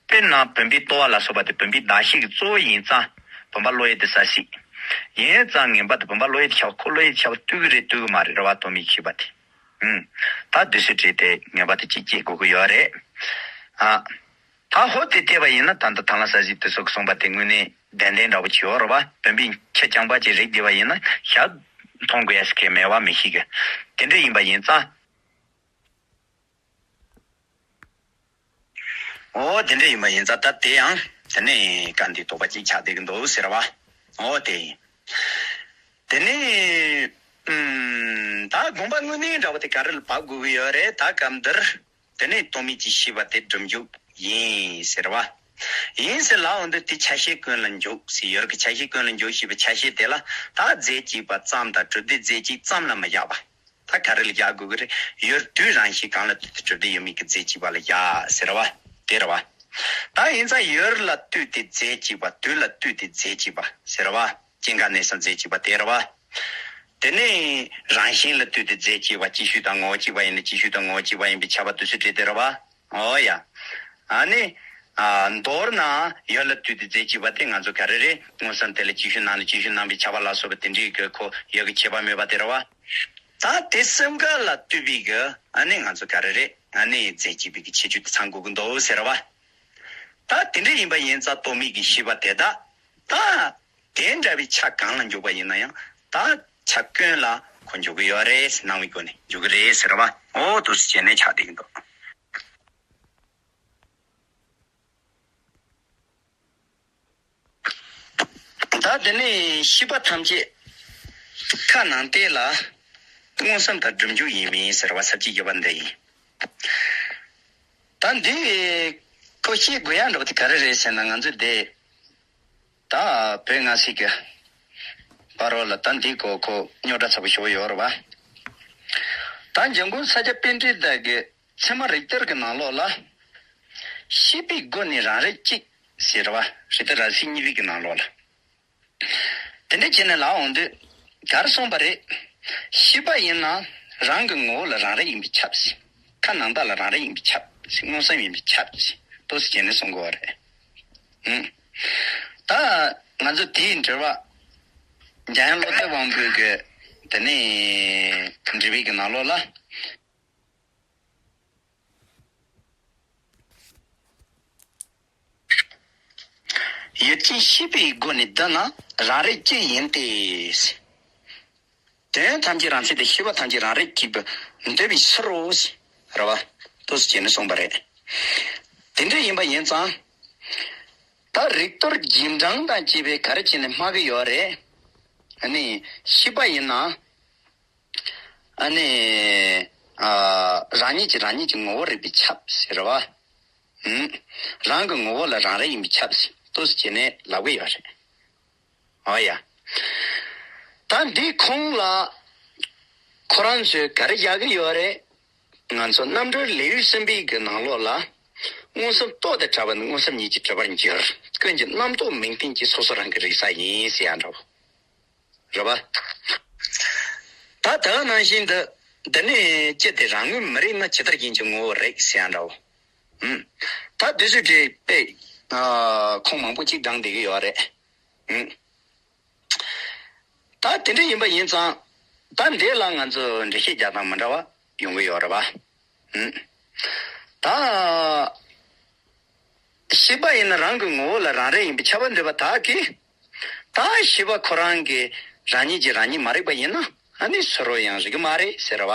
དཔེར་ན་བུམ་པའི་ལྟོ་བ་ལ་སོགས་པ་དེ་བུམ་པའི་གདགས་གཞི་གི་གཙོ་བོ་ཡིན་ཙང་བུམ་པ་བློ་ཡུལ་དེ་ས་སྲིད། ཡིན་ཙང་ངེས་པར་དུ་བུམ་པ་བློ་ཡུལ་དེ་ཆགས་པ་ཁོ་བློ་ཡུལ་དེ་ཆགས་པ་ལྟོས་ཀྱི་རེད་ལྟོས་ཀྱི་མ་རེད་རེད་བ། སྟོང་མི་ཤེས་པ་དེ། ཨུམ། ད་དེ་ཚོའི་གྲས་དེ་ངེས་པར་དུ་གཅིག་སྐྱེ་དགོས་ཀྱི་ཡོད་རེད། ཨ། ད་ཧོ་དེ་བལྟས་པ་ཡིན་ན་ད་ལྟ་ཐར་ལམ་གསལ་གཟིགས་དེ་ཚོ་གི་གསུངས་པ་དེ་དངོས་གནས་བདེན་བདེན་འདྲ་བོ་ཅིག་ཡོད་རེད་བ། བུམ་པའི་མཆུ་རྐྱང་པ་ཅིག་རེག་བསྡད་པ་ཡིན་ན་ཞབས་མཐོང་དགོས་ཡ་ཟེར་མཁན་མེད་བ་མི་ཤེས་གི། དེ་འདྲ་ཡིན་པ་ཡིན་ཙང་། འོ་དེ་འདྲ་ཡིན་པ་ཡིན་ཙང་ད་དེ་ཡང་དེ་ནས་བཀའ་འདི་དོགས་པ་གཅིག་ཆགས་བསྡད་ཀྱི་འདུག་ཟེར་བ། འོ་དེ་ཡིན། དེ་ནས་ཨུམ། ད་དགོངས་པ་དངོས་གནས་འདྲ་བོ་དེ་ག་རེ་ལ་བབས་དགོས་ཀྱི་ཡོད་རེད། ད་སྐབས་འདིར་དེ་ནས་སྟོང་མེད་ཀྱི་ཤེས་པ་དེ་སྒྲུབ་འཇུག་ཡིན་ཟེར་བ། ཡིན་ཟེར་ལབ་འོང་དུས་དེ་ཆ་ཤས་ཀུན་ལ་འཇུག་ཟེར། ཡུལ་གྱི་ཆ་ཤས་ཀུན་ལ་འཇུག་ཞེས་པའི་ཆ་ཤས་དེ་ལ་ད་རྫས་གཅིག་པ་ཙམ་དང་གྲུབ་བདེ་རྫས་གཅིག་ཙམ་ལ་མི་བཞག་པ། ད་ག་རེ་ལ་བཞག་དགོས་ཀྱི་རེད། ཡུལ་དུས་རང་བཞིན་གང་ལ་ལྟོས་ཏེ་གྲུབ་བདེ་ཡོད་མེད་ཀྱི་རྫས་གཅིག་པ་ལ་བཞག་ཟེར་བ་དེ་རེད་བ། ད་ཡིན་ཙང་ཡུལ་ལ་ལྟོས་ཏེ་རྫས་གཅིག་པ། དུས་ལ་ལྟོས་ཏེ་རྫས་གཅིག་པ་ཟེར་བ། སྐྱེ་འགག་གནས་སམ་རྫས་གཅིག་པ་དེ་རེད་བ། དེ་ནས་རང་བཞིན་ལ་ལྟོས་ཏེ་རྫས་གཅིག་པ། སྐྱེ་ཤུལ་དང་ངོ་བོ་གཅིག་པ་ཡིན་ན་སྐྱེ་ཤུལ་དང་ངོ་བོ་གཅིག་པ་ཡིན་པས་ཁྱབ་པ་དུས་ཚོད་བྲིས་དེ་རེད་བ། འོ་ཡ། ཨ་ནི། ཨ། མདོར་ན་ཡུལ་ལ་ལྟོས་ཏེ་རྫས་གཅིག་པ་དེ་ང་ཚོ་ག་རེ་རེད། མངོན་སུམ་དེ་ལ་སྐྱེ་ཤུལ་སྣང་ནས་སྐྱེ་ཤུལ་སྣང་བས་ཁྱབ་པ་ལ་སོགས་པ་དེ་འདྲའི་གི་ཁོ་ཡུལ་གྱི་ཁྱད་པར་སྨོས་པ་དེ་རེད་བ། ད་དེ་གསུམ་ཀ་ལ་ལྟོས་པའི་གི་ཨ་ནི་ང་ཚོ་ག་རེ་རེད། ཨ་ནི་རྫས་གཅིག་པའི་གི་ཁྱད་ཆོས་དེ་ཚང་དགོས་ཀྱི་འདུག་ཟེར་བ། ད་དེ་འདྲ་ཡིན་པ་ཡིན་ཙང་རྟོག་མེད་ཀྱི་ཤེས་པ་དེ་དག་ད་དེ་འདྲ་བའི་ཆ་གང་ལ་འཇོག་པ་ཡིན་ན་ཡང་ད་ཆ་ཀུན་ལ་ཁོ་འཇོག་གི་ཡོད་རེད། སྣང་བའི་སྒོ་ནས་འཇོག་གི་རེད་ཟེར་བ། འོ་འདུག་སེ་བྱས་ནས་ཆགས་བསྡད་ཀྱི་འདུག། ད་དེ་ནས་ཤེས་པ་ཐམས་ཅད་ཁ་ནང་བལྟས་ལ་མངོན་སུམ་དང་སྒྲུབ་འཇུག་ཡིན་མིན་ཟེར་བ་ས་བཅད་བརྒྱད་པ་འདི་ཡིན། ད་འདི་ཁོ་ཤེས་དགོས་ཡ་འདྲ་བ་དེ་ག་རེ་རེད་ཟེར་ན། ང་ཚོ་འདི་ད་བོད་སྔ་ཕྱི་གི་བར་རོ་ལ་ད་འདི་གོ་ཁོ་རྙོག་དྲ་ཚ་པོ་ཞེ་པོ་ཡོད་རེད་བ། ད་འཇམ་མགོན་ས་སྐྱ་པཎྜི་ཏ་གི་ཚད་མ་རིགས་གཏེར་གྱི་ནང་ལོགས་ལ། ཤེས་པའི་སྒོ་ནས་རང་རིག་གཅིག་ཟེར་བ། རིགས་གཏེར་ར་བསིལ་གཉིས་པའི་གི་ནང་ལོགས་ལ། དེ་འདྲ་བྱས་ནས་ལབ་འོང་དུས་ག་རེ་གསུངས་པ་རེད། ཤེས་པ་ཡིན་ན་རང་གི་ངོ་བོ་ལ་རང་རིག་ཡིན་པས་ཁྱབ་ཟེར། ཁ་ནང་བལྟས་ལ་རང་རིག་ཡིན་པས་ཁྱབ་ཟེར། མངོན་སུམ་ཡིན་པས་ཁྱབ་ཟེར། འདུག་སེ་བྱས་ནས་གསུང་དགོས་པ་རེད། ཨང་། ད་ང་ཚོ་དེའི་འགྲེལ་བ་འཇམ་དབྱངས་བློ་གཏེར་དབང་པོའི་གི་དེ་ནས་འགྲེལ་པའི་གི་ནང་ལོགས་ལ། ཡུལ་ཅན་ཤེས་པའི་སྒོ་ནས་བསྡུ་ན་རང་རིག་གཅིག་ཡིན་ཏེ། དོན་ཐམས་ཅད་རང་མཚན་དེ་ཤེས་པ་ཐམས་ཅད་རང་རིག་གཅིག་པུ་འདོད་པའི་ཕྱིར་རོ། རེད་བ། འདུག་སེ་བྱས་ནས་གསུངས་པ་རེད། དེ་འདྲ་ཡིན་པ་ཡིན་ཙང་། ད་རིགས་གཏེར་རྗེས་འབྲང་དང་བཅས་པས་ག་རེ་བྱས་ནས་སྨྲ་གི་ཡོད་རེད། ཨ་ནི་ཤེས་པ་ཡིན་ན། ཨ་ནི། ཨ། རང་ཉིད་ཀྱིས་རང་ཉིད་ཀྱི་ངོ་བོ་རིག་པས་ཁྱབ་ཟེར་བ། ཨུམ། རང་གི་ངོ་བོ་ལ་རང་རིག་ཡིན་པས་ཁྱབ་ཟེར་འདུག་སེ་བྱས་ནས་ལབ་ཀྱི་ཡོད་རེད། འོ་ཡ། ད་འདི་ཁུངས་ལ་ཁོ་རང་ཚོས་ག་རེ་བཞག་གི་ཡོད་རེད། ང་ཚོ་རྣམ་གྲོལ་ལེའུ་གསུམ་པའི་གི་ནང་ལོགས་ལ། མངོན་སུམ་རྟོག་དང་བྲལ་བ་ནི་མངོན་སུམ་ཉིད་ཀྱིས་གྲུབ་པར་འགྱུར། ཀུན་གྱི་རྣམ་རྟོག་མིང་བསྟན་གྱིས་སོ་སོ་རང་གིས་རིག་ས་ཡིན་ཟེར་ཡ་འདྲ་བོ། རེད་པ། ད་དེ་ནང་བཞིན་དུ། འདི་ནི་ཅི་སྟེ་རང་ངོས་མི་རིག་ན་ཇི་ལྟར་ཡིན་གྱི་ངོ་བོ་རིག་ཟེར་ཡ་འདྲ་བོ། ཨུམ། ད་དེ་ཚོའི་གྲས་དཔེ། ཨ། ཁུངས་མང་པོ་ཅིག་བགྲངས་བསྡད་ཀྱི་ཡོད་རེད། ཨུམ། ད་དེ་འདྲ་ཡིན་པ་ཡིན་ཙང་། ད་འདི་ལ་ང་ཚོ་འགྲེལ་བཤད་རྒྱག་སྟངས་མི་འདྲ་བ་ཡོང་གི་ཡོད་རེད་པ། ཨུམ། ད། ཤེས་པ་ཡིན་ན་རང་གི་ངོ་བོ་ལ་རང་རིག་ཡིན་པས་ཁྱབ་པར་འདོད་པ་དག་གིས། ད་ཤེས་པ་ཁོ་རང་གིས་རང་ཉིད་ཀྱིས་རང་ཉིད་མ་རིག་པ་ཡིན་ན། ཨ་ནི་ཕྱི་རོལ་ཡང་རིག་གི་མ་རེད་ཟེར་བ།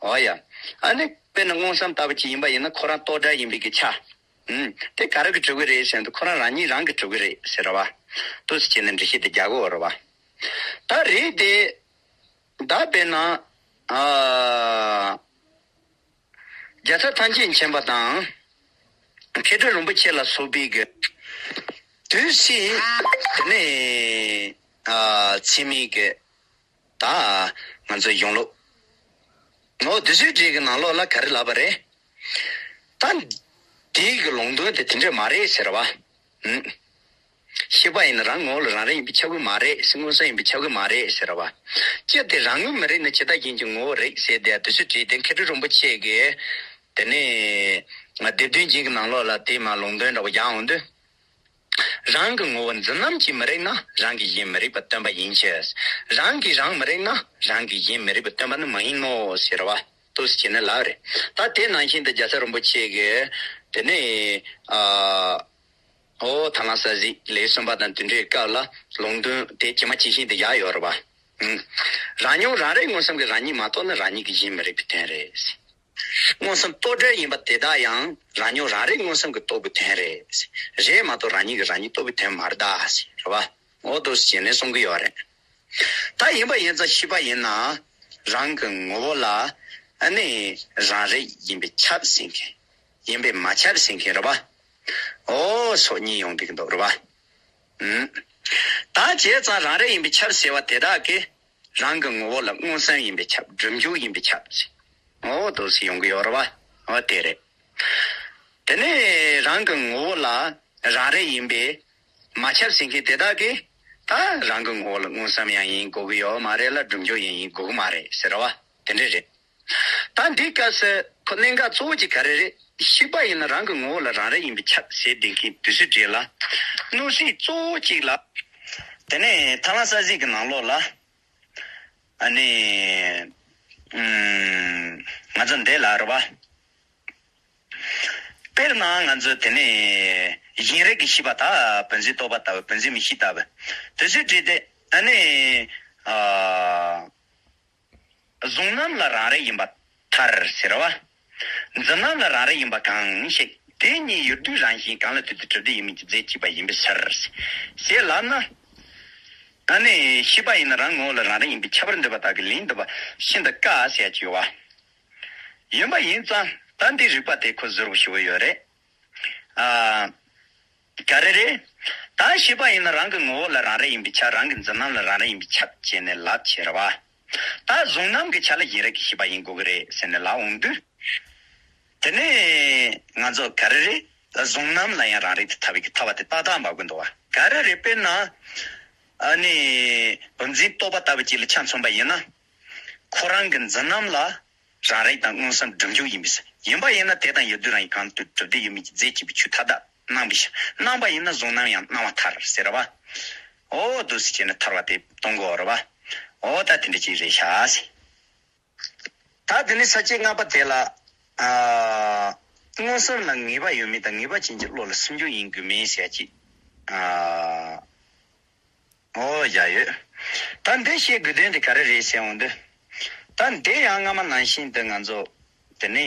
འོ་ཡ། ཨ་ནི་དཔེར་ན་མངོན་སུམ་ལྟ་བུ་ཅིག་ཡིན་པ་ཡིན་ན་ཁོ་རང་རྟོག་བྲལ་ཡིན་པའི་གི་ཆ། ཨུམ། དེ་ག་རེ་གིས་གྲུབ་ཀྱི་རེད་ཟེར་དུས་ཁོ་རང་རང་ཉིད་རང་གིས་གྲུབ་ཀྱི་རེད་ཟེར་བ། འདུག་སེ་བྱས་ནས་འགྲེལ་བཤད་དེ་རྒྱག་གི་ཡོད་རེད་པ། ད་རེད་དེ། ད་དཔེར་ན། ཨ། རྒྱལ་ཚབ་ཐམས་ཅད་མཁྱེན་པ་དང་། མཁས་གྲུབ་རིན་པོ་ཆེ་ལ་སོགས་པའི་གི། དུས་གསུམ། དེ་ནས། ཨ། འཚེ་མེད་ཀྱི། ད། ང་ཚོའི་གཞུང་ལུགས། ངོ་བོ་དེ་ཚོའི་གྲས་ཀྱི་ནང་ལོགས་ལ་ག་རེ་ལབ་པ་རེད། ད། དེའི་གི་ལུང་དོན་དེ་དེ་འདྲས་མ་རེད་ཟེར་བ། ཨུམ། ཤེས་པ་ཡིན་ན་རང་ངོ་བོ་ལ་རང་རིག་ཡིན་པས་ཁྱབ་ཀྱི་མ་རེད་ཟེར། མངོན་སུམ་ཡིན་པས་ཁྱབ་ཀྱི་མ་རེད་ཟེར་བ། ཅི་སྟེ་རང་ངོས་མི་རིག་ན་ཇི་ལྟར་ཡིན་གྱི་ངོ་བོ་རིག་ཟེར་དེ་དེ་ཚོའི་གྲས་དེ་མཁས་གྲུབ་རིན་པོ་ཆེ་གིས། དེ་ནས། སྡེ་བདུན་འཇིག་གི་ནང་ལོགས་ལ་དེ་མ་ལུང་དོན་འདྲ་བོ་རྒྱག་འོང་དུས། རང་གི་ངོ་བོ་འཛིན་རྣམ་གྱིས་མི་རིག་ན་རང་གི་གཞན་མི་རིག་པ་སྟོན་པ་ཡིན་ཕྱིར། རང་གིས་རང་མི་རིག་ན་རང་གི་གཞན་མི་རིག་པ་སྟོན་པ་ནི་མ་ཡིན་ནོ་ཟེར་བ། འདུག་སེ་བྱས་ནས་ལབ་རེད། ད་དེ་ནང་བཞིན་དུ་རྒྱལ་ཚབ་རིན་པོ་ཆེ་གིས། དེ་ནས། ཨ། ཨོ་ཐ་ན་ས་གཟིགས་ལེའུ་གསུམ་པ་དང་དེ་འདྲའི་སྐབས་ལ་ལུང་དོན་དེ་ཇི་མ་ཇི་བཞིན་དུ་བཞག་ཡོད་རེད་པ། ཨུམ། རང་མྱོང་རང་རིག་མངོན་སུམ་གྱིས་རང་ཉིད་མ་རྟོགས་ན་རང་ཉིད་ཀྱི་གཞན་མི་རིག་པའི་དོན་རེད། མངོན་སུམ་རྟོག་བྲལ་ཡིན་པ་དེ་དག་ཡང་རང་མྱོང་རང་རིག་མངོན་སུམ་གྱིས་རྟོགས་པའི་དོན་རེད། རེད་མ་གཏོགས་རང་ཉིད་ཀྱིས་རང་ཉིད་རྟོགས་པའི་དོན་མ་རེད་ད་ཟེར་བ། འོ་འདུག་སེ་བྱས་ནས་གསུང་གི་ཡོད་རེད། ད་ཡིན་པ་ཡིན་ཙང་ཤེས་པ་ཡིན་ན་རང་གི་ངོ་བོ་ལ་ཨ་ནི་རང་རིག་ཡིན་པས་ཁྱབ་ཟེར་མཁན། ཡིན་པས་མ་ཁྱབ་ཟེར་མཁན་རེད་པ། འོ་སོགས་གཉིས་ཡོང་བསྡད་ཀྱི་འདུག་རེད་བ། ཨུམ། ད་བྱས་ཙང་རང་རིག་ཡིན་པས་ཁྱབ་ཟེར་བ་དེ་དག་གིས་རང་གི་ངོ་བོ་ལ་མངོན་སུམ་ཡིན་པས་ཁྱབ། སྒྲིབ་འཇུག་ཡིན་པས་ཁྱབ་ཟེར། འོ་འདུག་སེ་ཡོང་གི་ཡོད་རེད་བ། འོ་དེ་རེད། དེ་ནས་རང་གི་ངོ་བོ་ལ་རང་རིག་ཡིན་པས་མ་ཁྱབ་ཟེར་མཁན་དེ་དག་གིས་ད་རང་གི་ངོ་བོ་ལ་མངོན་སུམ་ཡང་ཡིན་དགོས་ཀྱི་ཡོད་མ་རེད་ལ། སྒྲིབ་འཇུག་ཡང་ཡིན་དགོས་ཀྱི་མ་རེད་ཟེར་བ་དེ་འདྲ་རེད། ད་འདིའི་སྐབས་སུ་ཁོ་གནད་འགག་གཙོ་བོ་གཅིག་ག་རེ་རེད། ཤེས་པ་ཡིན་ན་རང་གི་ངོ་བོ་ལ་རང་རིག་ཡིན་པས་ཁྱབ་ཟེར་བསྡད་མཁན་དུས་ཚོད་འདྲ་ལ། མནོ་ཚུལ་གཙོ་བོ་གཅིག་ལ། དེ་ནས་ཐར་ལམ་གསལ་བྱེད་ཀྱི་ནང་ལོགས་ལ། ཨ་ནི། ཨུམ། ང་ཚོ་འདི་ལ་རེད་བ། དཔེར་ན་ང་ཚོ་དེ་ནས་གཞན་རིག་གི་ཤེས་པ་དག་བུམ་འཛིན་རྟོག་པ་ལྟ་བུ། བུམ་འཛིན་མིག་ཤེས་ལྟ་བུ། དེ་ཚོའི་གྲས་དེ་ཨ་ནི། ཨ། གཟུང་རྣམ་ལ་རང་རིག་ཡིན་པར་ཐལ་ཟེར་བ། འཛིན་རྣམ་ལ་རང་རིག་ཡིན་པ་གང་ཞིག་དེ་གཉིས་ཡུལ་དུས་རང་བཞིན་གང་ལ་ལྟོས་ཏེ་གྲུབ་བདེ་ཡོད་མིན་གྱི་རྫས་གཅིག་པ་ཡིན་པའི་ཕྱིར། ཞེས་ལབ་ན། ཨ་ནི་ཤེས་པ་ཡིན་ན་རང་ངོ་བོ་ལ་རང་རིག་ཡིན་པས་ཁྱབ་པར་འདོད་པ་དག་གི་ལན་འདི་པ་ཤིན་ཏུ་དཀའ་ཟེར་ཡ་ཅིག་ཡོད་བ། ཡིན་པ་ཡིན་ཙང་ད་འདི་རིགས་པ་དེ་ཁོ་ཟུར་བ་ཞུ་གི་ཡོད་རེད། ཨ། ག་རེ་རེད། ད་ཤེས་པ་ཡིན་ན་རང་གི་ངོ་བོ་ལ་རང་རིག་ཡིན་པས་ཁྱབ། རང་གི་འཛིན་རྣམ་ལ་རང་རིག་ཡིན་པས་ཁྱབ་ཅེས་ནས་ལབ་བྱས་རེད་བ། ད་གཟུང་རྣམ་གྱི་ཆ་ལ་གཞན་རིག་གི་ཤེས་པ་ཡིན་དགོས་ཀྱི་རེད་ཟེར་ནས་ལབ་འོང་དུས། དེ་ནས་ང་ཚོ་ག་རེ་རེད། ད་གཟུང་རྣམ་ལ་ཡང་རང་རིག་ཏུ་ཐལ་བའི་གི་ཐལ་བ་དེ་ཏག་ཏག་འབབ་ཀྱི་འདུག་བ། ག་རེ་རེད། དཔེར་ན། ཨ་ནི། བུམ་འཛིན་རྟོག་པ་ལྟ་བུ་ཅིག་ལ་ཆ་མཚོན་པ་ཡིན་ན། ཁོ་རང་གི་འཛིན་རྣམ་ལ། རང་རིག་དང་མངོན་སུམ་སྒྲིབ་འཇུག་ཡིན་པས། ཡིན་པ་ཡིན་ན་དེ་དང་ཡུལ་དུས་རང་བཞིན་གང་ལ་ལྟོས་ཏེ་གྲུབ་བདེ་ཡོད་མིན་གྱི་རྫས་གཅིག་པའི་ཆོས་མཐའ་དག་སྣང་བའི་ཕྱིར། སྣང་བ་ཡིན་ན་གཟུང་རྣམ་ཡང་སྣང་བར་ཐལ་ཟེར་བ། འོ་འདུག་སེ་བྱས་ནས་ཐལ་བ་དེ་གཏོང་དགོས་རེད་བ། འོ་ད་དེ་འདྲ་ཅིག་རེད་ཤག་ཟེར། ད་དེ་ནས་ས་བཅད་ལྔ་པ་དེ་ལ། ཨ། མངོན་སུམ་ལ་ངེས་པ་ཡོད་མིན་དང་ངེས་པ་ཅན་གྱི་བློ་ལ་སུན་འབྱིན་ཡིན་དགོས་མིན་ཟེར་ཡ་ཅིག་ཨ། འོ་བཞག་ཡོད། ད་འདི་བཤད་དགོས་དོན་དེ་ག་རེ་རེད་ཟེར་འོང་དུས། ད་འདི་ཡང་སྔ་མ་ནང་བཞིན་དུ་ང་ཚོ་དེ་ནས།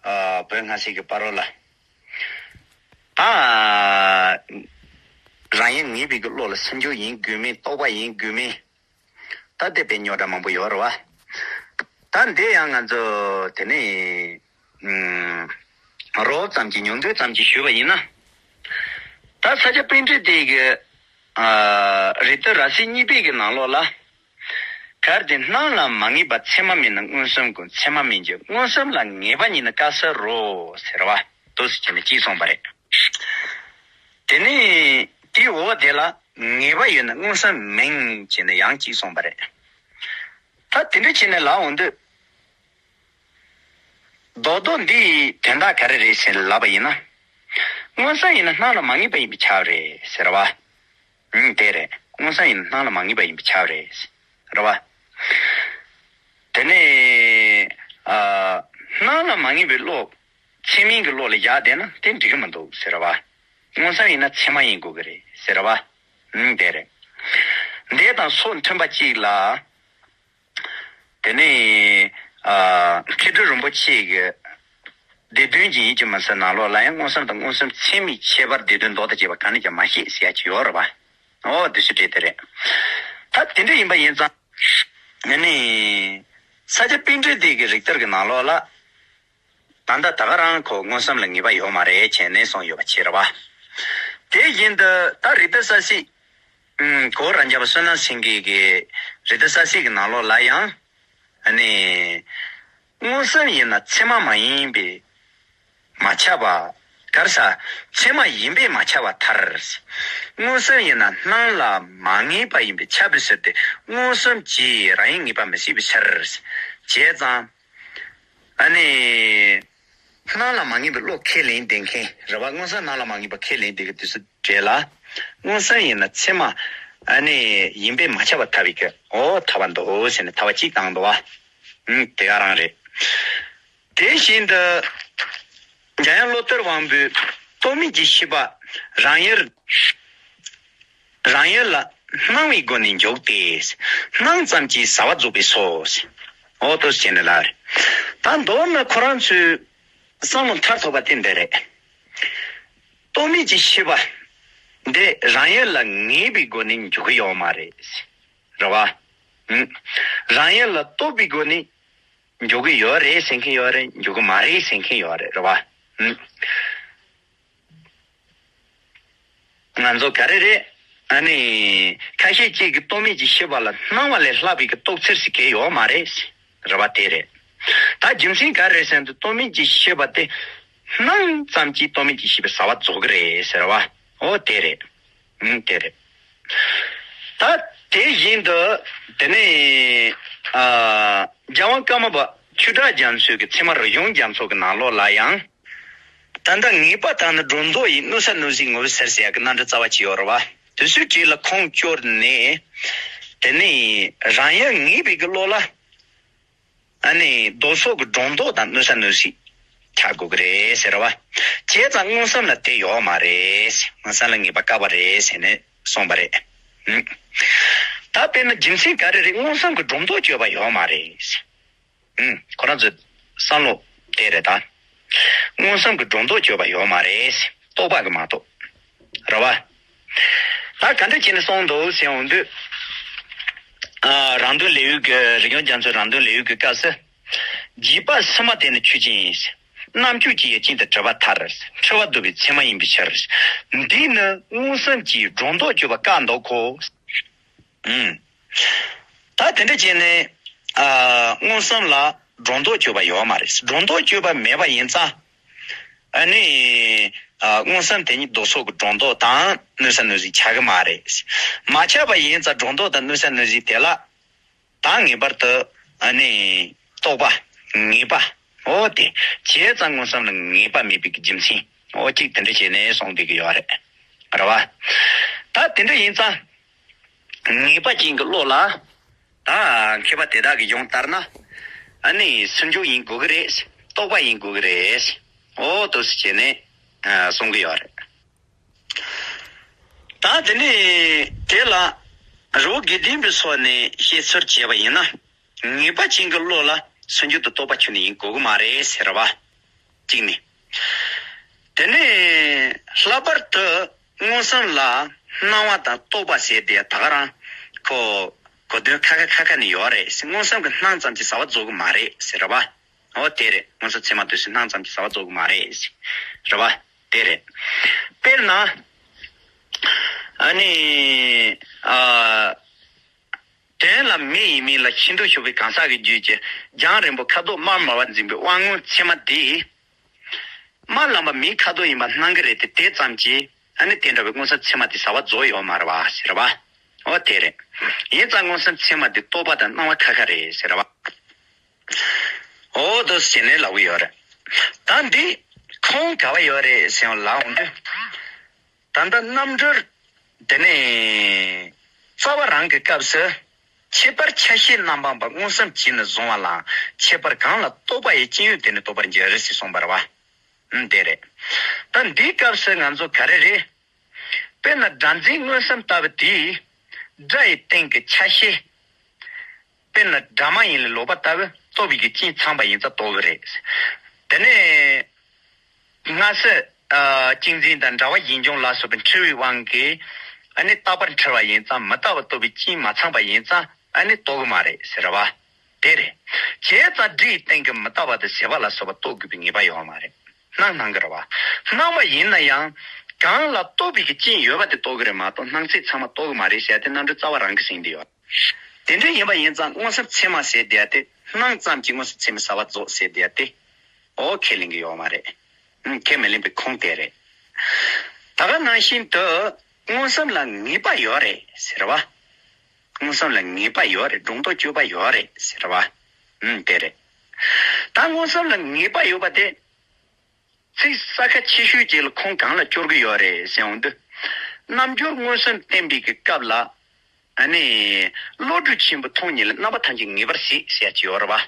ཨ། བོད་སྔ་ཕྱི་གི་བར་རོ་ལ། ད་རང་ཡུལ་ངེས་པའི་གི་བློ་ལ་སུན་འབྱིན་ཡིན་དགོས་མིན། རྟོག་པ་ཡིན་དགོས་མིན། ད་དེ་དཔེ་རྙོག་དྲ་མང་པོ་ཡོད་རེད་བ། ད་འདི་ཡང་ང་ཚོ་དེ་ནས། ཨུམ། རོབ་ཙམ་གྱི་ཉུང་བསྡུས་ཙམ་གྱི་ཞུས་པ་ཡིན་ན། ད་ས་སྐྱ་པཎྜི་ཏའི་གི། ཨ། རིགས་གཏེར་ར་གསལ་གཉིས་པའི་གི་ནང་ལོགས་ལ། གལ་ཏེ་སྣང་ལ་མ་ངེས་པ་ཚད་མ་མིན་ན་མངོན་སུམ་ཀུན། ཚད་མ་མིན་གྱི་མངོན་སུམ་ལ་ངེས་པ་ཉིད་ནི་དཀའ་ཟེར་རོ་ཟེར་བ། འདུག་སེ་བྱས་ནས་གཅིག་གསུངས་པ་རེད། དེ་ནས་དེའི་འོག་དེ་ལ་ངེས་པ་ཡོད་ན་མངོན་སུམ་མིན་བྱས་ནས་ཡང་གཅིག་གསུངས་པ་རེད། ད་དེ་འདྲ་བྱས་ནས་ལབ་འོང་དུས། རྡོག་རྡོག་འདིའི་དོན་དག་ག་རེ་རེད་ཟེར་ལབ་པ་ཡིན་ན། མངོན་སུམ་ཡིན་ན་སྣང་ལ་མ་ངེས་པ་ཡིན་པས་ཁྱབ་རེད་ཟེར་བ། ཨང་། དེ་རེད། མངོན་སུམ་ཡིན་ན་སྣང་ལ་མ་ངེས་པ་ཡིན་པས་ཁྱབ་རེད། རེད་བ། དེ་ནས། ཨ། སྣང་ལ་མ་ངེས་པའི་བློ། ཚད་མིན་གྱི་བློ་ལ་བཞག་བསྡད་ན་དེ་འགྲིག་གི་མི་འདུག་ཟེར་བ། མངོན་སུམ་ཡིན་ན་ཚད་མ་ཡིན་དགོས་ཀྱི་རེད་ཟེར་བ། ཨང་། དེ་རེད། འདི་དང་སོ་མཐུན་པ་གཅིག་ལ། དེ་ནས། ཨ། མཁས་གྲུབ་རིན་པོ་ཆེ་གི་སྡེ་བདུན་གྱི་ཡིད་ཀྱི་མུན་སེལ་ནང་ལོགས་ལ་ཡང་མངོན་སུམ་དང་མངོན་སུམ་ཚད་མའི་ཁྱད་པར་སྡེ་བདུན་མདོ་དང་བཅས་པ་གང་ནས་ཀྱང་མ་བཤད་ཟེར་ཡ་ཅིག་ཡོད་རེད་བ། འོ་དེ་ཚོ་འདྲ་དེ་རེད། ད་དེ་འདྲ་ཡིན་པ་ཡིན་ཙང་། ཨ་ནི། ས་སྐྱ་པཎྜི་ཏའི་གི་རིགས་གཏེར་གྱི་ནང་ལོགས་ལ། ད་ལྟ་ད་ག་རང་ཁོ་མངོན་སུམ་ལ་ངེས་པ་ཡོད་མ་རེད་བྱས་ནས་གསུངས་ཡོད་པ་ཅིག་རེད་བ། དེ་བཞིན་དུ་ད་རིགས་གཏེར་གསལ་བྱེད། ཨུམ། གོ་ར་འཇབ་པ་བསོད་ནམས་སེང་གེ་གི་རིགས་གཏེར་གསལ་བྱེད་ཀྱི་ནང་ལོགས་ལ་ཡང་། ཨ་ནི། མངོན་སུམ་ཡིན་ན་ཚད་མ་མ་ཡིན་པས་མ་ཁྱབ་པ། ག་རེ་ཟ། ཚད་མ་ཡིན་པས་མ་ཁྱབ་པར་ཐལ། མངོན་སུམ་ཡིན་ན་སྣང་ལ་མ་ངེས་པ་ཡིན་པས་ཁྱབ་པའི་ཕྱིར་ཏེ། མངོན་སུམ་གྱིས་རང་ཡུལ་ངེས་པ་མི་སྲིད་པའི་ཕྱིར། བྱས་ཙང་། ཨ་ནི། སྣང་ལ་མ་ངེས་པའི་བློ་ཁས་ལེན་བསྡད་མཁན་རེད་བ། མངོན་སུམ་སྣང་ལ་མ་ངེས་པ་ཁས་ལེན་བསྡད་མཁན་དུས་སུ་འདྲ་ལ། མངོན་སུམ་ཡིན་ན་ཚད་མ། ཨ་ནི། ཡིན་པས་མ་ཁྱབ་པར་ཐལ་བའི་གི། འོ་ཐལ་བ་འདུག་ཟེར་ནས་ཐལ་བ་གཅིག་བཏང་འདུག་བ། ཨུམ། དེ་ག་རང་རེད། དེ་བཞིན་དུ། འཇམ་དབྱངས་བློ་གཏེར་དབང་པོས་རྟོག་མེད་ཀྱི་ཤེས་པ་རང་ཡུལ། རང་ཡུལ་ལ་སྣང་བའི་སྒོ་ནས་འཇོག་སྟེ། སྣང་ཙམ་གྱིས་ཟ་བ་རྫོགས་པས་སོ། འོ་དོ་ཟེར་ནས་ལབ་རེད། ད་མདོར་ན་ཁོ་རང་ཚོའི་བསམ་བློ་མཐར་ཐུག་པ་དེ་འདི་རེད། རྟོག་མེད་ཀྱི་ཤེས་པ་འདི་རང་ཡུལ་ལ་ངེས་པའི་སྒོ་ནས་འཇོག་གི་ཡོད་མ་རེད། རེད་བ། ཨུམ། རང་ཡུལ་ལ་རྟོགས་པའི་སྒོ་ནས་འཇོག་གི་ཡོད་རེད་ཟེར་མཁན་ཡོད་རེད། འཇོག་གི་མ་རེད་ཟེར་མཁན་ཡོད་རེད། རེད་བ། ཨུམ། ང་ཚོ་ག་རེ་རེད། ཨ་ནི་ཁ་ཤས་ཅིག་གིས་རྟོག་མེད་ཀྱི་ཤེས་པ་ལ་སྣང་བ་ལས་ལྷག་པའི་གི་རྟོགས་ཚུལ་ཞིག་གང་ཡོད་མ་རེད། རེད་བ། དེ་རེད། ད་རྒྱུ་མཚན་ག་རེ་ཟེར་ན། རྟོག་མེད་ཀྱི་ཤེས་པ་དེ་སྣང་ཙམ་གྱིས་རྟོག་མེད་ཀྱི་ཤེས་པའི་ཟ་བ་རྫོགས་ཀྱི་རེད་ཟེར་བ། འོ་དེ་རེད། ཨང་། དེ་རེད། ད་དེ་བཞིན་དུ་དེ་ནས་ཨ་རྒྱལ་དབང་ཀརྨ་པ་ཆོས་གྲགས་རྒྱ་མཚོའི་གི་ཚད་མ་རིག་གཞུང་རྒྱ་མཚོ་གི་ནང་ལོགས་ལ་ཡང་། ད་ལྟ་ངེས་པ་དག་ནི་སྒྲོ་འདོགས་ཡིན། གནོད་ས་གནོད་བྱེད་ངོ་བོའི་ཟེར་ཟེར་ཡག་གི་རྣམ་འགྲེལ་རྩ་བ་ཅིག་ཡོད་རེད་བ། དེ་ཚོའི་གྲས་ལ་ཁུངས་བཅོལ་ནས། དེ་ནས་རང་ཡུལ་ངེས་པའི་གི་བློ་ལ། ཨ་ནི་ལྡོག་ཕྱོགས་ཀྱི་སྒྲོ་འདོགས་དང་གནོད་ས་གནོད་བྱེད་ཆགས་དགོས་ཀྱི་རེད་ཟེར་བ། བྱས་ཙང་མངོན་སུམ་ལ་དེ་ཡོད་མ་རེད། མངོན་སུམ་ལ་ངེས་པ་བཀག་པ་རེད་ཟེར་ནས་གསུངས་པ་རེད། ཨང་། ད་དཔེར་ན་རྒྱུ་མཚན་ག་རེ་རེད། མངོན་སུམ་གྱི་སྒྲོ་འདོགས་གཅོད་པ་ཡོད་མ་རེད། ཨང་། ཁོ་རང་ཚོའི་བསམ་བློ་དེ་རེད་ད། མངོན་སུམ་གྱི་སྒྲོ་འདོགས་གཅོད་པ་ཡོད་མ་རེད། རྟོག་པ་གིས་མ་གཏོགས། རེད་བ། ད་ག་འདྲ་བྱས་ནས་གསུངས་འདུག་ཟེར་འོང་དུས། ཨ། རང་དོན་ལས་འོད་ཀྱི། རིག་གཞུང་རྒྱ་མཚོའི་རང་དོན་ལས་འོད་ཀྱི་སྐབས་སུ། རྒྱས་པ་སུ་མ་བསྟན་ནི་ཆོས་ཅན་ཡིན། རྣམ་དཔྱོད་ཀྱི་ཡིད་ཅན་དུ་གྲུབ་པ་མཐར། འཁྲུལ་བ་བཟློག་པའི་ཚད་མ་ཡིན་པའི་ཕྱིར། འདིས་ནི་མངོན་སུམ་གྱི་སྒྲོ་འདོགས་གཅོད་པ་བཀག་འདུག་གོ། ཨང་། ད་དེ་འདྲ་བྱས་ནས། ཨ། མངོན་སུམ་ལ་སྒྲོ་འདོགས་གཅོད་པ་ཡོད་མ་རེད། སྒྲོ་འདོགས་གཅོད་པ་མེད་པ་ཡིན་ཙང་། ཨ་ནི། ཨ། མངོན་སུམ་དེ་ཉིད་ལྡོག་ཕྱོགས་ཀྱི་སྒྲོ་འདོགས་དང་གནོད་ས་གནོད་གཞི་ཆགས་ཀྱི་མ་རེད། མ་ཆགས་པ་ཡིན་ཙང་སྒྲོ་འདོགས་དང་གནོད་ས་གནོད་གཞི་དེ་ལ། ད་ངེས་པར་དུ། ཨ་ནི། རྟོག་པ། ངེས་པ། འོ་དེ། བྱས་ཙང་མངོན་སུམ་ལ་ངེས་པ་མེད་པའི་གི་རྒྱུ་མཚན། འོ་གཅིག་དེ་འདྲ་བྱས་ནས་གསུངས་བསྡད་ཀྱི་ཡོད་རེད། རེད་བ། ད་དེ་འདྲ་ཡིན་ཙང་། ངེས་པ་ཅན་གྱི་བློ་ལ། ད་མཁས་པ་དེ་དག་གི་གཞུང་ལྟར་ན། ཨ་ནི་སུན་འབྱིན་ཡིན་དགོས་ཀྱི་རེད། རྟོག་པ་ཡིན་དགོས་ཀྱི་རེད། འོ་དེ་འདྲ་བྱས་ནས། ཨ། གསུང་གི་ཡོད་རེད། ད་དེ་ནས་དེ་ལ་རི་བོ་དགེ་ལྡན་པའི་ཚོགས་ནས་བཤད་ཚུལ་བྱས་པ་ཡིན་ན། ངེས་པ་ཅན་གྱི་བློ་ལ་སུན་འབྱིན་དང་རྟོག་པ་ཁྱོན་ནས་ཡིན་དགོས་ཀྱི་མ་རེད་ཟེར་བ། གཅིག་ནས། དེ་ནས་ལྷག་པར་དུ་མངོན་སུམ་ལ་སྣང་བ་དང་རྟོག་པ་ཟེར་དེ་ད་ག་རང་ཁོ་གོ་དོན་ཁ་ཁ་ཁ་ཁ་ནས་ཡོད་རེད། མངོན་སུམ་གྱི་སྣང་ཙམ་གྱིས་ཟ་བ་རྫོགས་ཀྱི་མ་རེད་ཟེར་བ། འོ་དེ་རེད། མངོན་སུམ་ཚད་མ་དུས་སུ་སྣང་ཙམ་གྱིས་ཟ་བ་རྫོགས་ཀྱི་མ་རེད། རེད་བ། དེ་རེད། དཔེར་ན། ཨ་ནི། ཨ། དོན་ལ་མེ་ཡི་མིང་ལ་ཤིན་ཏུ་ཞུགས་པའི་གང་ཟག་གི་རྒྱུད་ཀྱི་རྒྱང་རིང་པོ་ཁ་དོག་དམར་དམར་བ་འཛིན་པའི་དབང་མངོན་ཚད་མ་དེ། དམར་ལམ་པ་མེའི་ཁ་དོག་ཡིན་པ་སྣང་གི་རེད་དེ། དེ་ཙམ་གྱིས་ཨ་ནི་དེ་འདྲ་བའི་མངོན་སུམ་ཚད་མ་དེ་ཟ་བ་རྫོགས་ཡོད་མ་རེད་བ་ཟེར་བ། འོ་དེ་རེད། ཡིན་ཙང་མངོན་སུམ་ཚད་མ་དེ་རྟོག་པ་དང་སྣང་བ་ཁ་ཁ་རེད་ཟེར་བ། འོ་དེ་ཟེར་ནས་ལབ་ཀྱི་ཡོད་རེད། ད་འདི་ཁུངས་ག་བ་ཡོད་རེད་ཟེར་ཡང་ལབ་འོང་དུས། ད་ལྟ་རྣམ་གྲོལ་དེ་ནས་རྩ་བ་རང་གི་སྐབས་སུ། ཁྱད་པར་ཆ་ཤས་རྣམ་པར་སྤངས་པ་མངོན་སུམ་གྱིས་ནི་གཟུང་བ་ལའང་། ཁྱད་པར་གང་ལ་རྟོག་པ་ཡི་སྤྱི་ཡོད་དེ་ནི་རྟོགས་པར་འགྱུར་ཞེས་གསུངས་པ་རེད་བ། ཨང་། དེ་རེད། ད་འདིའི་སྐབས་སུ་ང་ཚོ་ག་རེ་རེད། དཔེར་ན་སྒྲ་འཛིན་མངོན་སུམ་ལྟ་བུ་དེས་སྒྲ་ཡི་སྟེང་གི་ཆ་ཤས། དཔེར་ན་སྒྲ་མ་ཡིན་ལས་ལོག་པ་ལྟ་བུ་རྟོགས་པའི་གི་རྐྱེན་ཚང་བ་ཡིན་ཙང་རྟོགས་ཀྱི་རེད། དེ་ནས་སྔ་ཕྱི། ཨ། གཅིག་འཛིན་དང་འདྲ་བ་ཡིད་འབྱུང་ལ་སོགས་པའི་འཁྲུལ་བའི་དབང་གིས་ཨ་ནི་རྟག་པར་འཁྲུལ་བ་ཡིན་ཙང་མི་རྟག་པ་རྟོགས་པའི་རྐྱེན་མ་ཚང་བ་ཡིན་ཙང་ཨ་ནི་རྟོགས་ཀྱི་མ་རེད་ཟེར་བ། དེ་རེད། བྱས་ཙང་སྒྲའི་སྟེང་གི་མི་རྟག་པ་དང་ཟད་པ་ལ་སོགས་པ་རྟོགས་དགོས་པའི་ངེས་པ་ཡོད་མ་རེད། སྣང་སྣང་གི་རེད་བ། སྣང་བ་ཡིན་ན་ཡང་། གང་ལ་རྟོགས་པའི་གི་རྐྱེན་ཡོད་པ་དེ་རྟོགས་ཀྱི་རེད་མ་གཏོགས་སྣང་ཚད་ཚང་མ་རྟོགས་ཀྱི་མ་རེད་ཟེར་ཏེ་རྣམ་འགྲེལ་རྩ་བ་རང་གིས་ཟིན་བསྡད་ཡོད། དེ་འདྲ་ཡིན་པ་ཡིན་ཙང་མངོན་སུམ་ཚད་མ་ཟེར་བསྡད་ཡ་དེ། སྣང་ཙམ་གྱིས་མངོན་སུམ་ཚད་མས་ཟ་བ་རྫོགས་ཟེར་བསྡད་ཡ་དེ། འོ་ཁས་ལེན་གྱི་ཡོད་མ་རེད། ཨང་། ཁས་མི་ལེན་པའི་ཁུངས་དེ་རེད། ད་ག་ནང་བཞིན་དུ་མངོན་སུམ་ལ་ངེས་པ་ཡོད་རེད་ཟེར་བ། མངོན་སུམ་ལ་ངེས་པ་ཡོད་རེད། སྒྲོ་འདོགས་གཅོད་པ་ཡོད་རེད་ཟེར་བ། ཨང་། དེ་རེད། ད་མངོན་སུམ་ལ་ངེས་པ་ཡོད་པ་དེ། ཚིག་ས་ཁ་ཆེ་ཤོས་ཅིག་ལ་ཁུངས་གང་ལ་སྐྱོར་གྱི་ཡོད་རེད་ཟེར་འོང་དུས། རྣམ་འགྱུར་མངོན་སུམ་བསྟན་པའི་གི་སྐབས་ལ། ཨ་ནི། བློ་གྲོས་ཆེན་པོ་མཐོང་ཉིད་ལ་རྣམ་པ་ཐམས་ཅད་ངེས་པར་གཟིགས་ཟེར་གྱི་ཡོད་རེད་བ།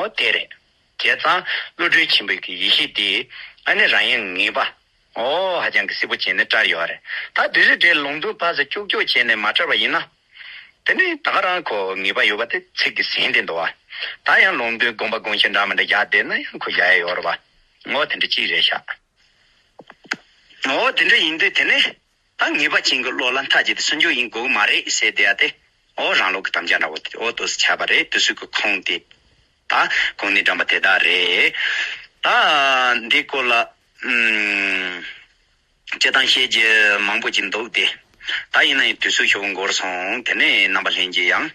འོ་དེ་རེད། བྱས་ཙང་བློ་གྲོས་ཆེན་པོའི་གི་ཡེ་ཤེས་དེ། ཨ་ནི་རང་ཡུལ་ངེས་པ། འོ་ཧ་ཅང་གི་གསལ་པོ་བྱས་ནས་བཀྲལ་ཡོད་རེད། ད་དེ་ཚོའི་གྲས་ལུང་དོན་ཕར་ཚུར་ཀྱོག་ཀྱོག་བྱས་ནས་མ་བཀྲལ་བ་ཡིན་ན། དེ་ནས་ད་ག་རང་ཁོ་ངེས་པ་ཡོད་པ་དེ་ཚིག་གིས་ཟིན་བསྡད་འདུག་བ། ད་ཡང་ལུང་དོན་དགོངས་པ་དགོངས་གཞི་འདྲ་མི་འདྲ་བཞག་བསྡད་ན་ཡང་ཁོ་བཞག་ཡ་ཡོད་རེད་བ། འོ་དེ་འདྲ་ཅིག་རེད་ཤག་འོ་དེ་འདྲ་ཡིན་དུས་དེ་ནས་ད་ངེས་པ་ཅན་གྱི་བློ་ལ་མཐའ་གཅིག་ཏུ་སུན་འབྱིན་ཡིན་དགོས་ཀྱི་མ་རེད་ཟེར་བསྡད་ཡ་དེ། འོ་རང་ལུགས་ཀྱི་དམ་བཅའ་འདྲ་བོ་དེ་འོ་དེ་ཆགས་པ་རེད། དེ་ཚོའི་གི་ཁུངས་དེ། ད་གོང་ནས་དྲངས་པ་དེ་དག་རེད། ད་འདི་སྐོར་ལ། ཨུམ། སྤྱིར་བཏང་བཤད་རྒྱུ་མང་པོ་ཅིག་འདུག་སྟེ། ད་ཡིན་ན་ཡང་དུས་ཚོད་ཞེ་པོ་འགོར་སོང་། དེ་ནས་རྣམ་པ་ལྷན་རྒྱས་ཡང་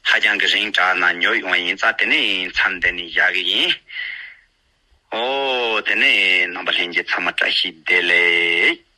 ཧ་ཅང་གི་རིང་དྲགས་ན་ཉོབ་ཡོང་བ་ཡིན་ཙང་། དེ་ནས་མཚམས་འདི་ནས་བཞག་གི་ཡིན། ཨོ། དེ་ནས་རྣམ་པ་ལྷན་རྒྱས་ཚང་མ་བཀྲ་ཤིས་བདེ་ལེགས།